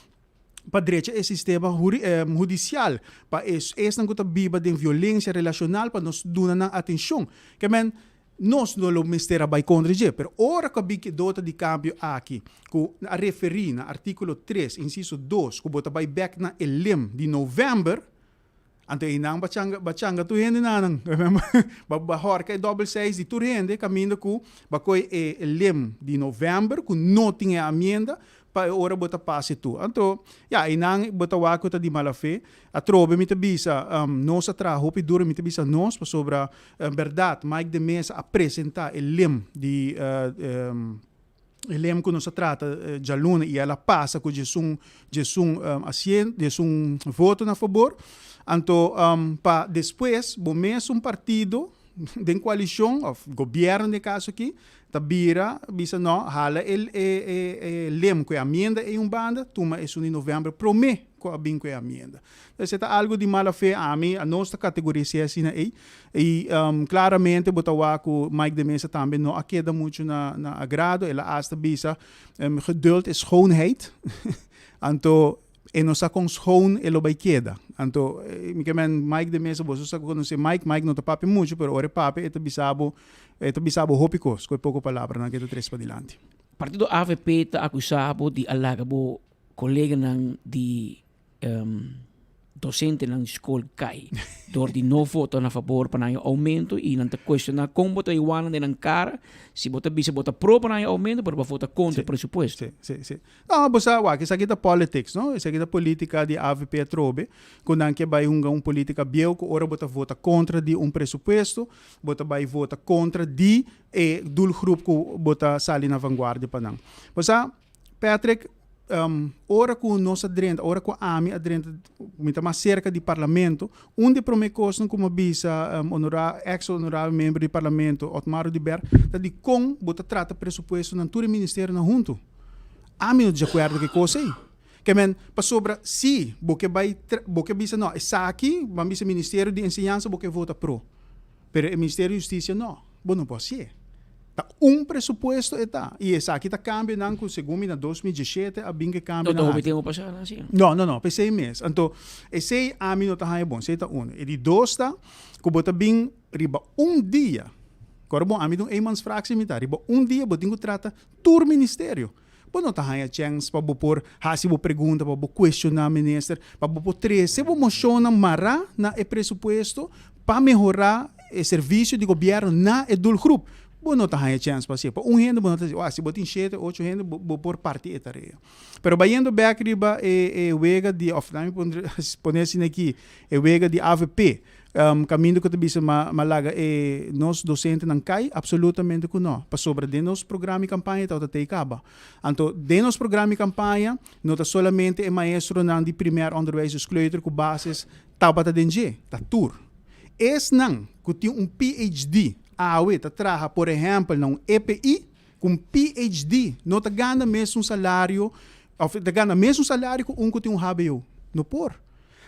pa drecha e sistema hudisial, pa esnan ku ta biba den violensia relashonal pa nos duna nan atenshon. Ke men, nos no lo mester a bai kontra dje, pero ora ku a bin ke dota di kambio aki, ku a referí na artíkulo tres, insiso dos, ku bo ta bai bèk na e lem di novèmber, Anto einan ba changa ba changa tur hende nanan. Ba ba horka e dobbel seis di tur hende kaminda ku ba koe e lem di novèmber ku no tin e amienda pa e ora bo ta pasa e tur. Anto ya einan bo ta wak ku ta di mala fe. Atrobe mi ta bisa nos a traha hopi duro mi ta bisa nos pasobra bèrdat Mike de Meza a presenta e lem di E lem ku nos a trata djaluna i el a pasa ku djesun djesun asien djesun voto na fabor. Anto pa despues bo mesun partido den koalishon òf gobièrnu den e kaso aki ta bira bisa nò hala e e e lem ku e amienda ei un banda tuma esun di novèmber promé ku a bin ku e amienda. Esei ta algu di mala fe ami, anos ta kategoris'é asina ei. I klaramente bo ta wak ku Mike de Meza tambe no a keda muchu na na agrado. El a asta bisa, Geduld is schoonheid. Anto e no sa kon schoon e lo bai keda. Anto mi ke men Mike de Meza, boso sa konosé Mike, Mike no ta papia muchu, pero ora e papia e ta bisa bo, e ta bisa bo hopi kos ku e poko palabranan ku e ta trese padilanti. Partido avp ta akusá bo di a laga bo koleganan di dosentenan di skol kai dor di no vota na fabor pa nan e oumento i nan ta kuestioná kon bo ta yuana den nan kara si bo ta bisa bo ta pro pa nan e oumento pero bo a vota kontra e presupuesto. Sí, sí, sí. No, bo sa wak, esaki ta politics, no? Esaki ta politica di avp atrobe, ku nan ke bai hunga un politica bieu ku ora bo ta vota kontra di un presupuesto, bo ta bai vota kontra di e doelgroep ku bo ta sali na vanguardia pa nan. Bo sa, Patrick, ora ku nos a drenta, ora ku ami a drenta, mi ta mas serka di Parlamento, un di e promé kosnan ku mi a bisa honora, eks honorabel membro di Parlamento, Otmar Oduber, ta di kon bo ta trata presupuestonan tur e ministerionan huntu. Ami no ta di akuerdo ku e kos ei. Ke men, pasobra si bo ke bai, bo ke bisa no, esaki, ban bisa Ministerio di Enseñansa bo ke vota pro, pero e Ministerio di Hustisia no, bo no por hasié. Ta un presupuesto e ta. I esaki ta kambionan ku segun mi na 2017 a bin ku e kambionan No ta hopi aki. tempu pasá nan asina. No, no, no, p'esei mes. Anto, esei ami no ta haña bon. Esei ta unu. E di dos ta ku bo ta bin riba un dia, kòrda bon, ami ta un eenmansfractie mi ta, riba un dia bo tin ku trata tur ministerio. Bo no ta haña chèns pa bo por hasi bo pregunta, pa bo kuestioná minister, pa bo por trese bo moshonnan mará na e presupuesto pa mehorá e servisio di gobièrnu na e doelgroep. Bo no ta haña chèns pa hasié. Pa un hende bo no ta hasi. Wak, si bo tin shete, ocho hende, bo bo por parti e tarea. Pero bayendo bèk riba e e wega di, òf laat mi pone asina aki, e wega di avp, kaminda ku ta bisa ma ma laga e nos dosentenan kai, apsolutamente ku nò. Pasobra den nos programa i kampaña tabata tei kaba. Anto den nos programa i kampaña no ta solamente e maestronan di primair onderwijs, dus kleuter ku basis, tabata den dje, ta tur. Esnan ku tin un PhD awe ta traha por ehèmpel na un EPI, ku un PhD no ta gana mesun salario òf ta gana mesun salario ku un ku tin un hbo. No por.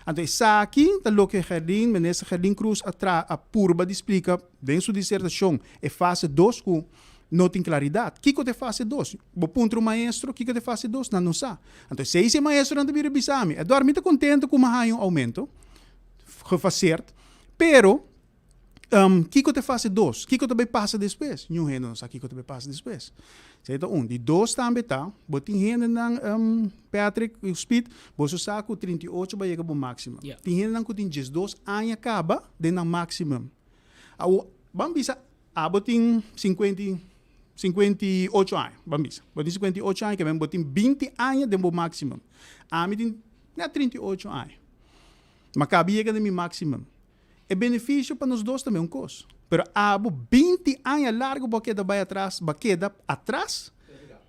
Anto esaki ta loke Gerlin, Minister Gerlin Croes a traha, a purba di splika den su disertashon e fase dos ku no tin klaridat. Kiko ta e fase dos? Bo puntra un maestro kiko ta e fase dos, nan no sa. Anto esei si e maestronan ta bira bisa mi, Edward mi ta kontento ku mi a haña un oumento, gefaseerd, pero kiko ta e fase dos? Kiko ta bai pasa despues? Niun hende no sa kiko ta bai pasa despues. Esei ta un. Di dos tambe ta, bo tin hendenan, Patrick ku Speed, boso sa ku 38 bai yega bo maximum. Tin hendenan ku tin 12 aña kaba den nan maximum. Awor, ban bisa Abo tin 58 aña, ban bisa. Bo tin 58 aña, ke men bo tin 20 aña den bo maximum. Ami tin net 38 aña. Ma kabi yega den mi maximum. E beneficio pa nos dos ta meun kos. Pero abo 20 aña largo bo a keda bai atras, bo a keda atras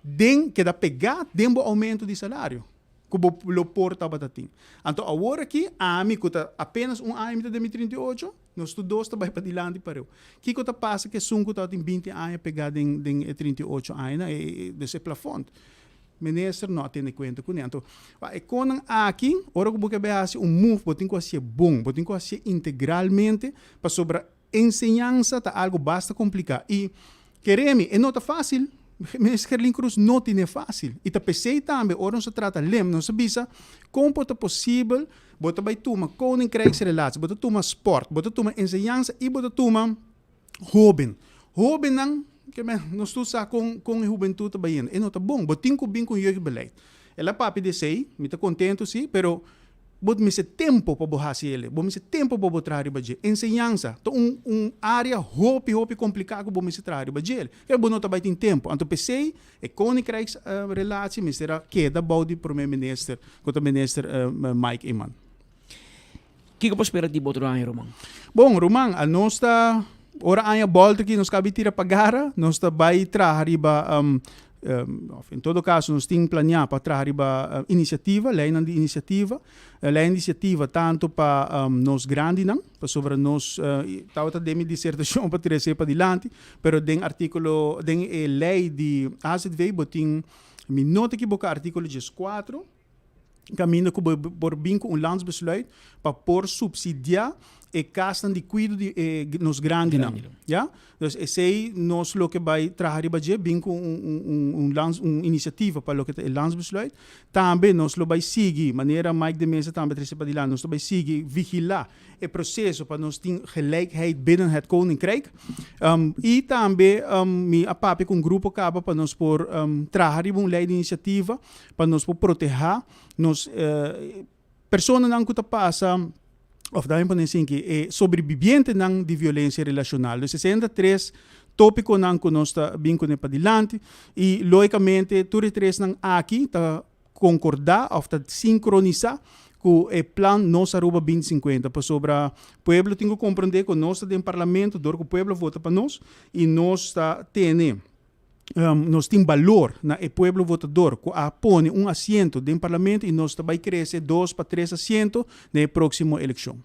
den, keda pegá den bo aumento di salario. Ku bo lo por tabata tin. Anto awor aki, ami ku ta apenas un aña mi ta den mi 38, Nos tur dos ta bai padilanti pareu. Kiko ta pasa ku esun ku tabatin 20 aña pegá den den e 38 añanan, e e dus e plafond? Minister no a tene kuenta kuné. Anto, e konan aki, ora ku bo ke bai hasi un move, bo tin ku hasié bon, bo tin ku hasié integralmente, pasobra enseñansa ta algu basta kompliká. I kere mi, e no ta fásil. Minister Gerlin Croes no tine fásil. I ta p'esei tambe ora nos a trata lem, nos a bisa kon por ta posibel Bo ta bai tuma Koninkrijksrelatie, bo ta tuma sport, bo ta tuma enseñansa i bo ta tuma hóben. Hóbennan, ke men, nos tur sa kon kon e hubentut ta bayendo. E no ta bon. Bo tin ku bin ku un jeugdbeleid. El a papia di esei, mi ta kontentu si, pero bo mester tempu pa bo hasi el'e. Bo mester tempu pa bo traha riba dje. Enseñansa ta un un área hopi hopi kompliká ku bo mester traha riba dje. Ke bo no ta bai tin tempu. Anto p'esei E Koninkrijksrelatie mester a keda bou di Prome Minister, ku ta Minister Mike Eman. Kiko por spera di bo otro aña, ruman? Bon, ruman, anos ta, ora aña bòlta aki nos kabi tira pa gara, nos ta bai traha riba, òf en todo kaso nos tin planiá pa traha riba inisiativa, leinan di inisiativa. Lei di inisiativa tantu pa nos grandinan, pasobra nos tabata den mi disertashon pa trese padilanti, Pero den artíkulo, den e lei di AZV bo tin, mi no ta ekiboká, artíkulo 14, kaminda ku bo por bin ku un landsbesluit pa por supsidiá e kasnan di kuido di e nos grandinan. Ya? Dus esei nos loke bai traha riba dje, bin ku un un un lands un inisiativa pa loke ta e landsbesluit. Tambe nos lo bai sigui, manera Mike de Meza tambe a trese padilanti, nos lo bai sigui vigilá e proceso pa nos tin gelijkheid binnen het Koninkrijk. Y tambe mi a papia cu un grupo caba pa nos por traha riba un ley di iniciativa pa nos por proteha nos personanan cu ta pasa of tambe pone asinki e sobrevivientenan di violencia relacional. Dus esei ta tres topiconan cu nos ta bin cune padilanti y logicamente tur e tresnan aki ta concordá of ta sincronisá cu e plan Nos Aruba 2050, pasobra pueblo tin cu comprende cu nos ta den Parlamento dor cu pueblo vota pa nos y nos ta tene, nos tin balor na e pueblo votador cu a pone un asiento den Parlamento y nos ta bay crece dos pa tres asiento den e proximo eleccion.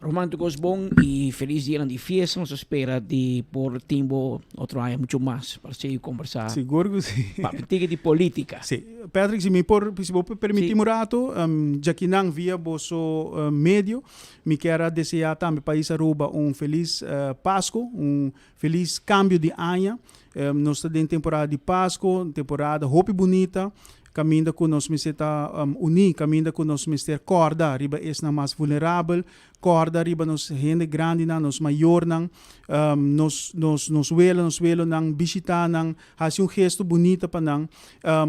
Roman tur cos bon y feliz dianan di fiesta. Nos ta spera di por tin bo otro aña mucho mas para sigui conversa. Sigur cu si. Papia tiki di politica. Si. Patrick, si mi por, si bo por permiti mi un rato, djakinan via boso medio, mi kier a desea tambe pais Aruba un feliz Pasco, un feliz cambio di aña. Nos ta den temporada di Pasco, un temporada hopi bunita, Kaminda ku nos mester ta uní, kaminda ku nos mester kòrda riba esnan mas vulnerabel. Kòrda riba nos hende grandinan, nos mayornan, nos nos nos wela, nos welonan, bishitá nan, hasi un gesto bunita pa nan,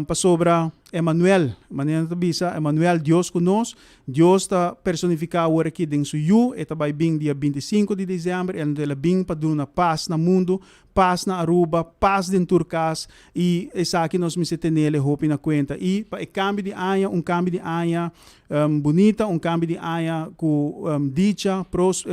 pasobra Emanuel, manera nan ta bisa, Emanuel, Dios ku nos, Dios ta personifiká awor aki den su Yu, e ta bai bin dia 25 di desèmber, el a bin pa duna pas na mundu, Pas na Aruba, pas den tur cas y esaki nos mester tenele hopi na cuenta. Y pa e cambio di aña, un cambio di aña bunita, un cambio di aña cu dicha,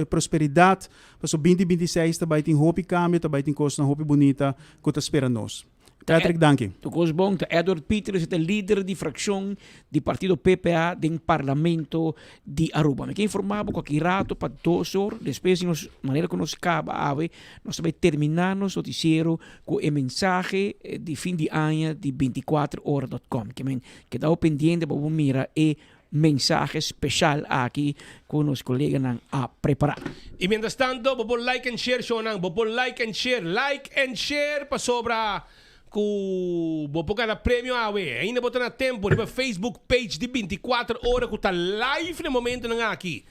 prosperidad, pasobra binti 26 ta bay tin hopi cambio, ta bay tin cosnan hopi bunita cu ta spera nos. Patrick, danki. Tur cos bon. Ta Edward Pieters e ta lider di fraccion di partido PPA den Parlamento di Aruba. Mi ke informa bo ku aki rato pa dos or despues di nos manera ku nos kaba awe nos ta bai termina nos notisiero ku e mensahe di fin di aña di 24 ora dot com. Ke men keda bo pendiente pa bo mira e mensahe special aki ku nos koleganan a prepara. Y mientras tanto bo por like and share shownan, bo por like and share, like and share pasobra Ku bo por gana premio awe. Ainda bo ta na tempo riba Facebook page di 24 ora ku ta live na e momentonan aki.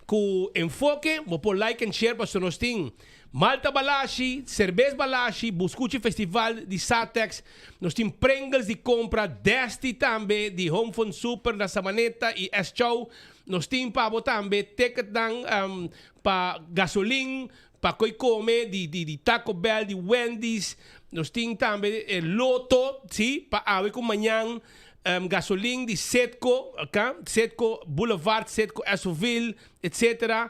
Ku Enfoke bo por like and share pasobra nos tin Malta Balashi, Cerbes Balashi, Buscuchi Festival di Satex, nos tin Pringles di compra, Desti tambe di Home Fun Super na Savaneta y S Chow. Nos tin pa bo tambe ticketnan pa gasolin, Pa koe kome di di di Taco Bell, di Wendy's, nos tin tambe e loto, si, pa awe ku mañan, gasolin di Citgo, aka, Citgo Boulevard, Citgo Esso-ville, etcetera.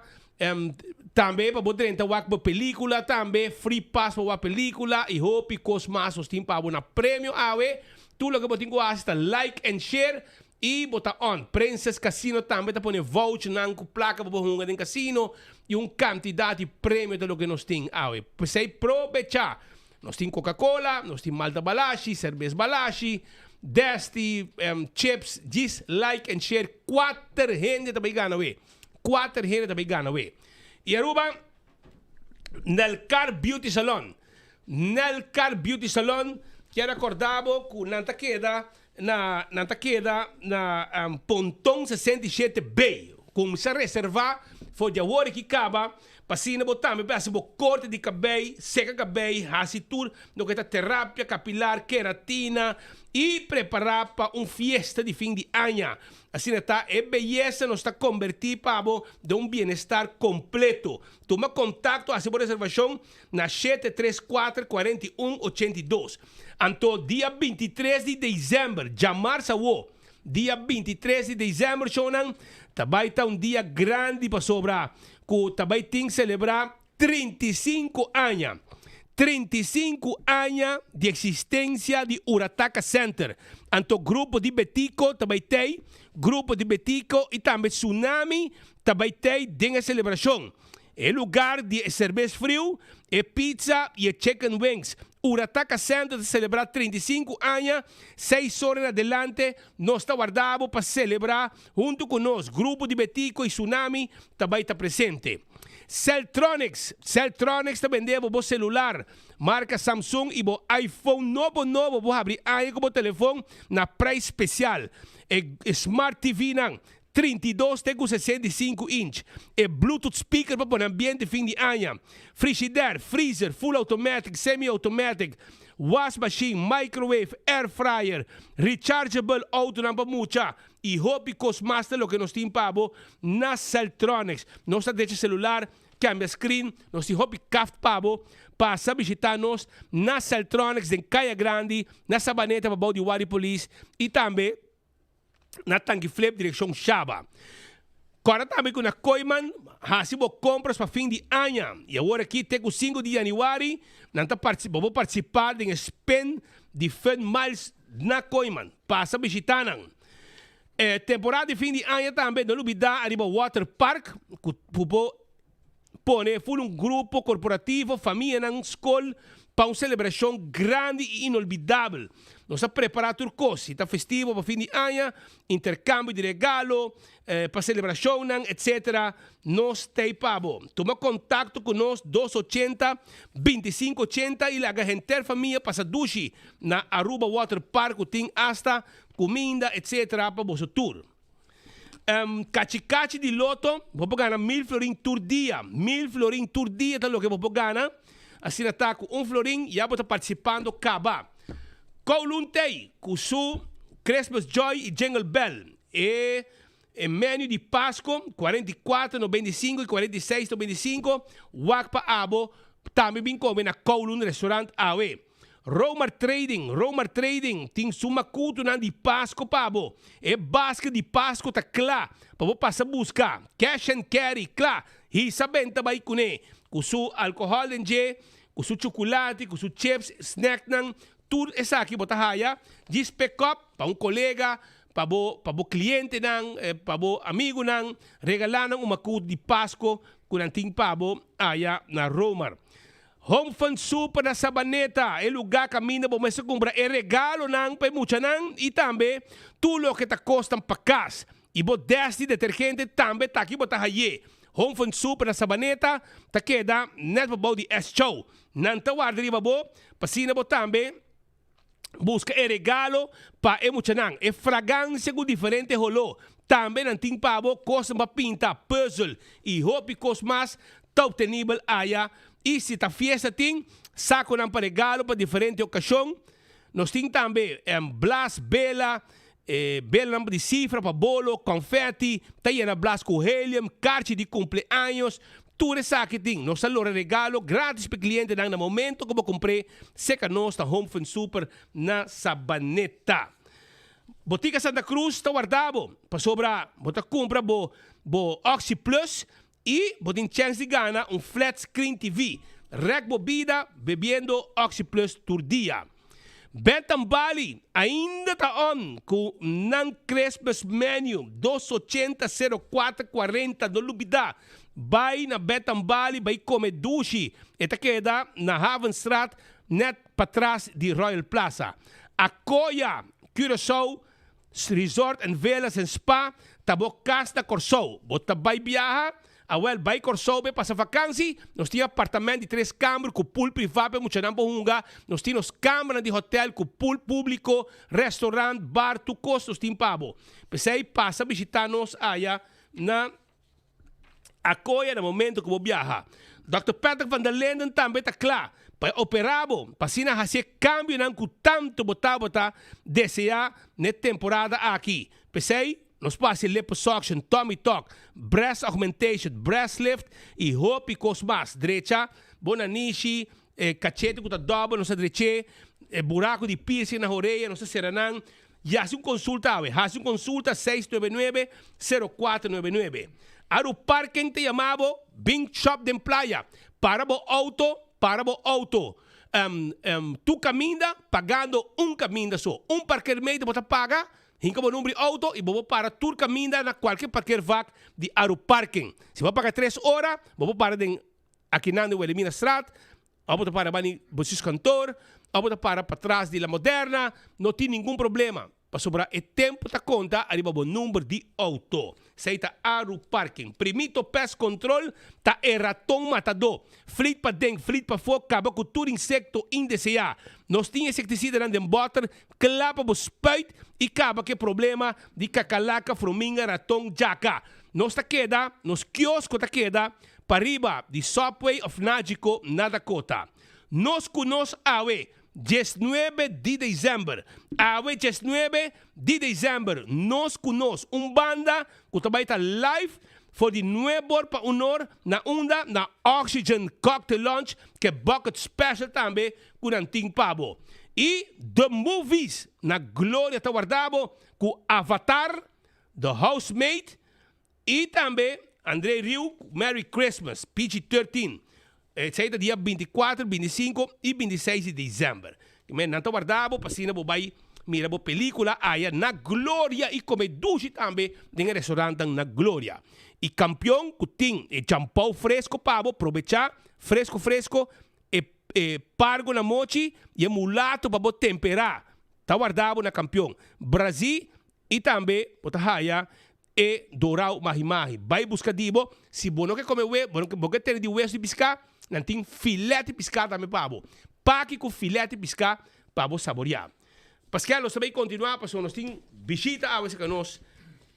Tambe pa bo drenta wak bo pelicula tambe, free pass pa wak pelicula y hopi kos mas nos tin pa bo na premio awe. Tur loke bo tin ku hasi ta like and share Y bo ta on. Princess Casino tambe ta pone vouchernan cu placa pa bo hunga den casino y un cantidad di premio ta loke nos tin awe. P'esey probecha! Nos tin Coca Cola, nos tin Malta Balashi, Cerbes Balashi, Desti, chips, djis like and share. Cuater hende ta bay gana awe. Cuater hende ta bay gana awe. Y Aruba, Nelcar Beauty Salon. Nelcar Beauty Salon kier acorda bo cu nan ta keda na nan ta keda na Ponton 67 B. Kumsa reserva for di awor aki kaba pa asina bo tambe por hasi bo korte di kabei, seka kabei, hasi tur loke ta terapia kapilar, keratina i prepara pa un fiesta di fin di aña. Asina ta e beyesa nos ta komberti pa bo den un bienestar kompleto. Tuma kontakto hasi bo reservashon na shete tres kuater 41 82. Anto dia 23 di december, djamars awo, dia 23 di december shownan ta bai ta un dia grandi pasobra ku ta bai tin celebra 35 aña, 35 aña di existencia di Urataka Center. Anto grupo di Betico ta bai tei, grupo di Betico y tambe Tsunami ta bai tei den e celebracion. E lugar di e serbes friu, e pizza y e chicken wings. Urataka Center ta celebra 35 aña, seis ora en adelante nos ta warda bo pa celebra hunto cu nos. Grupo di Betico y Tsunami ta bay ta presente. Celtronics, Celtronics ta bende bo bo celular marca Samsung y bo iPhone nobo nobo bo habri aña cu bo telefon na prijs special. E Smart TV nan 32 te ku 65 inch, e Bluetooth speaker pa pone ambiente fin di aña, frishider, freezer, full automatic, semi automatic, was machine, microwave, air fryer, rechargeable autonan pa mucha y hopi kos mas ta loke nos tin pa bo na Celtronics. Nos ta drecha celular, cambia screen, nos tin hopi kaft pa bo. Pasa bishita nos na Celtronics den Kaya Grandi, na Sabaneta pabou di Wari Police y tambe na Tanki Flip direkshon Shaba. Kòrda tambe ku na Kooyman hasi bo kompras pa fin di aña i awor aki te ku sinku di yanüari nan ta bo por partisipá den e spin di Fun Miles na Kooyman. Pasa bishitá nan. E temporada di fin di aña tambe no lubidá ariba Water Park ku bo Pone full un grupo korporativo, famianan, skol pa un selebrashon grandi i inolvidabel. Nos a prepará tur kos, si ta festivo pa fin di aña, interkambio di regalo, pa selebrashonnan, etc. Nos t'ei pa bo. Tuma kontakto ku nos dos 80 25 80 i laga henter famia pasa dushi na Aruba Water Park ku tin asta kuminda, etc. Pa boso tur. Kachikachi di loto, bo por gana mil florin tur dia. Mil florin tur dia ta loke bo por gana. Asina ta ku un florin ya bo ta partisipando kaba. Kowloon Tei ku su Christmas Joy i Jingle Bell. E e menu di Pasko, 44, 95 i 46, 95, wak pa abo tambe bin kome na Kowloon Restaurant awe. Romar Trading, Romar Trading tin su makutunan di Pasko pa bo. E basket di Pasko ta kla pa bo pasa buska. Cash and carry kla. Hisa benta bai kuné. Ku su alkohòl den dje, ku su chukulati, ku su chips, snacknan, tur esaki bo ta haya. Djis pick up pa un kolega, pa bo pa bo klientenan, pa bo amigunan. Regalá nan un makutu di Pasko ku nan tin pa bo aya na Romar. Home Fun Super na Sabaneta, e lugá kaminda bo mester kumpra e regalonan pa e muchanan i tambe tur loke ta kostan pa kas. I bo des di detergente tambe ta aki bo ta haye. Home Fun Super na Sabaneta ta keda nèt pabou di S-Chow. Nan ta warda riba bo pa asina bo tambe Buska e regalo pa e muchanan. E fragansia ku diferente holó. Tambe nan tin pa bo kosnan pa pinta, pùzel i hopi kos mas ta optenibel aya. I si ta fiesta tin sakonan pa regalo pa diferente okashon. Nos tin tambe blas, bela, e belanan di sifra pa bolo, konfèti, ta yena blas ku helium, karchi di kumpleaños, tur esaki tin. Nos ta lora regalo gratis pa e klientenan na momento ku bo kumpr'é serka nos na Home Fun Super na Sabaneta. Botica Santa Cruz ta warda bo pasobra bo ta kumpra bo bo Oxi Plus i bo tin chèns di gana un flat screen TV. Rèk bo bida bebiendo Oxi Plus tur dia. Bentham Bali ainda ta on ku nan Christmas menu dos ochenta sero kuater kuarenta no lubida bai na Bentham Bali bai kome dushi e ta keda na Havenstraat net patras di Royal Plaza. Akoya Curaçao Resort and Villas and Spa ta bo kas na Kòrsou. Bo ta bai biaha? Awèl, bai Kòrsou bai pasa vakansi. Nos tin apartament di tres kamber ku pool privá pa e muchanan por hunga. Nos tin nos kambernan di hotèl ku pool públiko, restaurant, bar, tur kos nos tin pa bo. P'esei pasa bishitá nos aya na. Akoya na momento ku bo biaha. Dòkter Patrick van der Linden tambe ta kla pa e operá bo pa asina hasi e kambionan ku tantu bo tabata deseá na e temporada aki. P'esei, nos por hasi liposuction, tummy tuck, breast augmentation, breast lift i hopi kos mas. Drecha bo nanishi, e kachete ku ta dòbel nos ta drech'é, e buraku di piercing na horea nos ta sera nan. Y hasi un consulta awe. Hasi un consulta seis nuebe nuebe, sero kuater nuebe nuebe. Aru Parking ta yama bo, bin shop den playa. Para bo auto, para bo auto. Tu caminda pagando un caminda so. Un parkeermeter bo ta paga, hinca bo number di auto y bo por para tur caminda na cualkier parkeervak di Aru Parking. Si bo paga tres ora, bo por para den akinan den Wilhelminastraat, Of bo ta para bani bo sus kantor, of bo ta para patras di La Moderna, no tin ningun problema, pasobra e tempo ta konta ariba bo number di outo. Esei ta Aru Parking. Primito Pest Control ta e raton matadó. Flit paden, flit pafó, kaba ku tur insekto indeseá. Nos tin insektisidanan den bòter kla pa bo spuit i kaba ku e problema di kakalaka, fruminga, raton, djaka. Nos ta keda, nos kiosko ta keda Pariba di Subway of Nagico na Dakota. Nos ku nos awe, diesnuebe di december. Awe diesnuebe di december nos ku nos, un banda ku ta bai ta live for di nuebor pa unor na unda na Oxygen Cocktail Lounge ke bucket special tambe ku nan tin pa bo. I The Movies na Gloria ta warda bo ku Avatar, The Housemaid, I tambe André Rieu ku Merry Christmas, PG 13. Esei ta dia bintikuater, bintisinku i bintiseis di desèmber. Men nan ta warda bo pa asina bo bai mira bo pelíkula aya na Gloria i kome dushi tambe den e restaurantnan na Gloria. I kampion ku tin e champou fresko pa bo probechá fresko fresko e e pargo na mochi i e mulato pa bo temperá ta warda bo na kampion. Brazí i tambe bo ta haya E dorau mahi mahi. Bai buska di bo. Si bo no ke kome we, bo no ke, bo ke tene di wesu di piská, nan tin filet di piská tambe pa bo. Paki ku filet di piská pa bo saboriá. Paskel, nos ta bai kontinuá pasobra nos tin bishita awe serka nos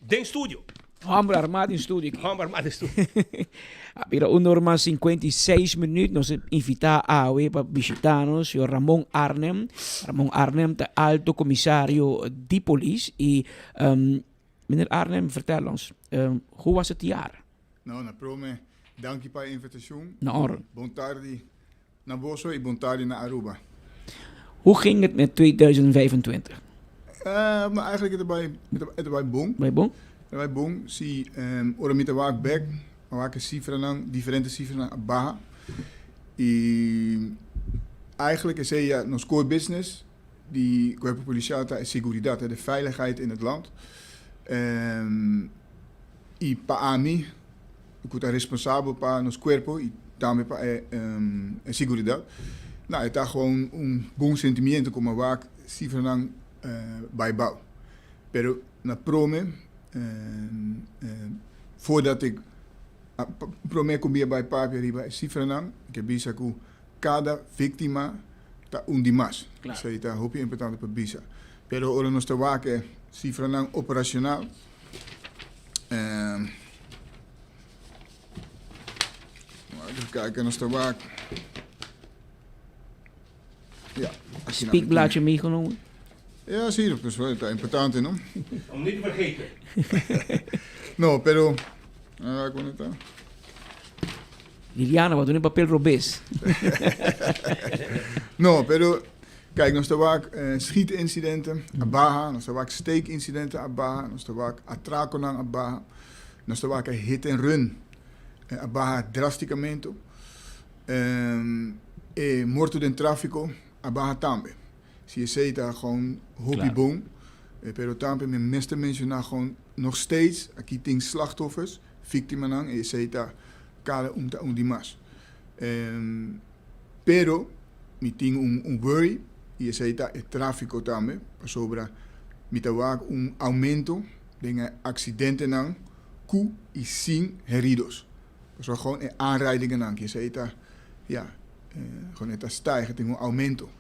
den studio. Homber armá den studio aki. Homber armá den studio. A bira un or mas 56 minuut. Nos a invitá awe pa bishitá nos señor Ramon Arnhem. Ramon Arnhem ta alto comisario di polis. Y um, meneer Arnhem, vertel ons, um, hoe was het jaar? Nou, na prome, danki pa e invitacion. Na orde. Bon tardi na boso y bon tardi na Aruba. Hoe ging het met 2025? Uh, nou, eigenlijk het bij, het bij bon. Bij bon? Het bij bon. Si, um, ora mi ta wak bek, mi wak e cifranan, diferente cifranan a baha. Y eigenlijk esey ya nos core business di Cuerpo Policial ta e seguridad, de veiligheid in het land. Um, y pa ami, ku ta responsabel pa nos cuerpo y tambe pa e, um, e seguridad, nou, e ta gewoon un bon sentimiento como wak cifranan uh, bai bou. Pero na prome, um, um, voordat ik prome ku mi a bai papia riba e cifranan, ik a bisa ku kada víctima ta un di mas. Claro. Esei ta hopi importante pa bisa. Pero ora nos ta wak e cifranan operacional, even kijken, nos ta wak. Ja, asina. Spiekblaadje meegenomen? Ja, sí, dus wel, ta importante, no? Om niet te vergeten. No, pero, ah, kon ta? Liliana, wat doen in papel robes? No, pero, kijk, nos ta wak eh, schietincidenten a baha, nos ta wak steekincidenten a baha, nos ta wak atraconan a baha, nos ta wak hit and run eh, a baha drásticamente. Um, e morto den tráfico a baha tambe. Si esey ta gewoon hopi Claro. bon, eh, pero tambe mi mester menciona gewoon nog steeds, aki tin slachtoffers, víctimanan, y esey ta cada un ta un di mas. Um, pero mi tin un, un worry, y esey ta e tráfico tambe, pasobra mi ta wak un aumento den e accidentenan cu y sin heridos. Pasobra gewoon e aanrijdingennan, ki esey ta, ja, eh, gewoon e ta stijgen, tin un aumento.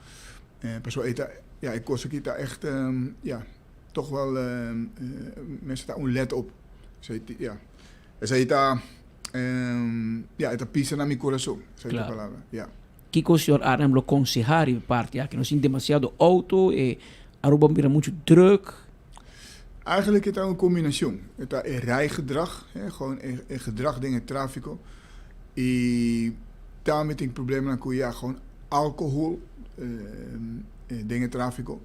Eh, pasobra e ta, ja, e cos aki ta echt, um, ja, toch wel, um, eh, mensen ta un let op. Esey, ja. Esey ta, um, ja, e ta pisa na mi corazon, esey ta Claro. palabra, ja. Kiko señor Arnhem lo conseha riba e parti aki? Nos tin demasiado auto, e Aruba bira mucho druk. Eigenlijk is het een combinatie. Het is rijgedrag, hè, gewoon e gedrag den tráfico. Y tambe tin problema cu ja, gewoon alcohol eh, den tráfico.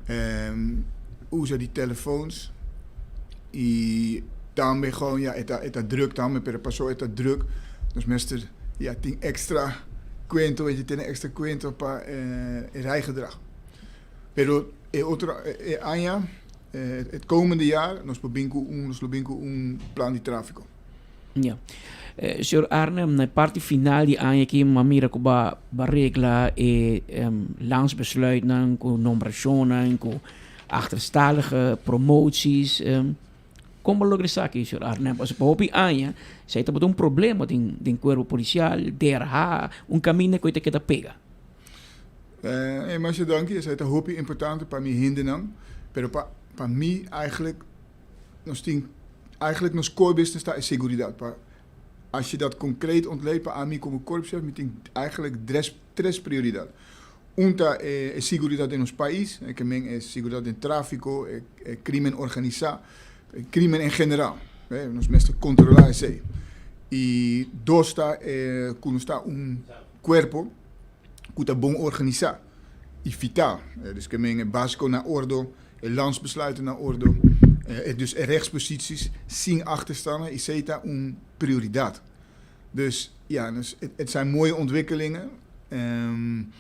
Um, usa di telefoons. Y tambe gewoon, ja, e ta druk tambe, pero paso e ta druk. Dus mester, ja, tin extra cuento, weet je, tin extra cuento pa eh, rijgedrag. Pero e otro e aña, eh, het komende jaar, nos por bin cu un, nos lo bin cu un plan di tráfico. Ja. Eh, señor Arnhem, na parti final di aña aki m'a mira cu ba ba regla e um, landsbesluitnan cu nombracionnan cu achterstallige promoties. Um, con bo logra esaki, señor Arnhem? Pasobra pa hopi aña esey tabata un problema den den cuerpo policial, DRH, un caminda cu e ta keda pega. Eh, masha danki. Esey ta hopi importante pa mi hendenan. Pero pa, pa mi eigenlijk, nos tin, eigenlijk nos core business ta e seguridad. Pa, als je dat concreet ontleedt, pa ami como korpschef, mi tin eigenlijk tres, tres prioridad. Un ta e, e seguridad den nos pais, e ke men e seguridad den tráfico, e, e crimen organisa, e crimen en general. Eh, nos mester controla esey. Y dos ta e, cu nos ta un cuerpo cu ta bon organisa y vital. Eh, dus ke men e basico na ordo, e landsbesluiten na ordo, eh, dus e rechtsposities sin achterstanden, esey ta un prioridad. Dus ja, dus het, het zijn mooie ontwikkelingen. Um,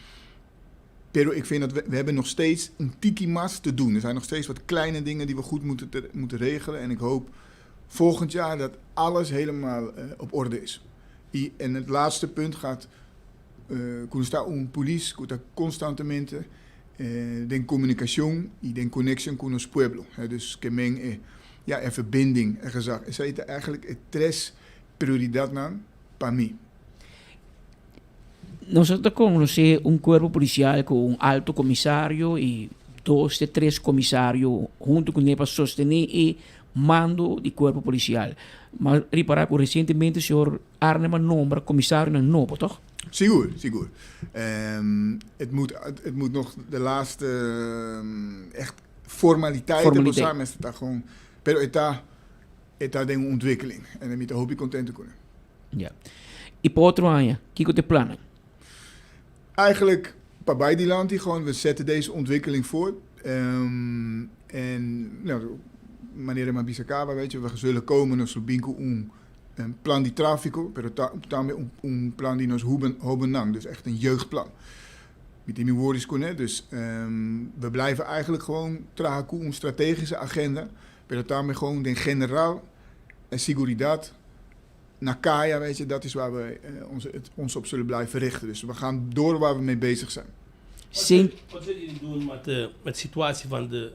pero ik vind dat we, we hebben nog steeds een tiki mas te doen. Er zijn nog steeds wat kleine dingen die we goed moeten, te, moeten regelen. En ik hoop volgend jaar dat alles helemaal uh, op orde is. I, en het laatste punt gaat uh, cu un polis cu ta constantemente eh, den comunicacion y den conexion cu nos pueblo. Eh, dus ke men e, ja, e verbinding, e gezag. Esey ta eigenlijk e tres prioridadnan pa mi. Nos ta conoce un cuerpo policial cu un alto comisario y dos te tres comisario hunto cu ne pa sostene e mando di cuerpo policial. M'a ripara cu recientemente señor Arnhem a nombra comisarionan nobo, toch? Sigur, sigur. Het moet, het moet nog de laatste echt formaliteiten Formaliteit. bo sa, mester ta gewoon, pero e ta, e ta den un ontwikkeling en mi ta hopi contento cu ne. Ja. Y pa otro aña, kico ta e plannan? Eigenlijk, pa bay dilanti, gewoon we zetten deze ontwikkeling voort. En, nou, manera mi a bisa caba, weet je, we zullen komen nos lo bin cu un plan di trafico, pero ta tambe un, un plan di nos hoben, hobennan, dus echt een jeugdplan. Mi tin mi woordjes cu ne, dus we blijven eigenlijk gewoon traha cu un strategische agenda, pero tambe gewoon den general e siguridad na kaya, weet je, dat is waar we ons, het, ons op zullen blijven richten. Dus we gaan door waar we mee bezig zijn. Wat zullen jullie doen met de, met de situatie van de,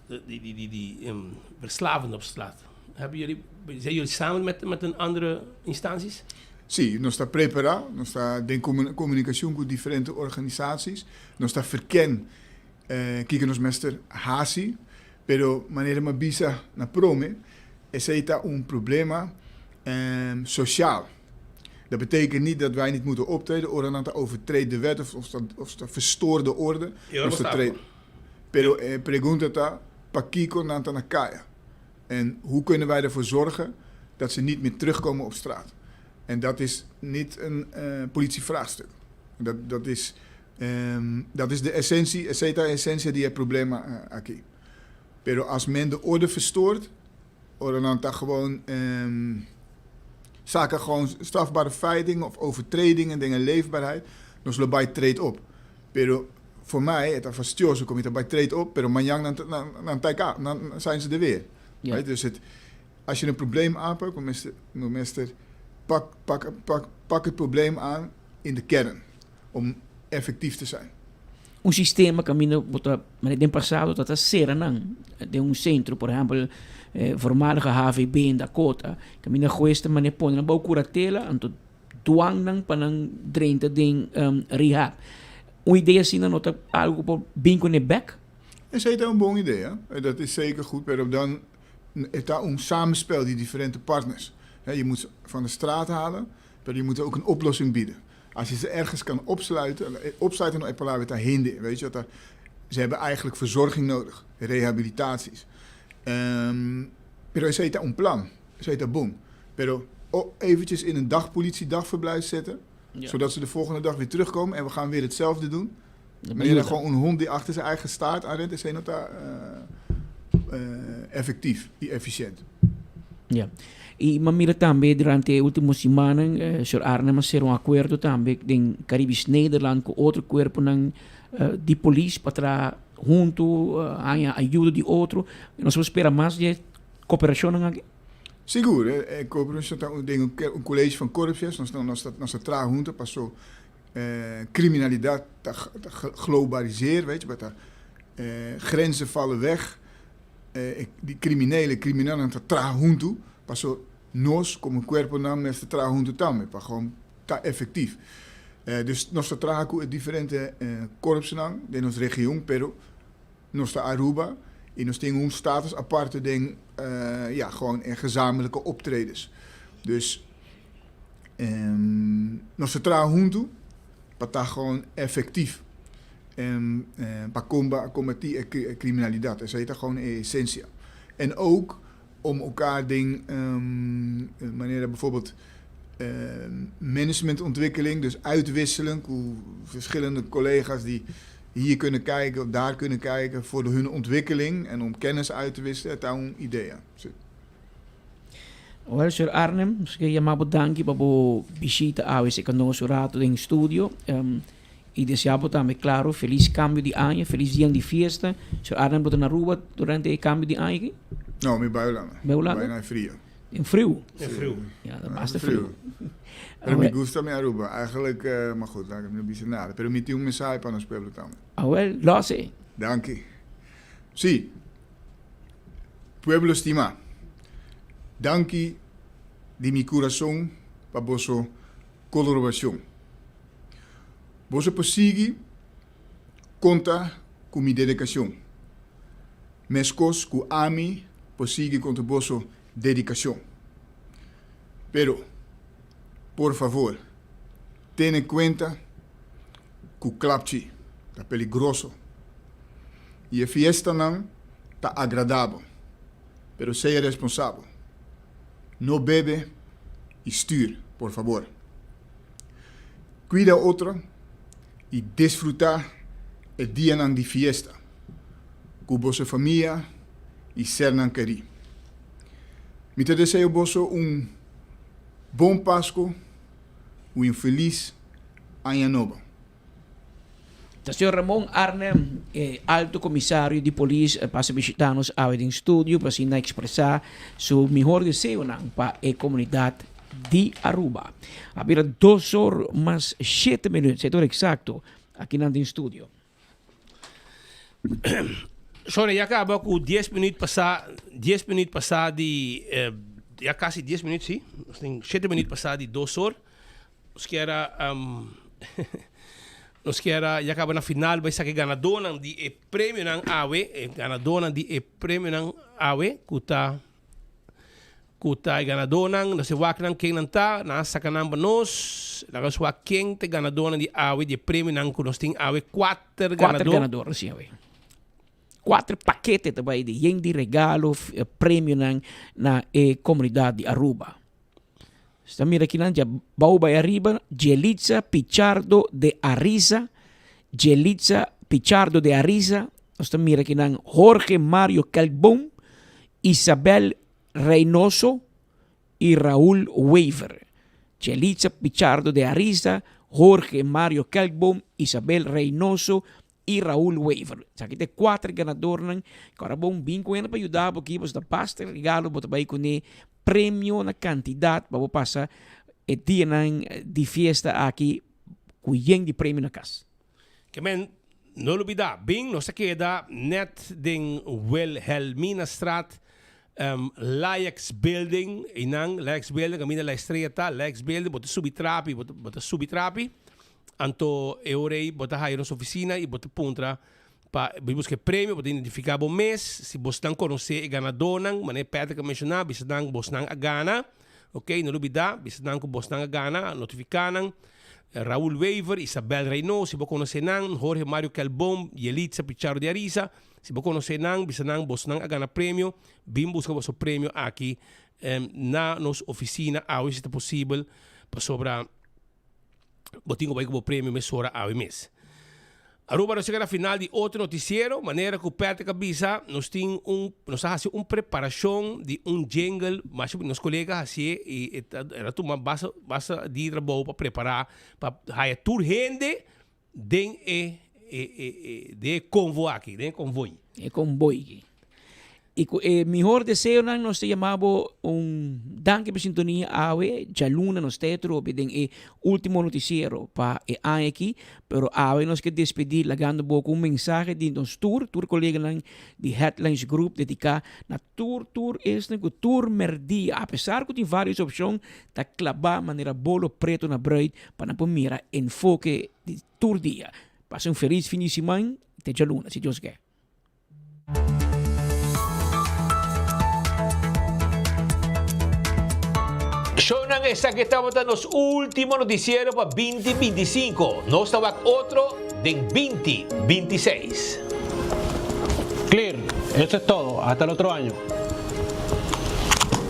de, die, die, die, die verslaafden op straat? Hebben jullie, zijn jullie samen met, met een andere instanties? Si, nos ta prepara, nos ta den comunicacion cu diferente organisaties, nos ta verken kiko nos mester haci, pero manera mi a bisa na prome, esey ta un problema social. Dat betekent niet dat wij niet moeten optreden, ora nan ta overtreed de wet of, of, ta, of ta verstoor de orde. E ora Nos ta bo trede. stap. Pero e pregunta ta, pakiko nan ta na kaya? En hoe kunnen wij ervoor zorgen dat ze niet meer terugkomen op straat? En dat is niet een politievraagstuk. Dat, dat, is, dat is de essentie, et cetera, essentie di e problema aki. Pero als men de orde verstoort, ora nan ta gewoon zaken gewoon strafbare feiten of overtredingen, dingen leefbaarheid, nos lo bai treed op. Pero voor mij, het fastidioso kom je bij treed op, pero mañan nan, nan, nan, nan, nan zijn ze er weer. Ja. Right? Dus het, als je een probleem aanpakt, meester, meester, pak, pak, pak, pak het probleem aan in de kern om effectief te zijn. Un sistema kaminda bo ta manera den pasado ta ta sera nan den un sentro, por ehèmpel e voormalige HVB in Dakota, kaminda hues ta manera pone nan bou kuratela anto dwang nan pa nan drenta den rehab. Un idea asina no ta algu ku por bin kuné bèk? Esei ta un bon idea, dat is zeker goed, pero dan e ta un samenspel di diferente partners. Je moet ze van de straat halen, pero je moet ook een oplossing bieden. Als je ze ergens kan opsluiten, opsluiten no e palabra ta hende, weet je, dat ze hebben eigenlijk verzorging nodig, rehabilitaties. Pero esei ta un plan, esei ta bon. Pero eventjes in een dagpolitie, dagverblijf zetten, zodat ze de volgende dag weer terugkomen en we gaan weer hetzelfde doen. Dat Wanneer er bedoel ik. gewoon een hond die achter zijn eigen staart aanrent, is dat effectief y efficiënt. Ja. Y m'a mira tambe durante e ultimo simannan señor Arnhem a cera un acuerdo tambe den Caribisch Nederland cu otro cuerponan di polis pa traha hunto, haña ayudo di otro. Nos por spera mas di e cooperacionnan aki? Sigur, e cooperacion ta den un college van korpschefs, nos nos nos ta traha hunto paso criminalidad ta globaliseer, weet je, wat ta grenzen vallen weg. Die criminelen, criminelen ta traha hunto, paso nos como cuerponan mester traha hunto tambe pa gewoon ta efectief. Dus nos ta traha cu e diferente korpsnan den nos region, pero nos ta Aruba y nos tin un status aparte den ja, gewoon e gezamenlijke optredens. Dus nos ta traha hunto pa ta gewoon efectief pa combati e criminalidad. Esey ta gewoon e esencia. En ook om elkaar den manera bijvoorbeeld managementontwikkeling, dus uitwisselen cu verschillende collega's die hier kunnen kijken of daar kunnen kijken voor de hun ontwikkeling en om kennis uit te wisselen, ta un idea. Si. Wel, señor Arnhem, nos ke yama bo danki pa bo bishita awe serka nos un rato den studio. Y desea bo tambe, claro, feliz cambio di aña, feliz dia di fiesta. Señor Arnhem, bo ta na Aruba durante e cambio di aña aki? No, mi bai Hulanda. Bai Hulanda? Bai na frio. Den friu? Den friu. Ja, dat basta friu. Pero mi gusta mi Aruba. Eigenlijk, maar goed, laat ik no bisa nada. Pero mi tin un mensahe pa nos pueblo tambe. Awel, los e. Danki. Si, pueblo stima, danki di mi curason pa boso colaboracion. Boso por sigui conta cu mi dedicacion, mescos cu ami. por sigui konta boso dedikashon. Pero, por favor, tene kuenta ku klapchi ta peligroso i e fiestanan ta agradabel, pero sea responsabel. No bebe i stür, por favor. Kuida otro i disfrutá e dianan di fiesta ku boso famia i sernan kerí. Mi ta deseo boso un bon Pasku i un felis Aña Nobo. Ta señor Ramon Arnhem, e Alto Comisario di Polis a pasa bishita nos awe den studio pa asina expresa su mihor deseonan pa e comunidad di Aruba. A bira dos or mas shete minuut, sete or exacto, akinan den studio. Sorry, ya caba cu dies minuut pasa, dies minuut pasa di, ya casi dies minuut si, nos tin shete minuut pasa di dos or. Nos kier a nos kier a ya caba na final bai saki ganadornan di e premionan awe, e ganadornan di e premionan awe cu ta cu ta e ganadornan, nos e wak nan ken nan ta, nan a saca nan pa nos, laga nos wak ken ta e ganadornan di awe di e premionan cu nos tin awe, cuater Cuater ganador. ganador si awe. Cuater pakete ta bai di yen di regalo, premionan na e comunidad di Aruba. Sta mira kinan dja bou bai ariba, Jelitza Pichardo de Ariza, Jelitza Pichardo de Ariza, nos ta mira kinan Jorge Mario Kelkboom, Isabel Reynoso y Raul Wever. Jelitza Pichardo de Ariza, Jorge Mario Kelkboom, Isabel Reynoso y Raul Wever. Esaki ta e cuater ganadornan cu ora bon bin cu hende pa yuda bo aki, pasobra ta basta regalo bo ta bay cune, premio na cantidad pa bo pasa e dianan di fiesta aki cu yen di premio na cas. Ke men no lubida, bin nos ta keda net den Wilhelminastraat, Laex Building, einan Laex Building caminda La Estrella ta, Laex Building, bo ta subi trapi, bo ta subi trapi. Anto e ora ei bo ta haya nos oficina y bo ta puntra pa bo busca e premio, bo ta identifica bo mes, si bosnan conoce e ganadonan, manera Patrick a menciona, bisa nan bosnan a gana, ok, no lubida, bisa nan cu bosnan a gana, notifica nan, Raul Wever, Isabel Reynoso, si bo conoce nan, Jorge Mario Kelboom, Yelitza Pichardo de Ariza, si bo conoce nan, bisa nan bosnan a gana premio, bin busca boso premio aki na nos oficina awe si ta posibel, pasobra. Bo tin ku bai ku bo premio mesora awe mes. Aruba nos chega na final di otro noticiero, manera ku Patrick a bisa, nos tin un, nos a hasi un preparashon di un jingle, masha nos kolega a hasié i e ta el a tuma basta basta di trabou pa prepará pa haya tur hende den e e e e den e konvo aki, den e konvoi. E konvoi aki. I ku e mihor deseonan nos ta yama bo un danki pa sintonia awe. Djaluna nos ta atrobe den e ultimo notisiero pa e aña aki, pero awe nos ke despedí lagando bo ku un mensahe di nos tur, tur koleganan di Headlines Group dediká na tur tur esnan ku tur mèrdia, apesar ku tin vários opshon, ta klabá manera bolo preto na bruid pa nan por mira enfoke di tur dia. Pasa un felis fin di siman i te djaluna si Dios ke. Shownan esaki tabata nos ultimo noticiero pa binti binti sinku. Nos ta wak otro den binti binti seis. Clear, eso es todo, hasta el otro año.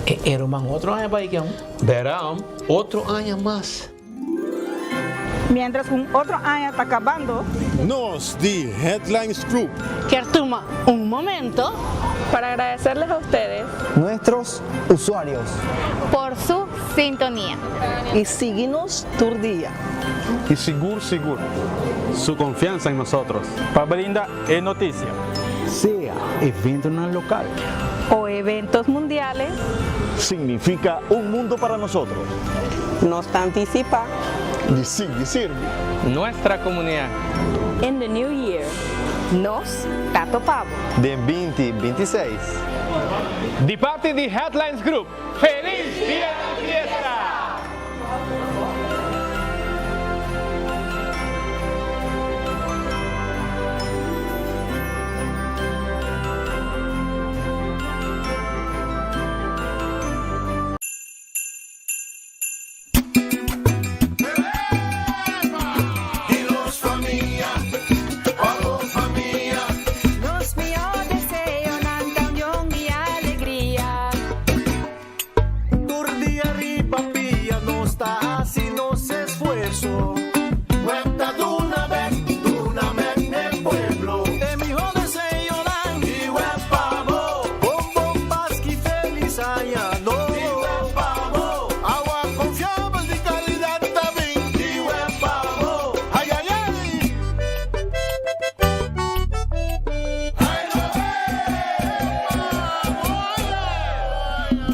E e ruman otro aña bai kion? Bera, otro aña mas. Mientras un otro aña ta cabando. Nos di Headlines Group. Kier tuma un momento. Para agradecerles a ustedes. Nuestros usuarios. Por su sintonia. Y sigui nos tur dia. Y sigur sigur. Su confianza en nosotros. Pa brinda e noticia. Sea eventonan local. O eventos mundiales. Significa un mundo para nosotros. Nos ta anticipa. Di sigui sirbi. Nuestra comunidad. In the new year. Nos ta topa bo. Den binti binti seis. Di parti di Headlines Group, Feliz Dia di Fiesta!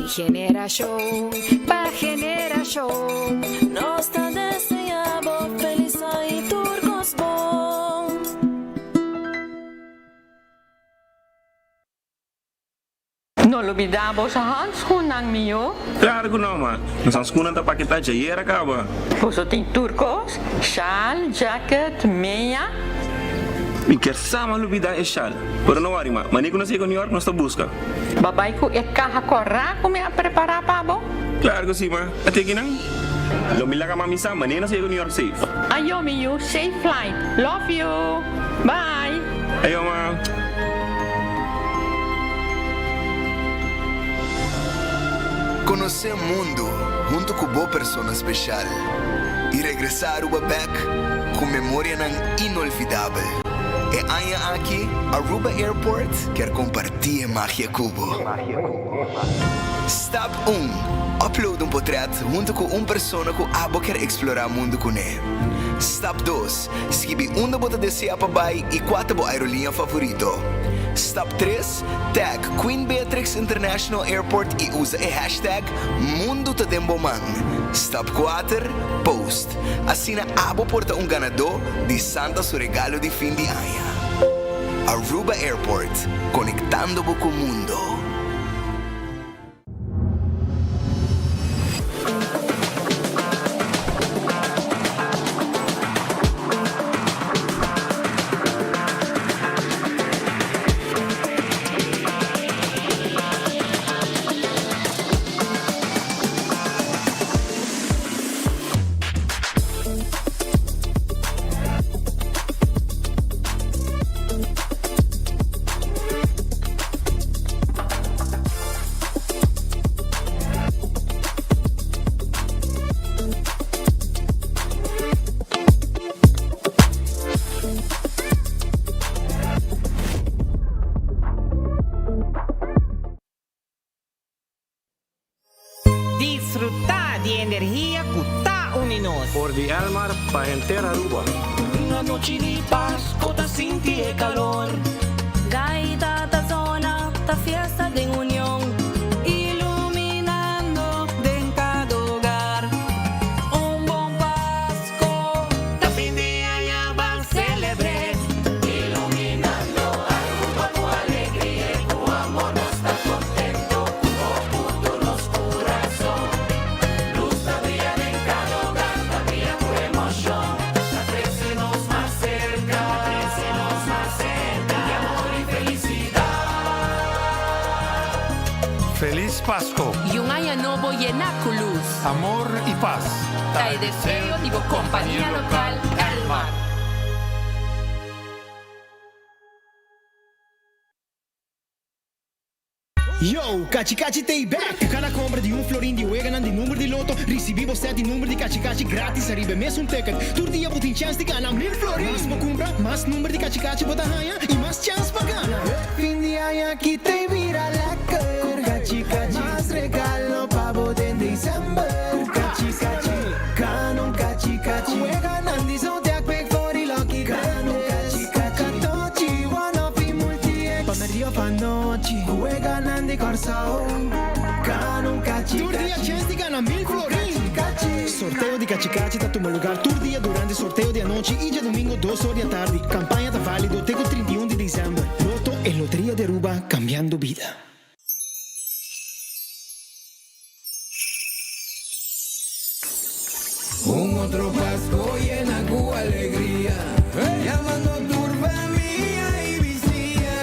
Generashon pa generashon. Nos ta desea bo felis aña y tur cos bon. No lubida boso handschoennan mihó. Claro cu no, ma. Nos handschoennan ta paketá djayer a caba. Boso tin tur cos, sjaal, jacket, meña. Mi kier sa ma lubida e sjaal. Pero no worry, ma. Mane cu nos yega New York nos ta busca. Bo bai cu e caha corá cu mi a prepara pa bo? Claro cu si, ma. A teki nan. Lo mi laga mami sa mane nos yega New York safe. Ayo, mi yu. Safe flight. Love you. Bye. Ayo, ma. Konosé mundu huntu ku bo persona speshal i regresá Aruba bèk ku memorianan inolvidabel. E aña aki Aruba Airport kier kompartí e magia ku bo. Stap un, Upload un potrèt huntu ku un persona ku abo kier eksplorá mundu kuné. Stap dos, Skibi unda bo ta deseá pa bai i kua ta bo aeroliña favorito. Stap tres, Tag Queen Beatrix International Airport i usa e hashtag Mundu ta den bo man. Stap kuater, Post. Asina abo por ta un ganadó di Santa su regalo di fin di aña. Aruba Airport, konektando bo ku mundo. Disfrutá di e energia ku ta uni nos. For di Elmar pa henter Aruba. Un anochi di pas, bo ta sinti e calor. Gaita ta zona, ta fiesta den union. Iluminando den cada hogar. Un bon Pasco, ta fin di aña ban celebre. Iluminando Aruba cu alegria y cu amor. Nos ta contento cu bo punto nos curazon. Luz ta briya den cada hogar, ta briya cu emocion. Ta trece nos mas cerca, ta trece nos mas cerca. Di amor y felicidad. Feliz Pasco. Y un aña nobo yena cu luz. Amor y paz. Ta e deseo di bo compania local Elmar. Yo, Cachi Cachi t'ey back! Cu cada compra di un florin di weganan di number di Lotto, ricibi bo set di number di Cachi Cachi gratis ariba e mesun ticket. Tur dia bo tin chance di gana mil florin! Mas bo cumpra, mas number di Cachi Cachi bo ta haya y mas chance pa gana! Fin di aña aki t'ey bira lekker! Cu Cachi Cachi, mas regalo pa bo den december! Cu Cachi Cachi, gana un Cachi Cachi! Cu weganan di Zodiac, Big Four y Lucky Grandes! Cu Cachi Cachi, Catochi, One Off y Multi X! Pa merdia of anochi, cu weganan di Kòrsou, gana un Cachi Tur dia Cachi! chens di gana mil Cu florin! Cachi Cachi! Sorteo di Cachi Cachi ta tuma lugar tur dia durante sorteo di anochi y djadomingo dos or di atardi. Campaña ta valido te cu 31 di december. Lotto e Loteria di Aruba, cambiando bida. Un otro Pasco yena cu alegria, Yamando tur famia y bisiña.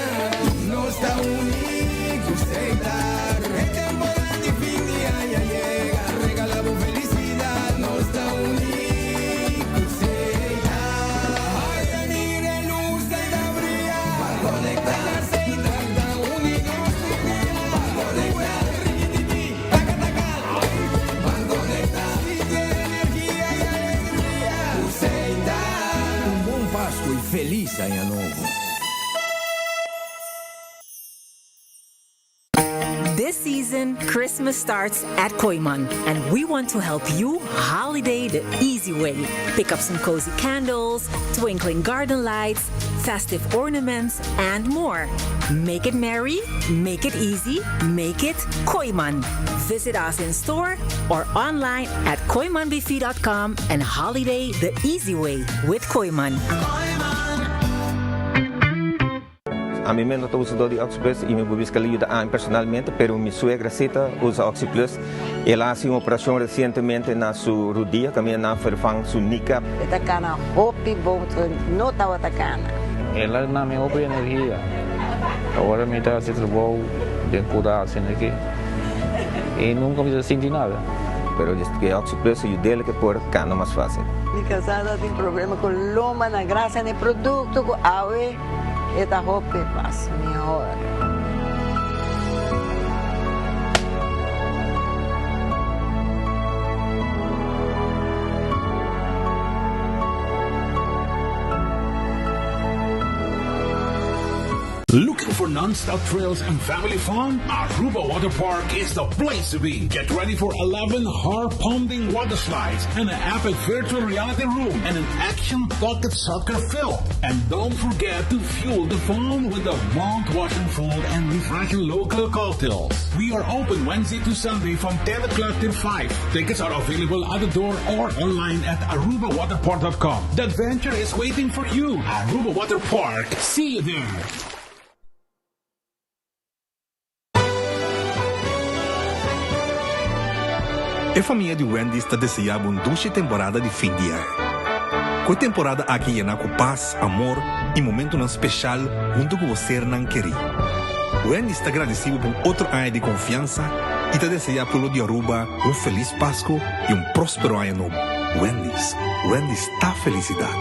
Nos ta uni cu Setar, e temporada di fin di aña yega, regala bo felicidad. Nos ta uni cu Setar. Ay, mira e luz ei ta bria, Ban conecta, Setar ta uni nos tur dia. Ban conecta, rikititi, taka taka. Ban conecta, sinti energia y alegria cu Setar. Un bon Pasco y feliz Aña Nobo. This season, Christmas starts at Kooyman, and we want to help you holiday the easy way. Pick up some cozy candles, twinkling garden lights, festive ornaments, and more. Make it merry, make it easy, make it Kooyman. Visit us in store or online at kooymanbv.com and holiday the easy way with Kooyman. Ami mes no ta usador di OxyPlus y mi por bisa cu yuda ami personalmente, pero mi suegra si ta usa OxyPlus. El a haci un operacion recientemente na su rudia, caminda nan a vervang su kneecap. E ta cana hopi bon, no tabata cana. El a duna mi hopi energia. Awor mi ta haci trabou den cura asina aki y nunca mi ta sinti nada. Pero e OxyPlus a yud'el ke por cana mas facil. Mi casada tin problema cu lomba na gracia na e producto cu awe. E ta hopi mas mihor. Looking for non-stop thrills and family fun? Aruba Water Park is the place to be. Get ready for 11 heart-pounding water slides and an epic virtual reality room and an action pocket soccer field. And don't forget to fuel the fun with the mouth-watering food and refreshing local cocktails. We are open Wednesday to Sunday from 10 o'clock till 5. Tickets are available at the door or online at arubawaterpark.com. The adventure is waiting for you. Aruba Water Park. See you there. E famia di Wendy's ta deseá bo un dushi temporada di fin di aña. Ku e temporada aki yená ku pas, amor i momentunan speshal huntu ku bo sernan kerí. Wendy's ta gradisí bo pa un otro aña di konfiansa i ta deseá pueblo di Aruba un felis Pasku i un próspero aña nobo. Wendy's, Wendy's ta felisidat.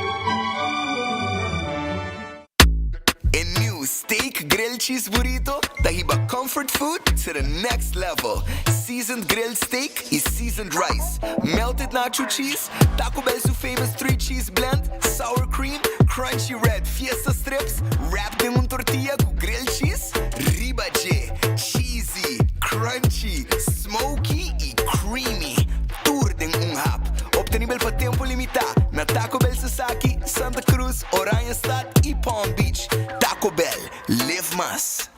E new Steak Grilled Cheese Burrito ta hiba comfort food to the next level. Seasoned grilled steak y seasoned rice, melted nacho cheese, Taco Bell su famous three cheese blend, sour cream, crunchy red fiesta strips, wrapped den un tortilla cu grilled cheese, riba dje, cheesy, crunchy, smoky y creamy, tur den un hap. Obtenibel pa tempo limita na Taco Bell Sasaki, Santa Cruz, Oranjestad y Palm Beach. Taco Bell, live mas!